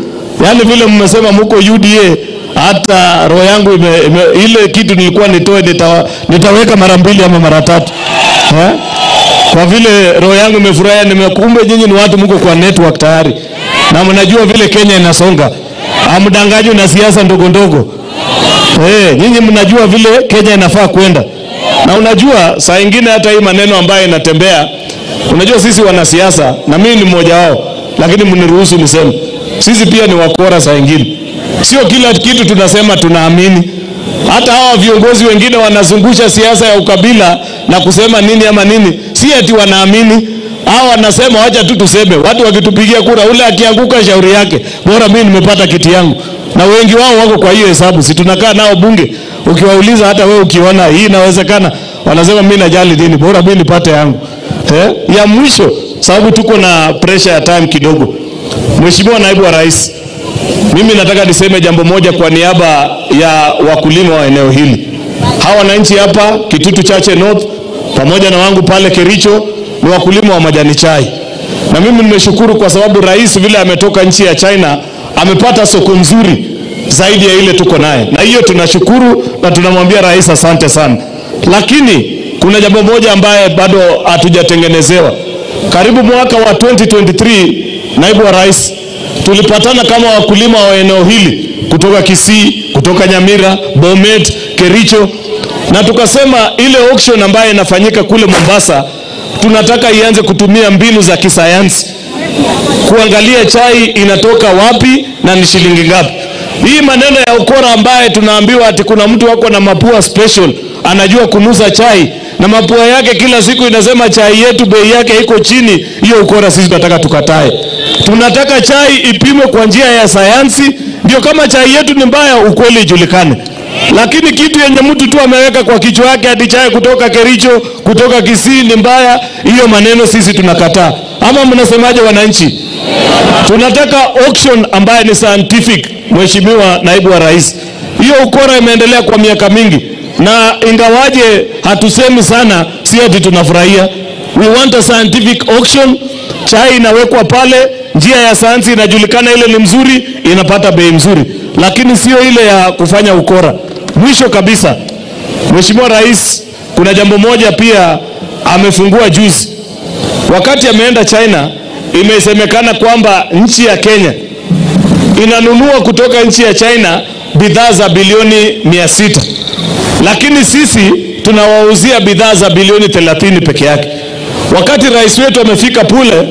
Yaani vile mmesema mko UDA, hata roho yangu ile kitu nilikuwa nitoe nitaweka mara mbili ama mara tatu. Kwa vile roho yangu imefurahia, nimekumbe nyinyi ni watu mko kwa network tayari. Na mnajua vile Kenya inasonga. Hamdanganywi na siasa ndogo ndogo. Nyinyi mnajua vile Kenya inafaa kwenda. Na unajua saa nyingine hata hii maneno ambayo inatembea, unajua sisi wanasiasa na mimi ni mmoja wao, lakini mniruhusu niseme, sisi pia ni wakora saa nyingine. Sio kila kitu tunasema tunaamini. Hata hawa viongozi wengine wanazungusha siasa ya ukabila na kusema nini ama nini, si ati wanaamini. Hawa wanasema wacha tu tuseme, watu wakitupigia kura ule akianguka shauri yake, bora mimi nimepata kiti yangu. Na wengi wao wako kwa hiyo hesabu. Si tunakaa nao bunge, ukiwauliza hata wewe ukiona hii inawezekana, wanasema mimi najali nini, bora mimi nipate yangu. Ya mwisho, sababu tuko na pressure ya time kidogo. Mheshimiwa Naibu wa Rais, mimi nataka niseme jambo moja kwa niaba ya wakulima wa eneo hili. Hawa wananchi hapa Kitutu Chache North pamoja na wangu pale Kericho ni wakulima wa majani chai. Na mimi nimeshukuru kwa sababu rais vile ametoka nchi ya China amepata soko nzuri zaidi ya ile tuko naye. Na hiyo tunashukuru na tunamwambia rais asante sana. Lakini kuna jambo moja ambaye bado hatujatengenezewa. Karibu mwaka wa 2023, Naibu wa Rais, tulipatana kama wakulima wa eneo hili kutoka Kisii, kutoka Nyamira, Bomet, Kericho, na tukasema ile auction ambayo inafanyika kule Mombasa tunataka ianze kutumia mbinu za kisayansi kuangalia chai inatoka wapi na ni shilingi ngapi. Hii maneno ya ukora ambaye tunaambiwa ati kuna mtu wako na mapua special anajua kunusa chai na mapua yake kila siku inasema chai yetu bei yake iko chini, hiyo ukora sisi tunataka tukatae. Tunataka chai ipimwe kwa njia ya sayansi, ndio kama chai yetu ni mbaya ukweli ijulikane. Lakini kitu yenye mtu tu ameweka kwa kichwa yake ati chai kutoka Kericho, kutoka Kisii ni mbaya, hiyo maneno sisi tunakataa. Ama mnasemaje wananchi? Tunataka auction ambaye ni scientific, Mheshimiwa Naibu wa Rais. Hiyo ukora imeendelea kwa miaka mingi, na ingawaje hatusemi sana, si ati tunafurahia. We want a scientific auction. Chai inawekwa pale, Njia ya sayansi inajulikana, ile ni mzuri, inapata bei mzuri, lakini sio ile ya kufanya ukora. Mwisho kabisa, Mheshimiwa Rais, kuna jambo moja pia amefungua juzi. Wakati ameenda China, imesemekana kwamba nchi ya Kenya inanunua kutoka nchi ya China bidhaa za bilioni 600, lakini sisi tunawauzia bidhaa za bilioni 30 peke yake. Wakati rais wetu amefika pule,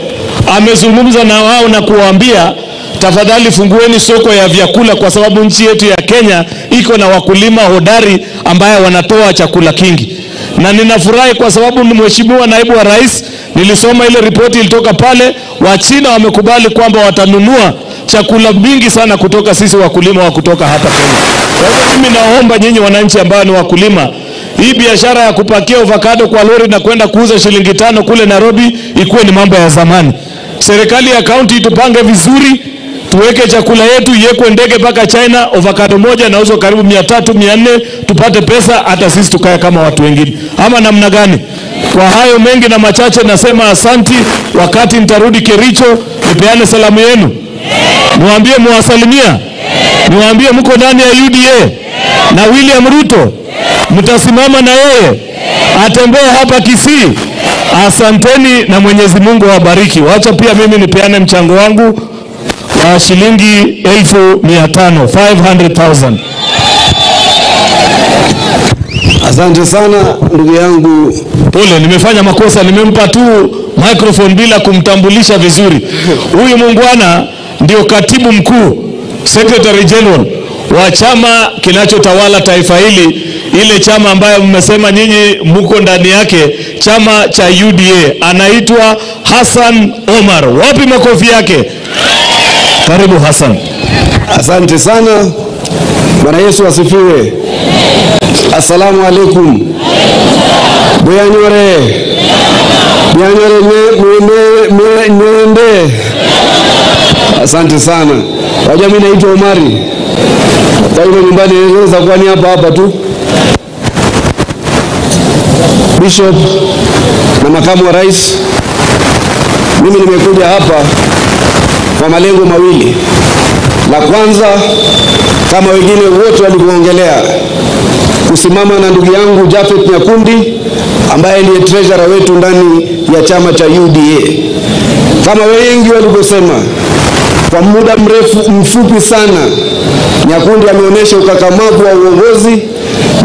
amezungumza na wao na kuwaambia, tafadhali fungueni soko ya vyakula, kwa sababu nchi yetu ya Kenya iko na wakulima hodari ambaye wanatoa chakula kingi. Na ninafurahi kwa sababu ni Mheshimiwa Naibu wa Rais, nilisoma ile ripoti ilitoka pale, Wachina wamekubali kwamba watanunua chakula mingi sana kutoka sisi wakulima wa kutoka hapa Kenya. Kwa hivyo mimi naomba nyinyi wananchi ambao ni wakulima, hii biashara ya kupakia avocado kwa lori na kwenda kuuza shilingi 5 kule Nairobi ikuwe ni mambo ya zamani. Serikali ya kaunti itupange vizuri, tuweke chakula yetu iwekwe ndege mpaka China, avocado moja inauzwa karibu 300, 400, tupate pesa hata sisi tukae kama watu wengine. Ama namna gani? Kwa hayo mengi na machache nasema asanti. Wakati nitarudi Kericho, nipeane salamu yenu. Niwaambie mwasalimia. Niwaambie mko ndani ya UDA na William Ruto. Mtasimama na yeye atembee hapa Kisii. Asanteni na Mwenyezi Mungu awabariki. Wacha pia mimi nipeane mchango wangu wa shilingi 500,000, 500,000. Asante sana ndugu yangu. Pole, nimefanya makosa, nimempa tu microphone bila kumtambulisha vizuri. Huyu muungwana ndio katibu mkuu, Secretary General wa chama kinachotawala taifa hili, ile chama ambayo mmesema nyinyi mko ndani yake, chama cha UDA. Anaitwa Hassan Omar. Wapi makofi yake? Karibu Hassan. Asante sana. Bwana Yesu asifiwe. Assalamu alaikum. Buyanyore. Buyanyore mwende. Asante sana. Wajua mimi naitwa Omari. Kwa hivyo nyumbani naweza kuwa ni hapa hapa tu. Bishop na makamu wa rais, mimi nimekuja hapa kwa malengo mawili. La kwanza, kama wengine wote walivyoongelea, kusimama na ndugu yangu Japhet Nyakundi ambaye ndiye treasurer wetu ndani ya chama cha UDA. Kama wengi walivyosema, kwa muda mrefu mfupi sana Nyakundi ameonyesha ukakamavu wa uongozi.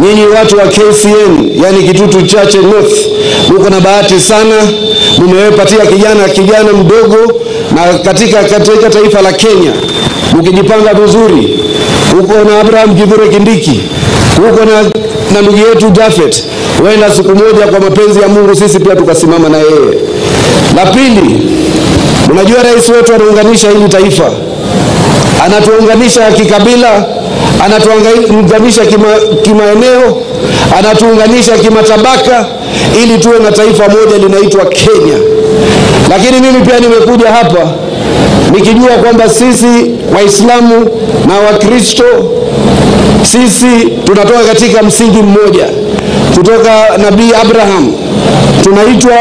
Nyinyi watu wa KCN, yani Kitutu Chache North, mko na bahati sana, mmewapatia kijana mdogo, na katika taifa la Kenya mkijipanga vizuri, uko na Abraham Kithure Kindiki, uko na ndugu yetu Japhet, huenda siku moja kwa mapenzi ya Mungu sisi pia tukasimama na yeye. La pili, unajua rais wetu anaunganisha hili taifa. Anatuunganisha kikabila, anatuunganisha kimaeneo, anatuunganisha kimatabaka, ili tuwe na taifa moja linaitwa Kenya. Lakini mimi pia nimekuja hapa nikijua kwamba sisi Waislamu na Wakristo sisi tunatoka katika msingi mmoja, kutoka Nabii Abraham. Tunaitwa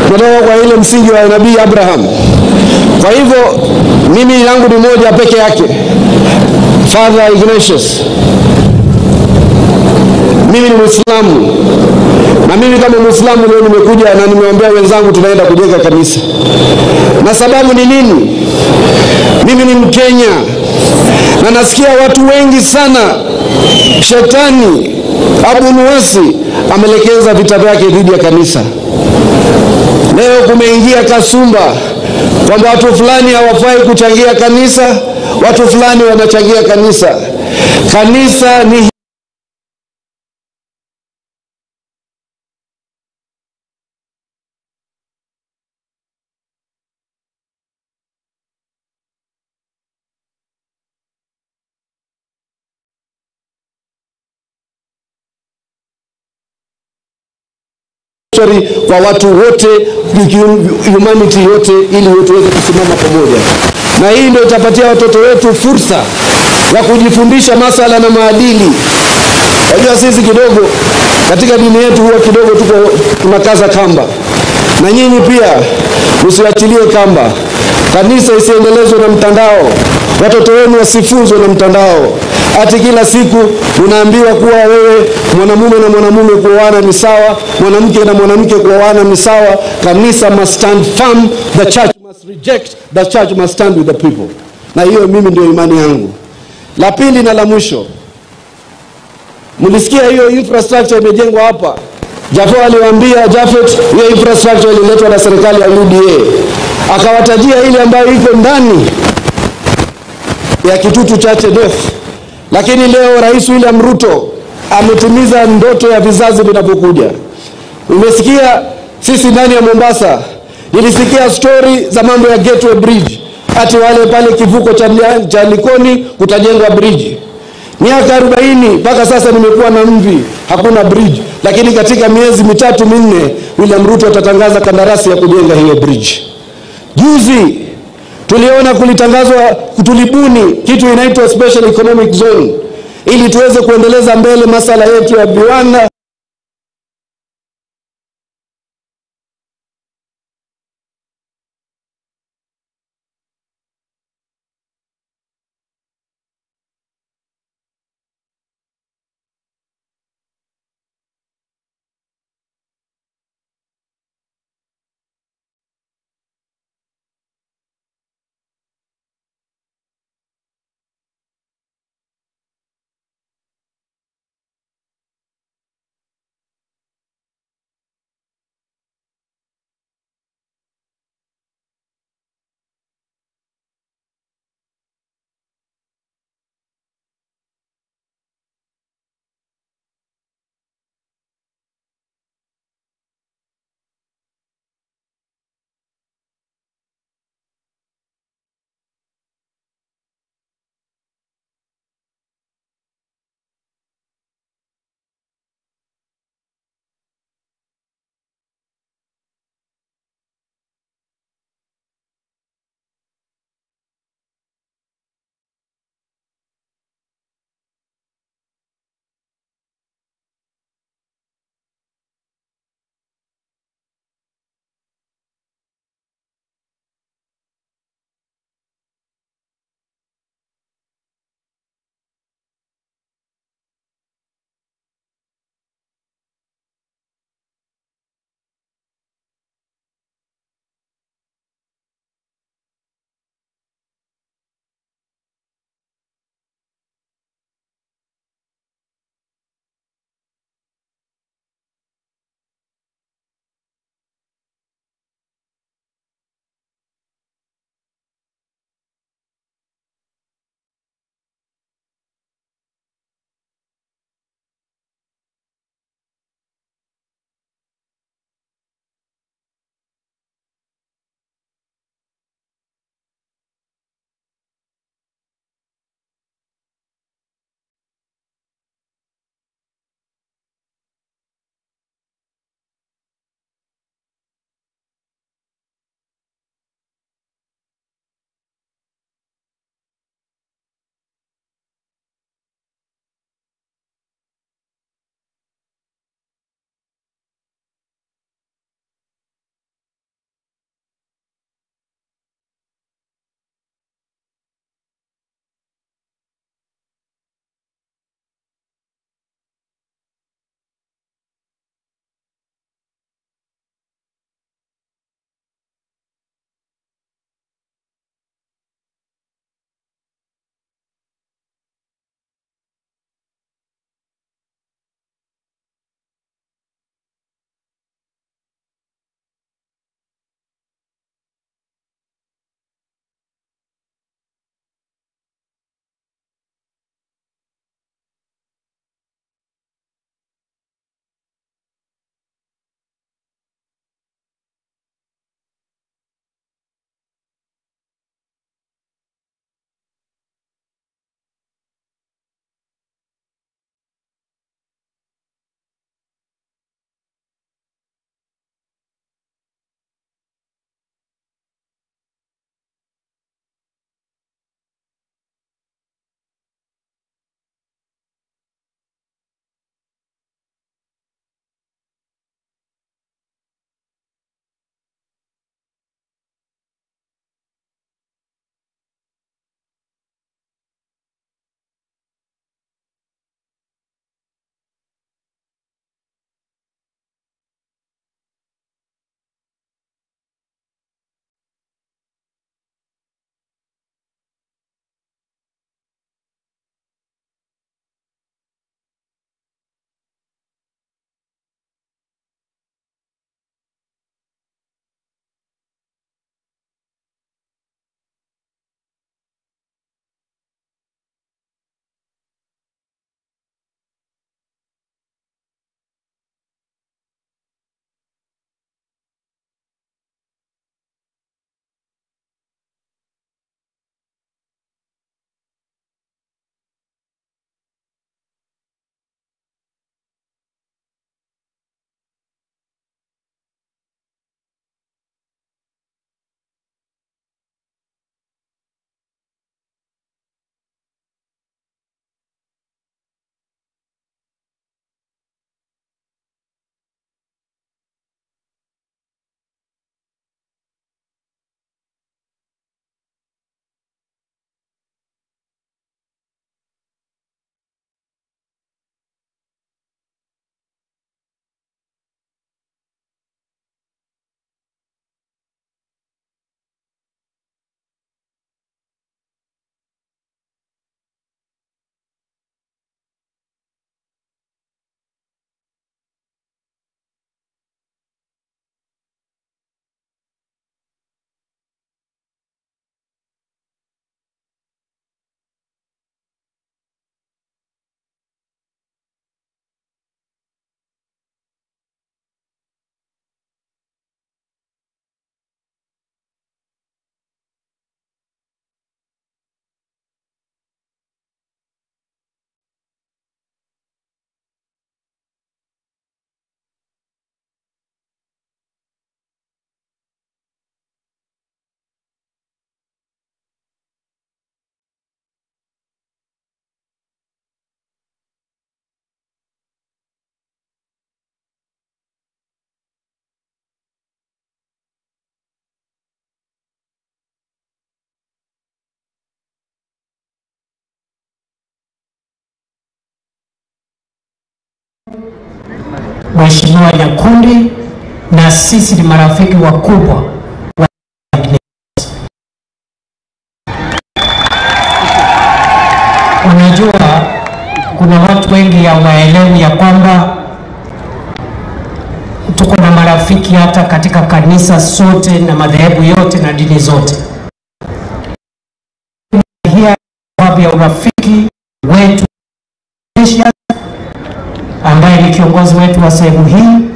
kutoka kwa ile msingi wa Nabii Abraham. Kwa hivyo mimi langu ni moja peke yake. Father Ignatius, mimi ni Muislamu, na mimi kama Muislamu leo nimekuja na nimewaambia wenzangu tunaenda kujenga kanisa. Na sababu ni nini? Mimi ni Mkenya, na nasikia watu wengi sana, shetani Abu Nuwasi amelekeza vita vyake dhidi ya kanisa. Leo kumeingia kasumba kwamba watu fulani hawafai kuchangia kanisa, watu fulani wanachangia kanisa. Kanisa ni kwa watu wote, humanity yote, ili tuweze kusimama pamoja. Na hii ndio itapatia watoto wetu fursa ya kujifundisha masala na maadili. Unajua sisi kidogo Katika dini yetu huwa kidogo tuko tunakaza kamba, na nyinyi pia msiachilie kamba. Kanisa isiendelezwe na mtandao, watoto wenu wasifunzwe na mtandao. Ati kila siku unaambiwa kuwa wewe mwanamume na mwanamume kuoana ni sawa, mwanamke na mwanamke kuoana ni sawa. Kanisa must stand firm, the church must reject, the church must stand with the people. Na hiyo mimi ndio imani yangu. La pili na la mwisho, mlisikia hiyo infrastructure imejengwa hapa. Jafo aliwaambia Jafet, hiyo infrastructure ililetwa na serikali ya UDA, akawatajia ile ambayo iko ndani ya Kitutu Chache North. Lakini leo Rais William Ruto ametimiza ndoto ya vizazi vinavyokuja. Umesikia sisi ndani ya Mombasa, nilisikia story za mambo ya Gateway Bridge, ati wale pale kivuko cha Likoni kutajengwa bridge. Miaka 40 mpaka sasa nimekuwa na mvi, hakuna bridge. Lakini katika miezi 3 4 William Ruto atatangaza kandarasi ya kujenga hiyo bridge. Juzi tuliona kulitangazwa, kutulibuni kitu inaitwa Special Economic Zone ili tuweze kuendeleza mbele masala yetu ya viwanda. Mheshimiwa Nyakundi, na sisi ni marafiki wakubwa wa Ignatius. Unajua kuna watu wengi hawaelewi ya kwamba tuko na marafiki hata katika kanisa sote na madhehebu yote na dini zote. Hii sababu ya urafiki wetu ambaye ni kiongozi wetu wa sehemu hii,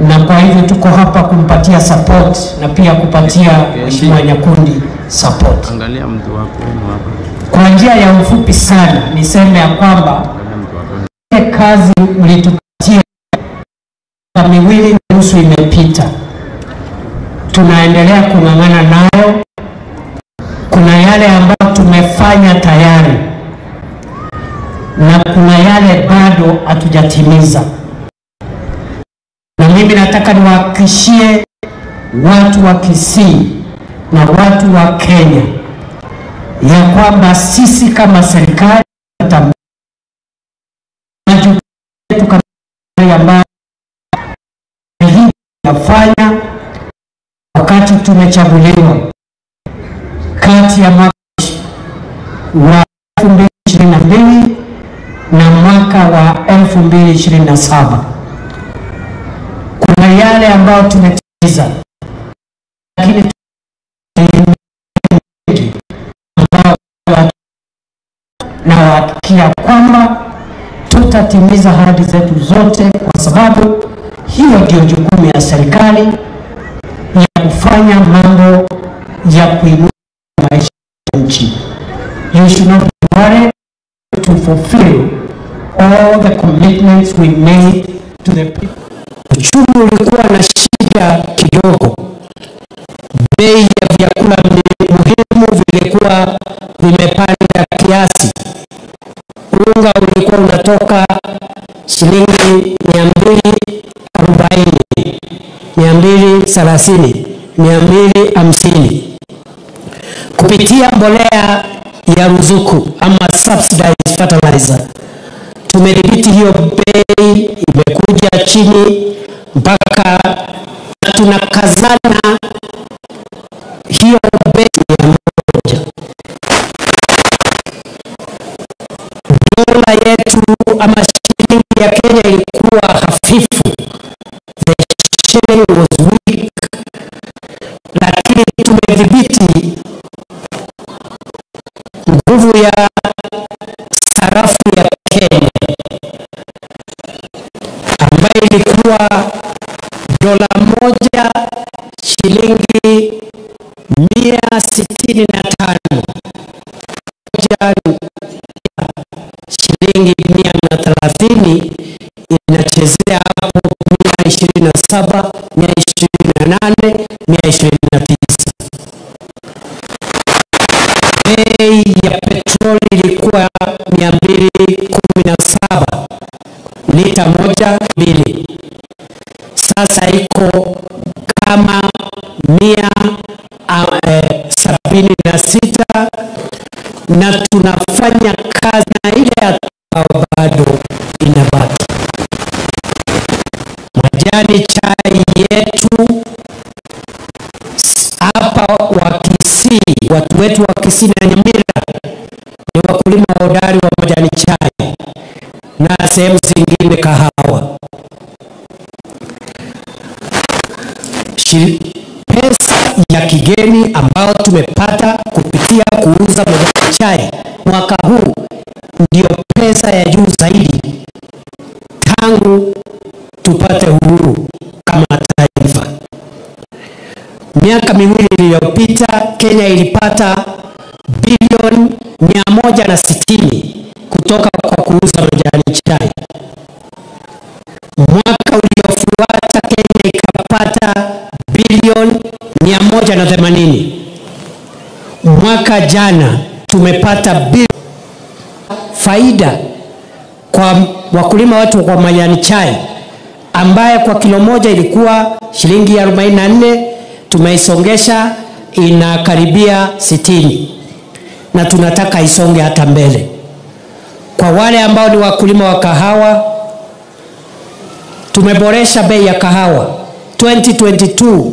na kwa hivyo tuko hapa kumpatia support na pia kupatia Mheshimiwa Nyakundi support. Angalia mtu wako hapa. Kwa njia ya ufupi sana niseme ya kwamba ile kazi mlitupatia 2.5 imepita, tunaendelea kung'ang'ana nayo. Kuna yale ambayo tumefanya tayari na kuna yale bado hatujatimiza, na mimi nataka niwahakikishie watu wa Kisii na watu wa Kenya ya kwamba sisi kama serikali majukumu yetu kama ambayo hii yafanya wakati tumechaguliwa kati ya mwaka wa 2022 na mwaka wa 2027, kuna yale ambayo tumetimiza, lakini na wahakikishia kwamba tutatimiza ahadi zetu zote, kwa sababu hiyo ndio jukumu ya serikali ya kufanya mambo ya kuinua maisha ya nchi. You should not be worried to fulfill all the commitments we made to the people. Uchumi ulikuwa na shida kidogo, bei ya vyakula muhimu vilikuwa vimepanda kiasi. Unga ulikuwa unatoka shilingi 240, 230, 250. Kupitia mbolea ya ruzuku ama subsidized fertilizer tumedhibiti hiyo bei, imekuja chini mpaka tunakazana hiyo bei ya 1. Dola yetu ama shilingi ya Kenya ilikuwa hafifu, the shilling was weak, lakini tumedhibiti nguvu ya sarafu ya Kenya ambayo ilikuwa dola moja shilingi 165, shilingi 130, inachezea hapo 127, 128, 129. Bei ya petroli ilikuwa 217 lita 1.2, sasa iko kama 176, na tunafanya kazi na ile hatua bado inabaki. Majani chai yetu hapa wa Kisii, watu wetu wa Kisii na Nyamira ni wakulima hodari wa majani chai na sehemu zingine kahawa. Pesa ya kigeni ambayo tumepata kupitia kuuza majani chai mwaka huu ndio pesa ya juu zaidi tangu tupate uhuru kama taifa. Miaka miwili iliyopita Kenya ilipata bilioni 160 kutoka kwa kuuza majani chai. Mwaka uliofuata Kenya ikapata bilioni 180. Mwaka jana tumepata bilioni faida kwa wakulima wetu kwa majani chai ambaye kwa kilo moja ilikuwa shilingi 44, tumeisongesha inakaribia 60, na tunataka isonge hata mbele. Kwa wale ambao ni wakulima wa kahawa, Tumeboresha bei ya kahawa. 2022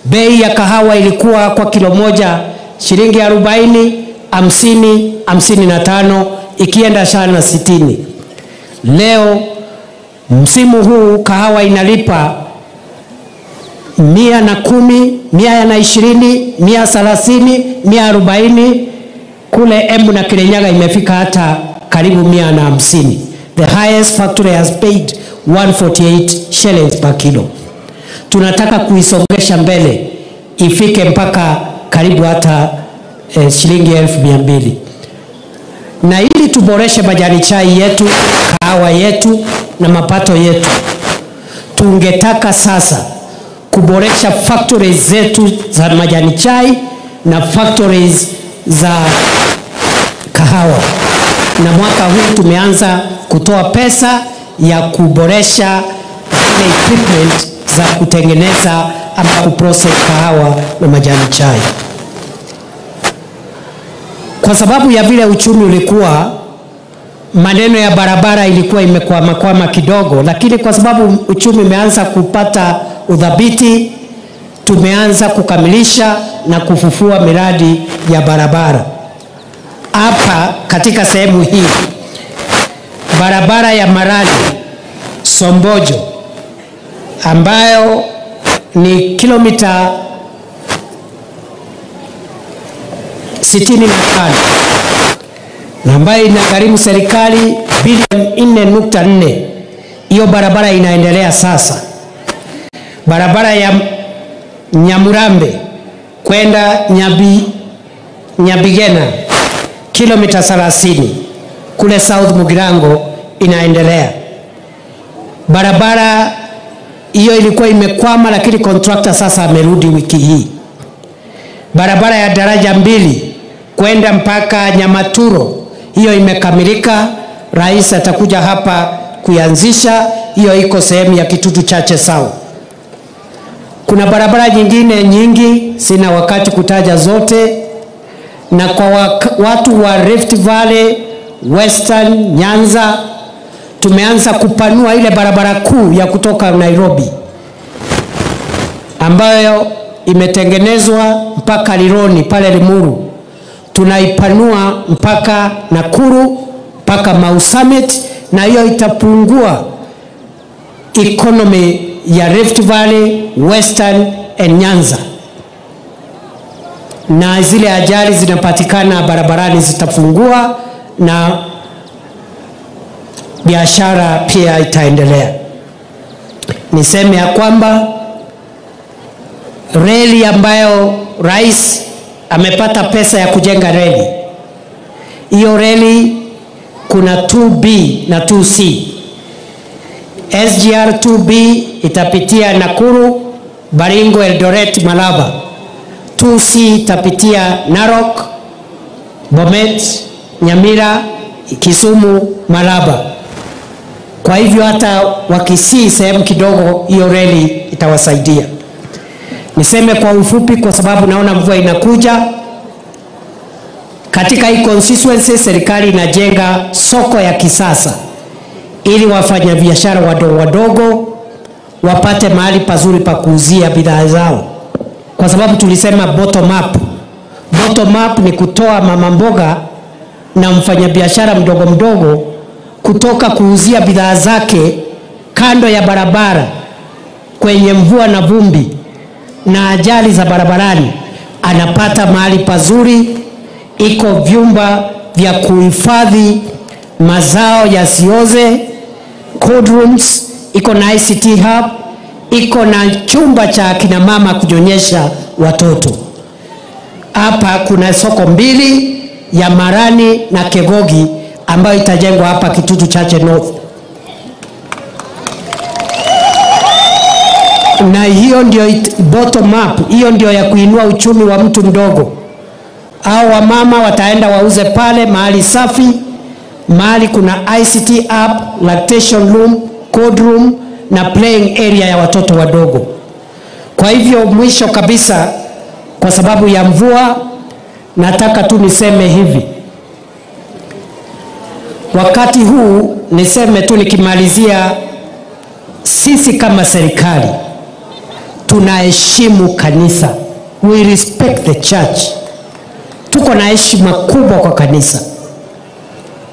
bei ya kahawa ilikuwa kwa kilo moja shilingi 40, 50, 55, ikienda sana 60. Leo msimu huu kahawa inalipa 110, 120, 130, 140. Kule Embu na Kirinyaga imefika hata karibu 150. The highest factory has paid 148 shillings per kilo. Tunataka kuisongesha mbele ifike mpaka karibu hata shilingi 1200. Na ili tuboreshe majani chai yetu, kahawa yetu na mapato yetu, tungetaka sasa kuboresha factories zetu za majani chai na factories za kahawa. Na mwaka huu tumeanza kutoa pesa ya kuboresha zile equipment za kutengeneza ama kuprocess kahawa na majani chai. Kwa sababu ya vile uchumi ulikuwa, maneno ya barabara ilikuwa imekwama kidogo, lakini kwa sababu uchumi umeanza kupata udhabiti, tumeanza kukamilisha na kufufua miradi ya barabara. Hapa katika sehemu hii, barabara ya Marani Sombojo ambayo ni kilomita 65 na ambayo inagharimu serikali bilioni 4.4, hiyo barabara inaendelea sasa. Barabara ya Nyamurambe kwenda Nyabigena kilomita 30 kule South Mugirango inaendelea. Barabara hiyo ilikuwa imekwama, lakini contractor sasa amerudi wiki hii. Barabara ya daraja 2 kwenda mpaka Nyamaturo, hiyo imekamilika. Rais atakuja hapa kuianzisha. Hiyo iko sehemu ya Kitutu Chache South. Kuna barabara nyingine nyingi, sina wakati kutaja zote. Na kwa watu wa Rift Valley, Western, Nyanza, tumeanza kupanua ile barabara kuu ya kutoka Nairobi ambayo imetengenezwa mpaka Lironi pale Limuru. Tunaipanua mpaka Nakuru, mpaka Mau Summit, na hiyo itapungua economy ya Rift Valley, Western and Nyanza. Na zile ajali zinapatikana barabarani zitafungua na biashara pia itaendelea. Niseme ya kwamba reli ambayo rais amepata pesa ya kujenga reli, hiyo reli kuna 2B na 2C. SGR 2B itapitia Nakuru, Baringo, Eldoret, Malaba. 2C itapitia Narok, Bomet, Nyamira, Kisumu, Malaba. Kwa hivyo hata wakisii sehemu kidogo, hiyo reli itawasaidia. Niseme kwa ufupi kwa sababu naona mvua inakuja. Katika hii constituency serikali inajenga soko ya kisasa ili wafanyabiashara wadogo wadogo wapate mahali pazuri pa kuuzia bidhaa zao. Kwa sababu tulisema bottom up. Bottom up ni kutoa mama mboga na mfanyabiashara mdogo mdogo kutoka kuuzia bidhaa zake kando ya barabara kwenye mvua na vumbi na ajali za barabarani, anapata mahali pazuri. Iko vyumba vya kuhifadhi mazao yasioze, cold rooms, iko na ICT hub, iko na chumba cha kina mama kunyonyesha watoto. Hapa kuna soko 2 ya Marani na Kegogi ambayo itajengwa hapa Kitutu Chache North. Na hiyo ndio bottom up, hiyo ndio ya kuinua uchumi wa mtu mdogo. Hao wamama wataenda wauze pale mahali safi, mahali kuna ICT app, lactation room, cold room na playing area ya watoto wadogo. Kwa hivyo mwisho kabisa, kwa sababu ya mvua, nataka tu niseme hivi. Wakati huu niseme tu nikimalizia, Sisi kama serikali tunaheshimu kanisa. We respect the church. Tuko na heshima kubwa kwa kanisa.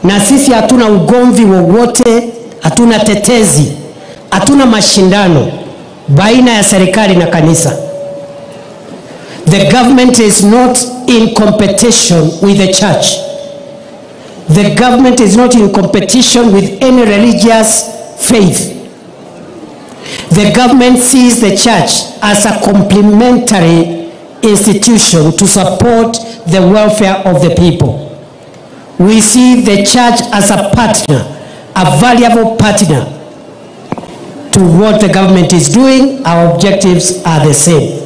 Na sisi hatuna ugomvi wowote, hatuna tetezi, hatuna mashindano baina ya serikali na kanisa. The government is not in competition with the church. The government is not in competition with any religious faith. The government sees the church as a complementary institution to support the welfare of the people. We see the church as a partner, a valuable partner to what the government is doing. Our objectives are the same.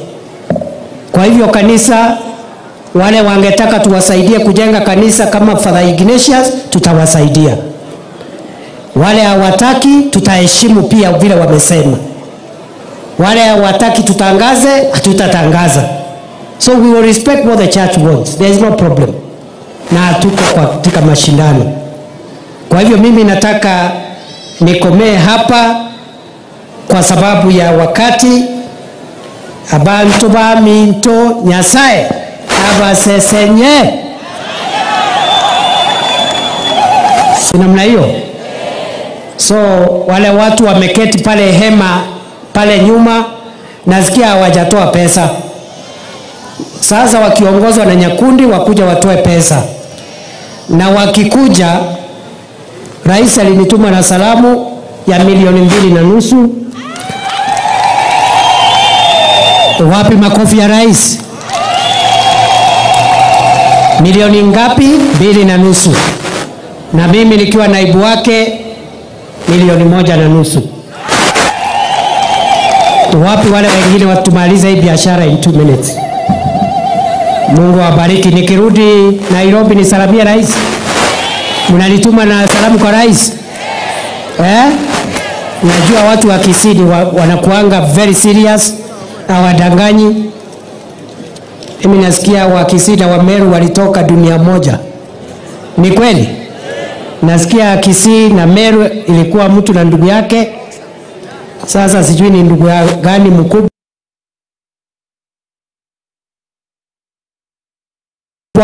Kwa hivyo kanisa, wale wangetaka tuwasaidie kujenga kanisa kama Father Ignatius, tutawasaidia. Wale hawataki, tutaheshimu pia vile wamesema. Wale hawataki tutangaze, hatutatangaza. So we will respect what the church wants. There is no problem. Na hatuko katika mashindano. Kwa hivyo mimi nataka nikomee hapa kwa sababu ya wakati. Abantu ba minto Nyasaye abasesenye. Si namna hiyo? So wale watu wameketi pale hema pale nyuma, nasikia hawajatoa pesa. Sasa wakiongozwa na Nyakundi wakuja watoe pesa. Na wakikuja, rais alinituma na salamu ya 2.5 milioni. Wapi makofi ya rais? Milioni ngapi? 2.5. Na mimi nikiwa naibu wake 1.5 milioni. Wapi wale wengine watumalize hii biashara in 2 minutes. Mungu awabariki. Nikirudi Nairobi nisalamie rais. Mnanituma na salamu kwa rais? Eh? Najua watu wa Kisii wanakuanga very serious, hawadanganyi. Mimi nasikia wa Kisii na wa Meru walitoka dunia moja. Ni kweli? Nasikia Kisii na Meru ilikuwa mtu na ndugu yake. Sasa sijui ni ndugu gani mkubwa,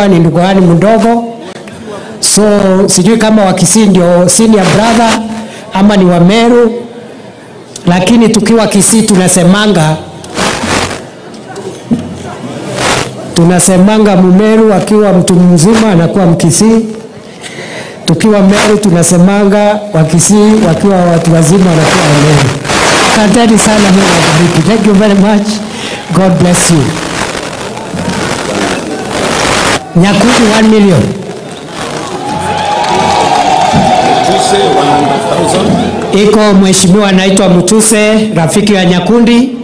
ni ndugu gani mdogo. So sijui kama wa Kisii ndio senior brother ama ni wa Meru, lakini tukiwa Kisii tunasemanga Mumeru akiwa mtu mzima anakuwa Mkisii. Tukiwa Meru tunasemanga Wakisii wakiwa watu wazima wanakuwa Wameru. Asanteni sana, Mungu awabariki. Thank you very much. God bless you. Nyakundi 1 million. Iko mheshimiwa anaitwa Mutuse, rafiki wa Nyakundi,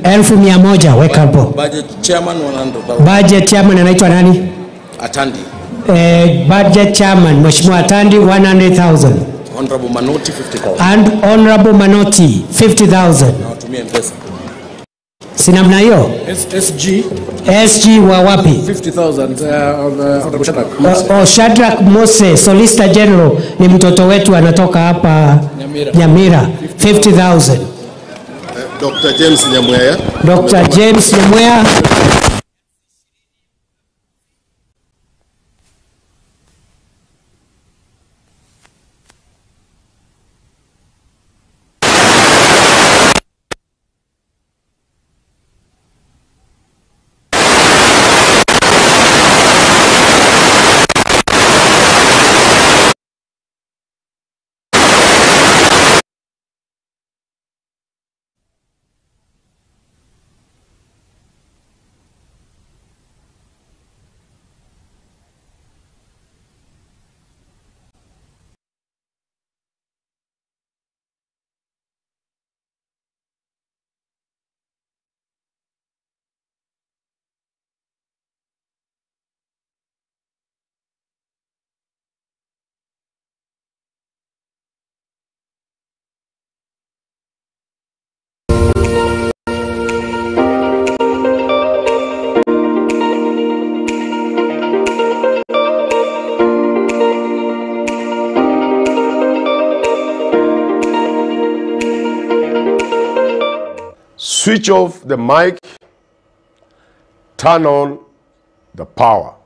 100,000 weka hapo. Budget chairman 100,000. Budget chairman anaitwa nani? Atandi. Budget chairman Mheshimiwa Atandi 100,000. Honorable Manoti 50,000. And Honorable Manoti 50,000. Na watumie M-Pesa. Si namna hiyo? SG. SG wa wapi? 50,000 Honorable Shadrack. Oh, Shadrack Mose, Solicitor General, ni mtoto wetu anatoka hapa Nyamira. Nyamira, 50,000. Dr. James Nyamweya. Dr. James Nyamweya. Switch off the mic, turn on the power.